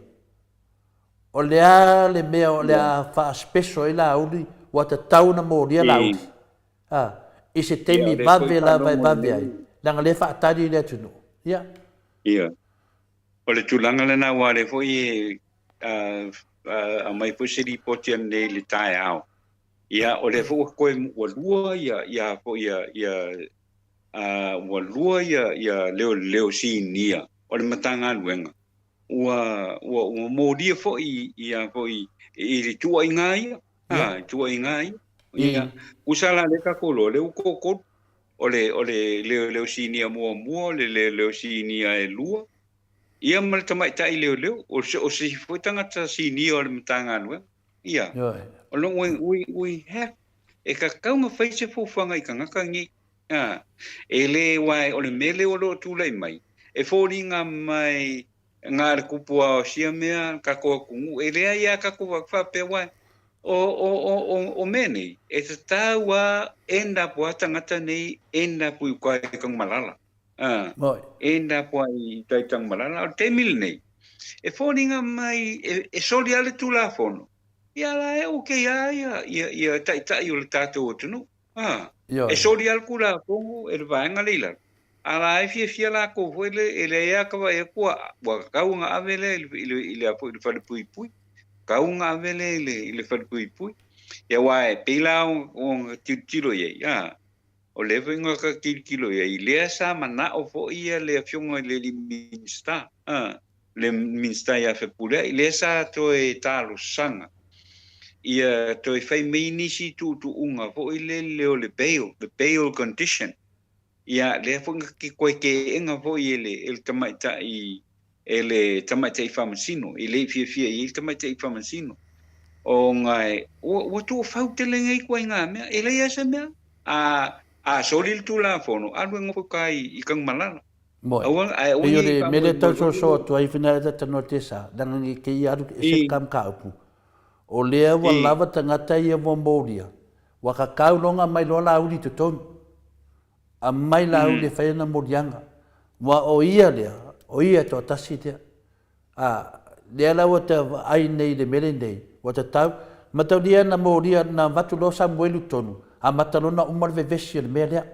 o le a le mea o le a faa-special ai Laauli? Ua tatau ona molia Laauli, a, i se taimi vave lava e vave ai, leaga lea e faatali le atunuu. Ia. Ia. O le tulaga lena aua o lea foi e aumai foi se lipoti ananei i le taeao, ia o lea foi ua toe ua lua ia ia foi ia ia ua lua ia ia leoleo sinia o le Matagaluega ua ua ua molia foi ia foi i le tuuaiga ia, a, tuuaiga ia. Ia, tusa la lea tatou iloa, lea ua toatolu, o le o le leoleo sinia muamua, o le leoleo sinia e lua, ia ma le tamaitai leoleo, o se o se isi foi tagata sinia o le Matagaluega. Ia, o lona uiga, we, we have, e tatau ona fai se fuafuaga i tagata nei. A, e le, aua o le mea lea o lo o tulai mai, e foliga mai na o le tupu lava o sia mea le tatou atunuu, e leai lava tatou faapea, aua o, o, o, o, o mea nei, e tatau lava end up lava tagata nei end up i uta i Tanumalala. A, end up lava i uta i Tanumalala. O le taimi lenei, e foliga mai e, e soli lava le Tulafono, ia la e okay lava ia, ia, ia taitai o le tatou atunuu. A, e soli lava le Tulafono e le vaega lea i lalo, a la e fiafia latou foi le, e leai lava ka vaai atu ua, ua tatau ona ave lea i le, i le, i le, i le falepuipui, tatau ona ave lea i le, i le falepuipui. Ia aua e pei la ona tilotilo i ai, a, o lea foi na ta tilotilo i ai, lea sa manao foi ia le afioga i le alii Minisita, a, le Minisita ia Fepuleai, lea sa toe talosaga ia toe fai mai nisi tuutuuga foi lele o le bail, the bail condition. Ia, lea foi na toe teena foi e le, e le tamaitai, e le tamaitai faamasino, e le i fiafia i ai le tamaitai faamasino, ona e, ua, ua tuufau tele nei ituaiga mea, e leai lava se mea. A, a soli le Tulafono, alu e nofo i tai i Tanumalala. Moe. Pei o le mea lea e tau soso atu ai fina e talanoa te sa, leaga nge kei alu ese le kamkaupu. O lea ua lava tagata ia ua molia, ua kakau loga mai loa Laauli i totonu. Aumai Laauli e fai ana moliaga. Ua o ia lea, o ia e toatasi lea. A, lea la ua te vaai nei i le mea lenei, ua tatau, mataulia na molia, na avatu loa Samuelu i totonu, amata loa ona uma le vevesi o le mea lea.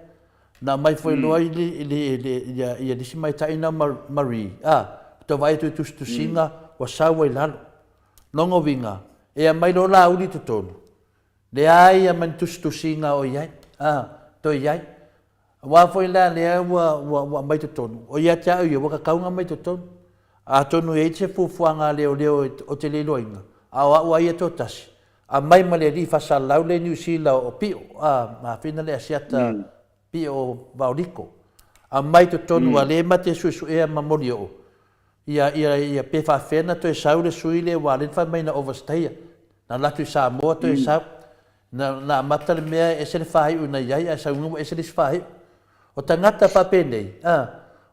Na aumai foi loa i le, i le, i le, ia, ia le isi maitai na Marie, a, ua tau vaai atu i tusitusiga, ua sau ai i lalo. Lona uiga, e aumai loa Laauli i totonu, Leai a ma ni tusitusiga o i ai, a, toe i ai. Aua foi la lea ua, ua, ua aumai totonu, o ia te au ia, ua kakau ona aumai totonu. Atonu e i ai se fuafuaga a leoleo o te le iloaina, a o au a ia toatasi, aumai ma le alii faasalalau lea i Niu Sila o Pio, a, ma Fina le Asiata Pio o Vaoliko. Aumai totonu, a le ma te suesuea ma molioo, Ia, ia, ia, pe faafefea na toe sau le sui lea aua lea na fai mai na overstay-a. Na alu atu i Samoa toe sau. Na, na amata le mea e ese le faaiu na i ai ae sau ua ese le isi faaiu. O tagata faapenei, a,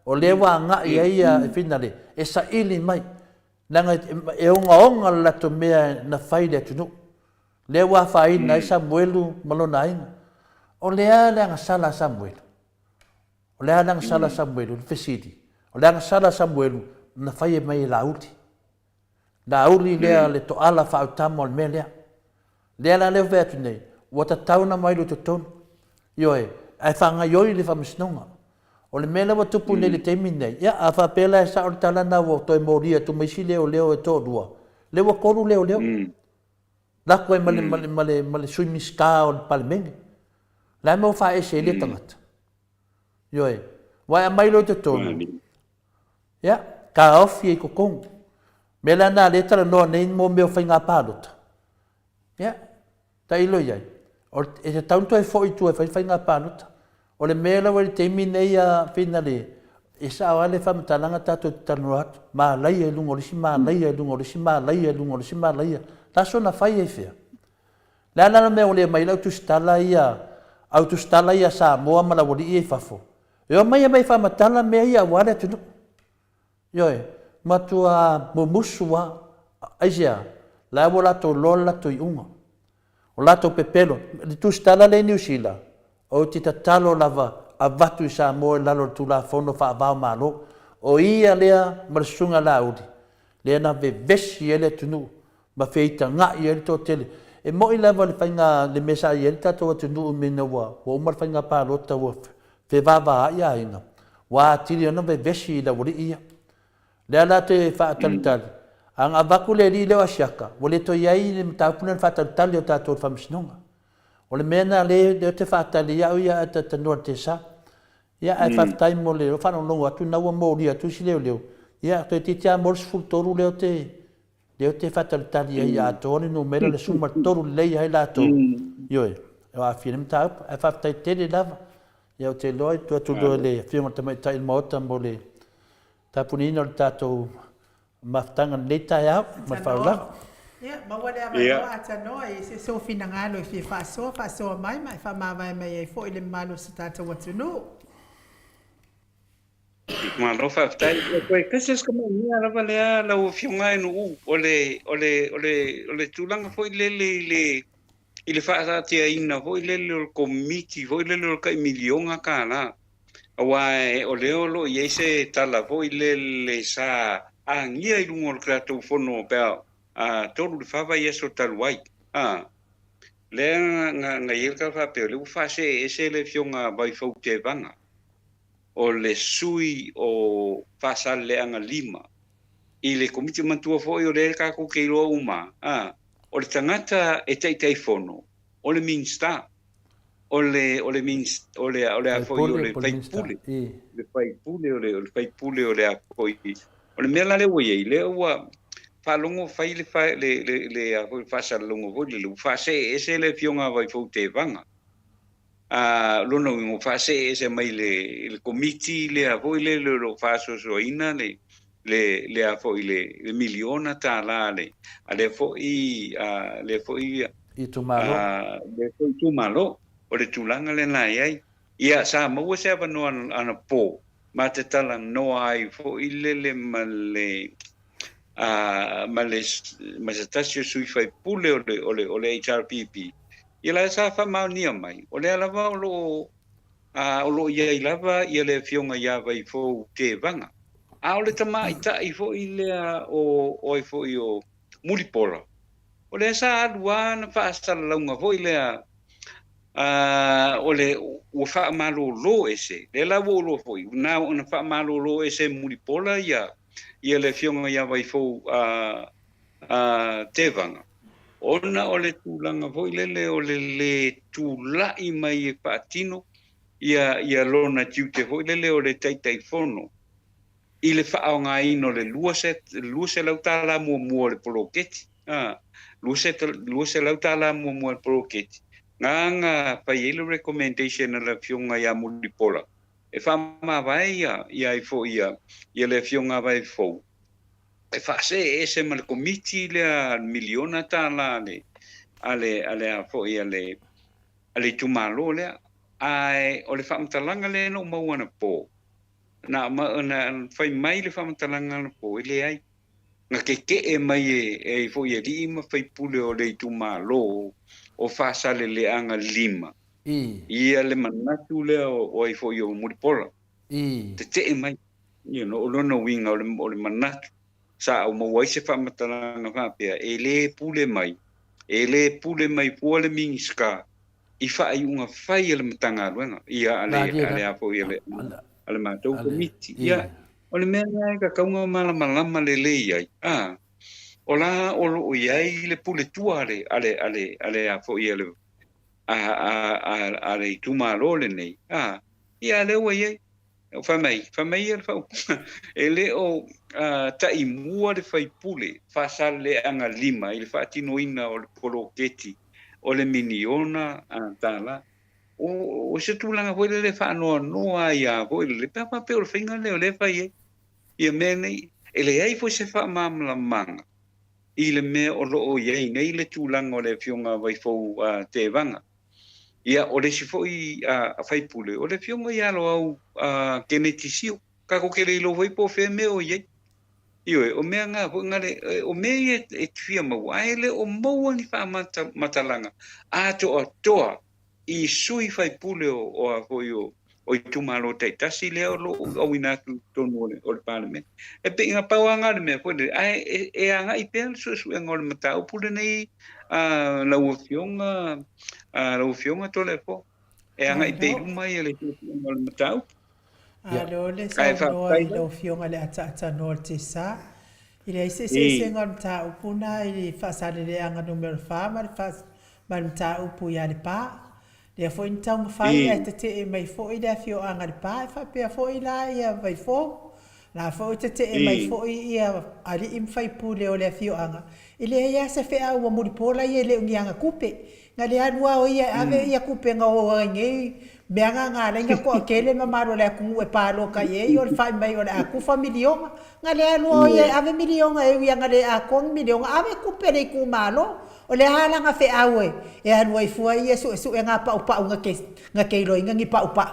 o lea ua agai ai ia e finale, e saili mai, leaga e ogaoga le latou mea na fai i le atunuu. Lea ua afaina ai Samuelu ma lona aiga. O le a le agasala a Samuelu? O le a le agasala a Samuelu? Le fesili. O le agasala a Samuelu, na fai mai e Laauli. Laauli lea le toala faautama o le mea lea. Lea la lea ua fai atu nei, ua tatau ona aumai loa i totonu. Ioe, ae faagaioi le faamasinoga. O le mea lea ua tupu nei i le taimi lenei, ia a faapea la e sao le tala lena ua toe molia atu ma isi leoleo e toalua, lea ua tolu leoleo. Lako ai ma le, ma le, ma le, ma le Sui Minisita o le Palemene. O le a le mea ua faaese ai lea tagata? Ioe. Ua e aumai loa i totonu, ia, taofi ai i totonu. Mea la lena lea e talanoa nei mo mea o faiga palota, ia, tailo i ai, e tatau ona toe foi i tua e fai le faiga palota. O le mea lea ua i le taimi nei a Finale, e sao lava le faamatalaga tatou te talanoa atu, malaia i luga o le isi malaia i luga o le isi malaia i luga o le isi malaia. La soona fai ai fea? Le a la le mea ua le aumai ai le au tusitala ia, au tusitala ia a Samoa ma le aualii ia i fafo? E omai e aumai faamatala mea ia aua le atunuu. Ioe, matua mumusu lava. Aisea? La ua latou iloa le latou iuga. O latou pepelo. Le tusitala lea i Niu Sila, ou te tatalo lava avatu i Samoa i lalo o le Tulafono Faava-o-Malo. O ia lea ma le Susuga Laauli, lea na vevesi ai le atunuu ma feitaga'i ai le toatele. E moʻi lava le faiga le mea sa i ai le tatou atunuu i mea ua ua uma le faiga palota ua fevavaai aiga, ua atili ona vevesi i le aualii ia. Lea la te faatalitali, a na avatu le alii lea o Asiata, ua le toe i ai le mataupu lea na faatalitali e tatou i le Faamasinoga. O le mea lena lea ou te faatali ai au ia ae talatalanoa i le Tesa. Ia ae faafetai mo le faalogologo atu lena ua molia atu isi leoleo, ia toeitiiti lava mo le 13 lea ou te lea ou te faatalitali ai ia atoa le numera le 13 lelei ai latou, ioe, o aafia ai le mataupu. Ae faafetai tele lava. Ia ou te iloa e tuu atu loa i le Afioga i le Tamaitai o le Maota mo le tapuniina o le tatou mafutaga i lenei taeao. Ma le faaaloalo. Ia, maua le avanoa Atanoa i se isi ou finagalo e fia faasoa, faasoa mai ma e faamavae mai ai foi le mamalu o si tatou atunuu. Malo faafetai. E toe tasi si tamai mea lava lea lau Afioga e Nu'u, o le, o le, o le, o le tulaga foi lele i le, i le faataatiaina foi lele o le Komiti foi lele o le tai miliona tala, aua o lea o lo o i ai se tala foi lele sa agia i luga o le tatou fono pe a 3 i le 4 vaiaso talu ai, a lea na i ai le tala faapea o lea ua faasee ese le Afioga Vaifou Tevaga o le sui o Faasaleleaga 5 i le Komiti. Manatua foi o lea tatou te iloa uma a o le tagata e Taitaifono o le Minisita, o le o le o le o le a foi o le faipule, le faipule o le o le faipule o le a foi o le mea la lea ua i ai, lea ua faalogo fai le le le le a foi faasalalauga foi lele ua faasee ese le Afioga a Vaifou Tevaga. A lona uiga ua faasee ese mai le le Komiti lea foi lele o lo o faasoasoaina le le le a foi le le miliona tala le a lea foi a lea foi itumalo lea foi itumalo. O le tulaga lena e ai. Ia sa maua se avanoa anapo ma te talanoa ai foi lele ma le a ma le ma se tasi o sui faipule o le o le o le HRPP. Ia la sa faamaonia mai o lea lava o lo o a o lo o i ai lava ia le Afioga ia Vaifou Tevaga. A o le tamaitai foi lea o o ai foi o Mulipola, o lea sa alu lava na faasalalauga foi lea a o le ua faamalolo ese. Lea la ua ou iloa foi, na ona faamalolo ese e Mulipola ia ia le Afioga ia Vaifou a a Tevaga, ona o le tulaga foi lele o le lē tula'i mai e faatino ia ia lona tiute foi lele o le Taitaifono i le faaaogaina o le $200 muamua o le poloketi, a $200 muamua o le poloketi, na na fai ai le recommendation a le Afioga ia Mulipola e faamavae ia ia ai foi ia ia le Afioga a Vaifou e faasee ese ma le Komiti lea miliona tala a le a le a le a foi a le a le itumalo lea. Ae o le faamatalaga lea na ou maua anapo, na na fai mai le faamatalaga anapo, e leai, na tetee mai e e foi alii ma faipule o le itumalo o Faasaleleaga 5 ia le manatu lea o ai foi o Mulipola tetee mai. You know, o lona uiga o le, o le manatu sa ou maua ai se faamatalaga faapea, e lē pule mai, e lē pule mai fua le Minisita i faaiuga fai a le Matagaluega, ia a le, a le a foi a le, a le matou Komiti. Ia, o le mea lena e tatau ona malamalama lelei ai, a, o la o lo o i ai le pule tua a le, a le, a le, a le a foi a le, a, a, a, a le itumalo lenei, a, ia, lea ua i ai. Fai mai, fai mai ia le faaupuga, e le o taimua le faipule Faasaleleaga 5 i le faatinoina o le poloketi o le miniona tala. O se tulaga foi lele e faanoanoa ai lava foi lele, pe a faapea o le faiga lea o lea e fai ai ia mea nei. E leai foi se faamalamalamaga i le mea o lo o i ai nei le tulaga o le Afioga a Vaifou Tevaga. Ia, o le isi foi faipule, o le Afioga ia Loau Keneti Sio. Tatou te le iloa foi po o fea mea o i ai. Ioe, o mea na foi na le, o mea ia e te fia maua, ae le o maua ni faamatalaga atoatoa i sui faipule o, o a foi o, o itumalo taitasi lea o lo o auina atu i totonu o le, o le Palemene. E pei na pau lava na o le mea foi lele, ae e, e agai pea le suesuega o le mataupu lenei. lau Afioga, lau Afioga Toleafoa, e agai pea i luma le suesuega o le mataupu. Malo le saunoa i lau Afioga i le Ataatanoa o le Tesa. E leai se eseesega o le mataupu lena i le Faasaleleaga Numera 4 ma le ma le mataupu i Alepa. Lea foi na taumafai ae tetee mai foi le afioaga Lepa e faapea foi la ia Vaifou. La foi ua tetee mai foi ia alii ma faipule o le afioaga, e leai lava se feau ua mulipo la ia e le o ni aga tupe. Na le alu lava o ia e ave ia tupe na o ai nei mea na na ala ai na toatele le mamalu o le atunuu e palota i ai o le fai mai o le a tufa miliona. Na le alu lava o ia e ave miliona e ui lava na le atoa ni miliona, ave tupe a le itumalo. O le a lana feau e alu ai fua ia suesue nga paupau na te iloaina ni paupau.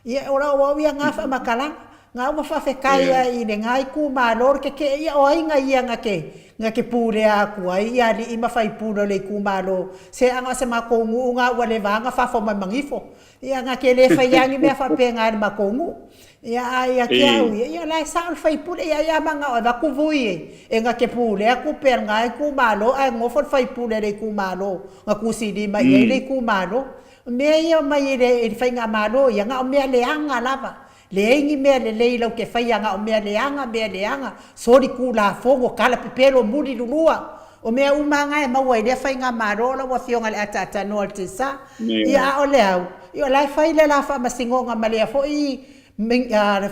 Ia o lau au ia nga faamatalaga, nga ua faafetai ai i lena itumalo le tetee ia o ai na ia na te na te pulea atu ai ia alii ma faipule o le itumalo se ana o se matou nuu na ua leva na fafo mai manifo. Ia na te le faia ni mea faapena e le matou nuu. Ia a ia te au ia, ia o la e sao le faipule, ia ai a manao e avatu vui e, e na te pulea tupe a lena itumalo ae nofo le faipule a le itumalo na tusilima i ai le itumalo. O mea ia omai i le, i le faigamalo ia, na o mea leaga lava. Leai ni mea lelei lau te faia, na o mea leaga, mea leaga, soli tulafono, tala pepelo, muli lulua. O mea uma lava na e maua i lea faigamalo lau Afioga i le Ataatanoa o le Tesa. Ia a o le au, ia o la e fai le la faamasinoga ma lea foi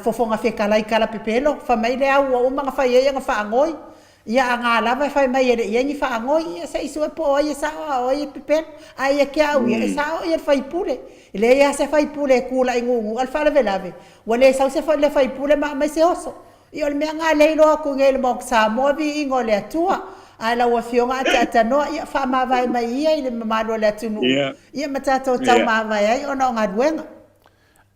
fofoga fetalai tala pepelo, fai mai le au ua uma ona fai ai ana faanoi. Ia a na lava e fai mai e le i ai ni faanoi, ia se i sue po o ai e sao a o ai e pepelo. Ae ia te au ia, e sao ia le faipule. E leai lava se faipule e tulai nunu, a o le faalavelave, ua le sau se le faipule ma aumai se oso. Ia o le mea lena lea e iloa atu nei e le Maota Samoa, viiga o le Atua. Ae lau Afioga Ataatanoa, ia faamavae mai ia i le mamalu o le atunuu, ia ma tatou taumavae ai ona o galuega.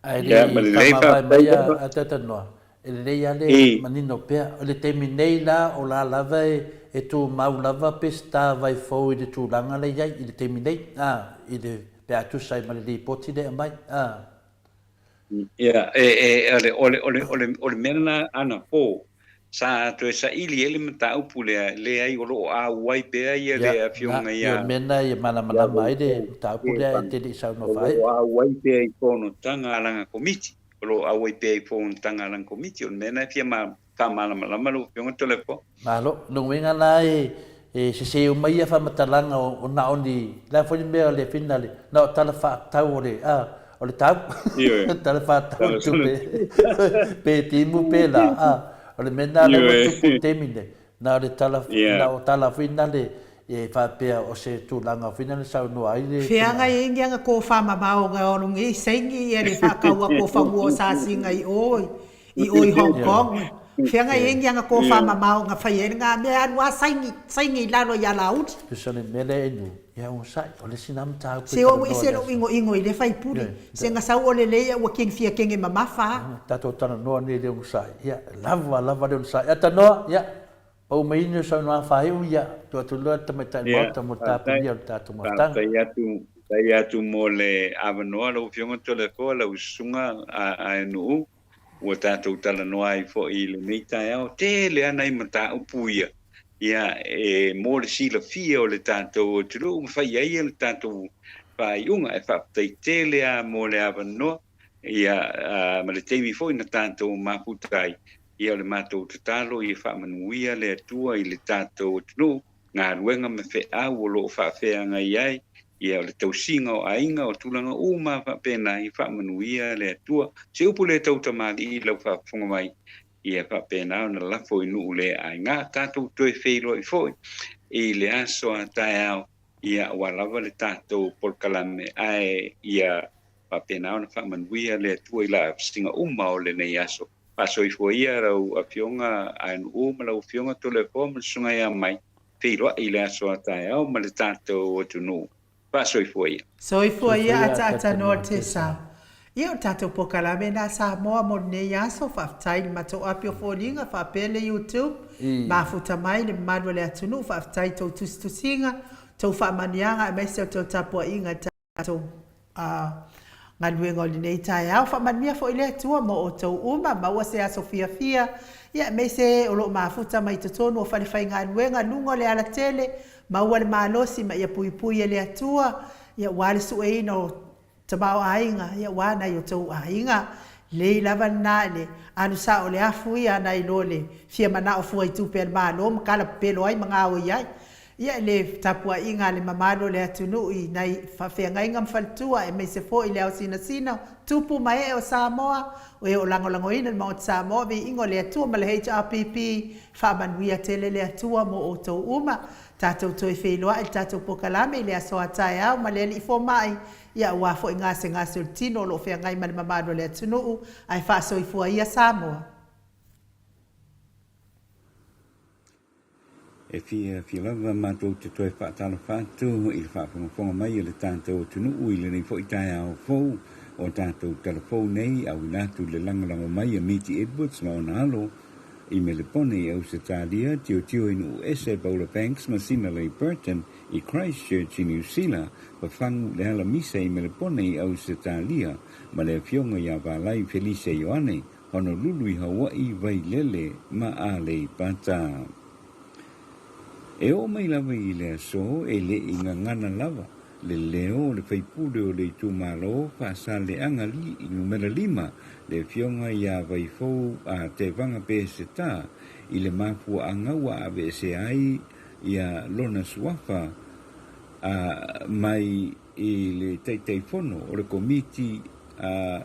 Ae le i faamavae mai a Ataatanoa, e lelei lava le manino pea. O le taimi nei la, o la lava e tumau lava Peseta Vaifou i le tulaga la e i ai i le taimi nei, a, i le, pe a tusa ai ma le lipoti lea e aumai, a. Ia, e, e, o le, o le, o le, o le, o le mea lena anapo, sa toe saili ai le mataupu lea, leai o lo o auai pea ia le Afioga ia. Ia, o le mea lena ia malamalama ai le mataupu lea e te le i saunoa faaee. O lo o auai pea i fonotaga a lana Komiti, o lo o auai pea i fonotaga a lana Komiti, o le mea lena e fia faamalamalama lau Afioga Toleafoa. Malo. Lona uiga la e sese uma ia faamatalaga o na o ni, le a foi le mea o le finale, na o tala faatatau o le, a, o le tau. Ioe. Tala faatatau o le tupe, pe timu pe la, a. O le mea lena lea ua tupu i le taimi nei, na o le tala, na o tala finale e faapea o se tulaga finale saunoa ai le Feagai ai ni aga kofamamao nga o lunga i saini ia le faatau atu o fanua o Sasiga i o i o i Hong Kong. Feagai ai ni aga kofamamao nga fai ai nga mea alu a saini, saini i lalo i alauli. Tusa le mea lea e nu, ia onosai, o le isi na mataupu e Se o ese lou ingoingo i le faipule, se nga sau o lelei a ua kini fia kenge mamafa a. Tatou talanoa nei i le onosai, ia lava lava le onosai. A tanoa, ia Pau mai ni o saunoaga faaiu ia, tuu atu loa le Tamaitai Maota mo le tapunia o le tatou mafutaga. Faafetai atu, faafetai atu mo le avanoa lau Afioga Toleafoa, lau Susuga Aenuu, ua tatou talanoa ai foi i lenei taeao. Tele lava nai mataupu ia, ia e mo le silafia o le tatou atunuu ma fai ai le tatou faaiuga. E faafetai tele lava mo le avanoa, ia, ma le taimi foi na tatou mafuta ai. Ia o le matou tatalo ia faamanuia le Atua i le tatou atunuu, galuega ma feau o lo o faafeagai ai, ia o le tausiga o aiga, o tulaga uma faapena, ia faamanuia le Atua. Se upu le tau tamalii i lau faafofoga mai, ia faapena ona lafo i nuu le aiga. Tatou toe feiloai foi i le aso a taeao, ia aua lava le tatou polokalame, ae ia faapena ona faamanuia le Atua i laasiga uma o lenei aso. Faasoifua ia lau Afioga Aenuu ma lau Afioga Toleafoa ma le Susuga ia Mai, feiloai i le aso a taeao ma le tatou atunuu. Faasoifua ia. Soifua ia ataatanoa te sa. Ia o le tatou polokalame lena Samoa mo lenei aso, faafetai i le matou api o foliga faapea le YouTube, mafuta mai le mamalu o le atunuu, faafetai i tou tusitusiga, tou faamanuiaga aemaise o tou tapuaiga i le tatou galuega o lenei taeao. Faamanuia foi le Atua mo outou uma, maua se aso fiafia, ia aemaise o lo o mafuta mai totonu o falefaigaluega, luga o le alatele, Maua le malosi ma ia puipui e le Atua, ia aua le sueina o tamaoaiga, ia aua nai o tou aiga. Lelei lava lena i le alu sao o le afu ia nai lo le fia manao fua i tupe a le Malo ma kala pepelo ai ma gaoi ai. Ia i le tapuaiga a le mamalu o le atunuu i nai faafeagaiga ma faletua aemaise foi le ao sinasina, tupu ma ee o Samoa, o e o lagolagoina le Maota Samoa, viiga o le Atua ma le HRPP, faamanuia tele le Atua mo outou uma. Tatou toe feiloai i le tatou polokalame i le aso a taeao ma le Alii Fomai, ia aua foi gasegase o le tino o lo o feagai ma le mamalu o le atunuu, ae faasoifua ia Samoa. E fiafia lava matou te toe faatalofa atu i le faafogafoga mai a le tatou atunuu i lenei foi taeao fou o tatou talafou nei auina atu i le lagolago mai a Miti Edwards ma ona alo i Melepone i Ausetalia, tilotilo i nuu ese Paula Banks ma Sina-Leigh Burton i Christchurch i Niu Sila, fafagu le alamisa i Melepone i Ausetalia ma le afioga ia Valai Felise Ioane Honolulu i Hawaii, Vailele ma Aleipata. E oo mai lava i le aso e le i gagana lava le leo o le faipule o le itumalo Faasaleleaga numera 5, le afioga ia Vaifou a Tevaga Peseta i le mafuaaga ua aveesea ai ia lona suafa a mai i le Taitaifono o le Komiti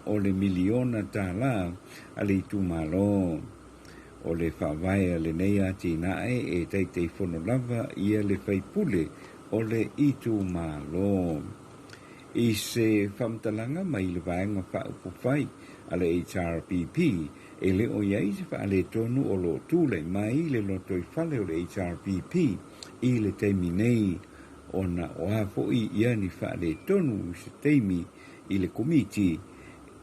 o le miliona tālā a le itumalo. O le faavae a lenei atinae e taitaifono lava ia le faipule o le itumalo. I se faamatalaga mai le Vaega Faaupufai a le HRPP, e le o i ai se faaletonu o lo o tulai mai le lotoifale o le HRPP i le taimi nei, ona o a foi ia ni faaletonu i se taimi i le Komiti,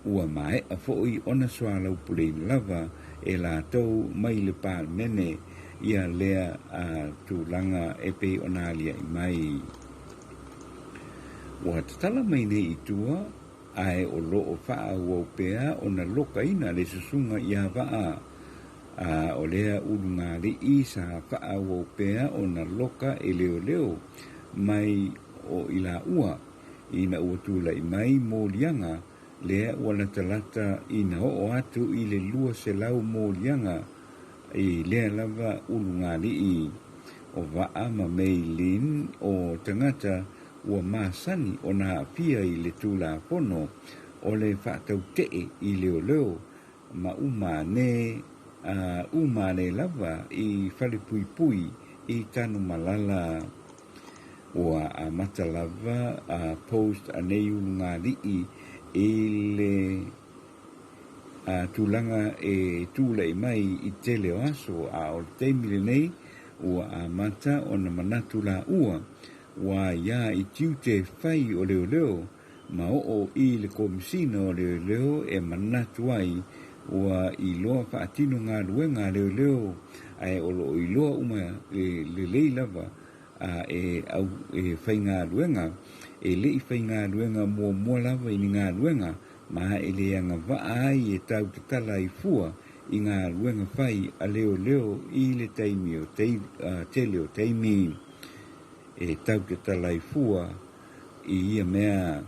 ua maea foi ona soalaupuleina lava e latou mai le Palemene ia lea tulaga e pei ona aliaʻi mai. Ua tatala mai nei i tua, ae o lo o faaauau pea ona lokaina le susuga ia Vaa, a o lea ulugalii sa faaauau pea ona loka e leoleo mai o i laua ina ua tulai mai moliaga lea ua latalata ina oo atu i le 200 moliaga i lea lava ulugalii. O Vaa ma Mei Lin o tagata ua masani ona aafia i le Tulafono o le faatautee i leoleo ma umane a umane lava i falepuipui i Tanumalala. Ua amata lava a post a nei ulugalii i le tulaga e tulai mai i tele o aso, a o le taimi lenei ua amata ona manatu laua ua aia i tiute fai o leoleo ma oo i le Komesina o Leoleo e manatu ai ua iloa faatino galuega a leoleo ae o lo o iloa uma lelei lava a e au e faigaluega e le i faigaluega muamua lava i ni galuega ma e le agavaa ai e tau tatala ai fua i galuega fai a leoleo i le taimi o tele o taimi e tau tatala ai fua i ia mea.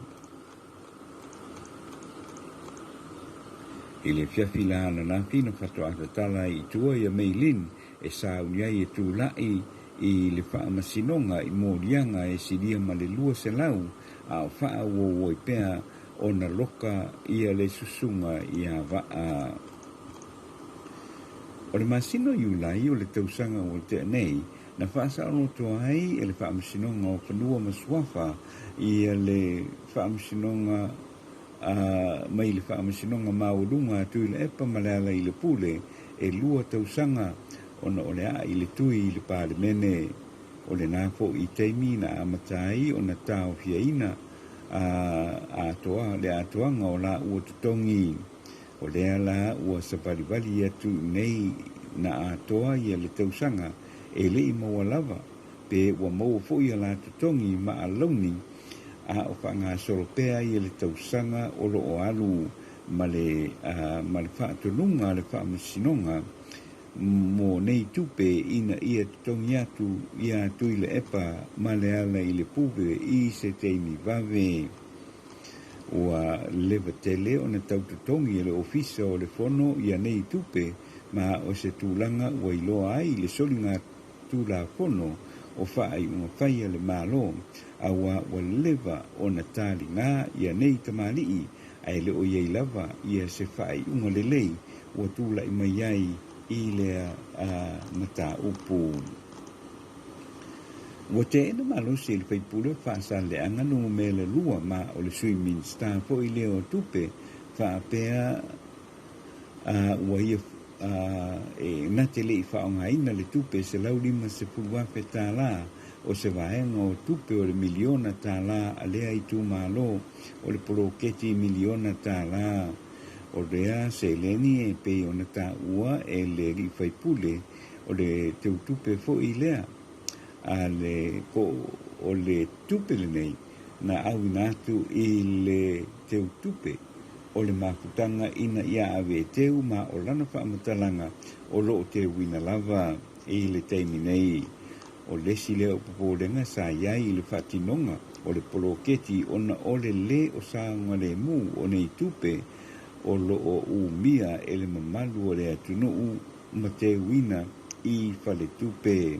I le afiafi la ananafi na faatoa tatala ai i tua ia Mei Lin e sauni ai e tula'i i le faamasinoga i moliaga e silia ma le 200 a o faaauau ai pea ona loka ia le susuga ia Vaa. O le masina o Iulai o le tausaga ua tea nei, Na faasaoloto ai e le Faamasinoga o Fanua ma Suafa ia le Faamasinoga a mai le Faamasinoga Maualuga a Tuilaepa ma Lealailepule e lua tausaga ona o le aa i le tui i le Palemene. O lena foi taimi na amata ai ona taofiaina a atoa le atoaga o laua totogi. O lea la ua savalivali atu nei na atoa ia le tausaga e le i maua lava pe ua maua foi a la totogi ma alauni a o faagasolo pea ia le tausaga o lo o alu ma le ma le faatonuga a le Faamasinoga mo nei tupe ina ia totogi atu iā Tuilaepa ma Lealailepule i se taimi vave. Ua leva tele ona tau totogi e le Ofisa o le Fono ia nei tupe ma o se tulaga ua iloa ai le soliga tulafono o faaiuga fai a le Malo, auā ua leva ona taligā ia nei tamalii ae le o i ai lava ia se faaiuga lelei ua tulai mai ai i lea mataupu. Ua teena malosi e le faipule o Faasaleleaga numera 2 ma o le Sui Minisita foi lea o Tupe faapea ua ia e na te le i faaaogaina le tupe $150,000 o se vaega o tupe o le miliona tālā a lea itumalo o le poloketi miliona tālā. O lea seleni e pei ona taua e le alii faipule o le teutupe foi lea a le po o le tupe lenei na auina atu i le teutupe o le mafutaga ina ia ave e teu ma o lana faamatalaga o lo o teuina lava i le taimi nei. O le isi lea o popolega sa i ai i le faatinoga o le poloketi ona o le lē o saogalemu o nei tupe o lo o umia e le mamalu o le atunuu ma teuina i faletupe.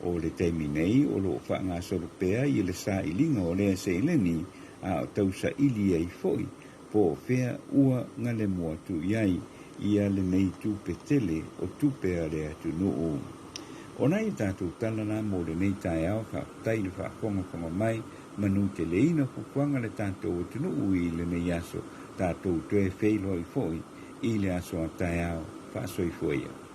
O le taimi nei o lo o faagasolo pea i le sailiga o lea seleni a o tausaili ai foi po o fea ua galemu atu i ai ia lenei tupe tele o tupe a le atunuu. O nai a tatou tala la mo lenei taeao, faafetai i le faafogafoga mai, manuteleina fuafuaga a le tatou atunuu i lenei aso, tatou toe feiloai foi i le aso a taeao. Faasoifua ia.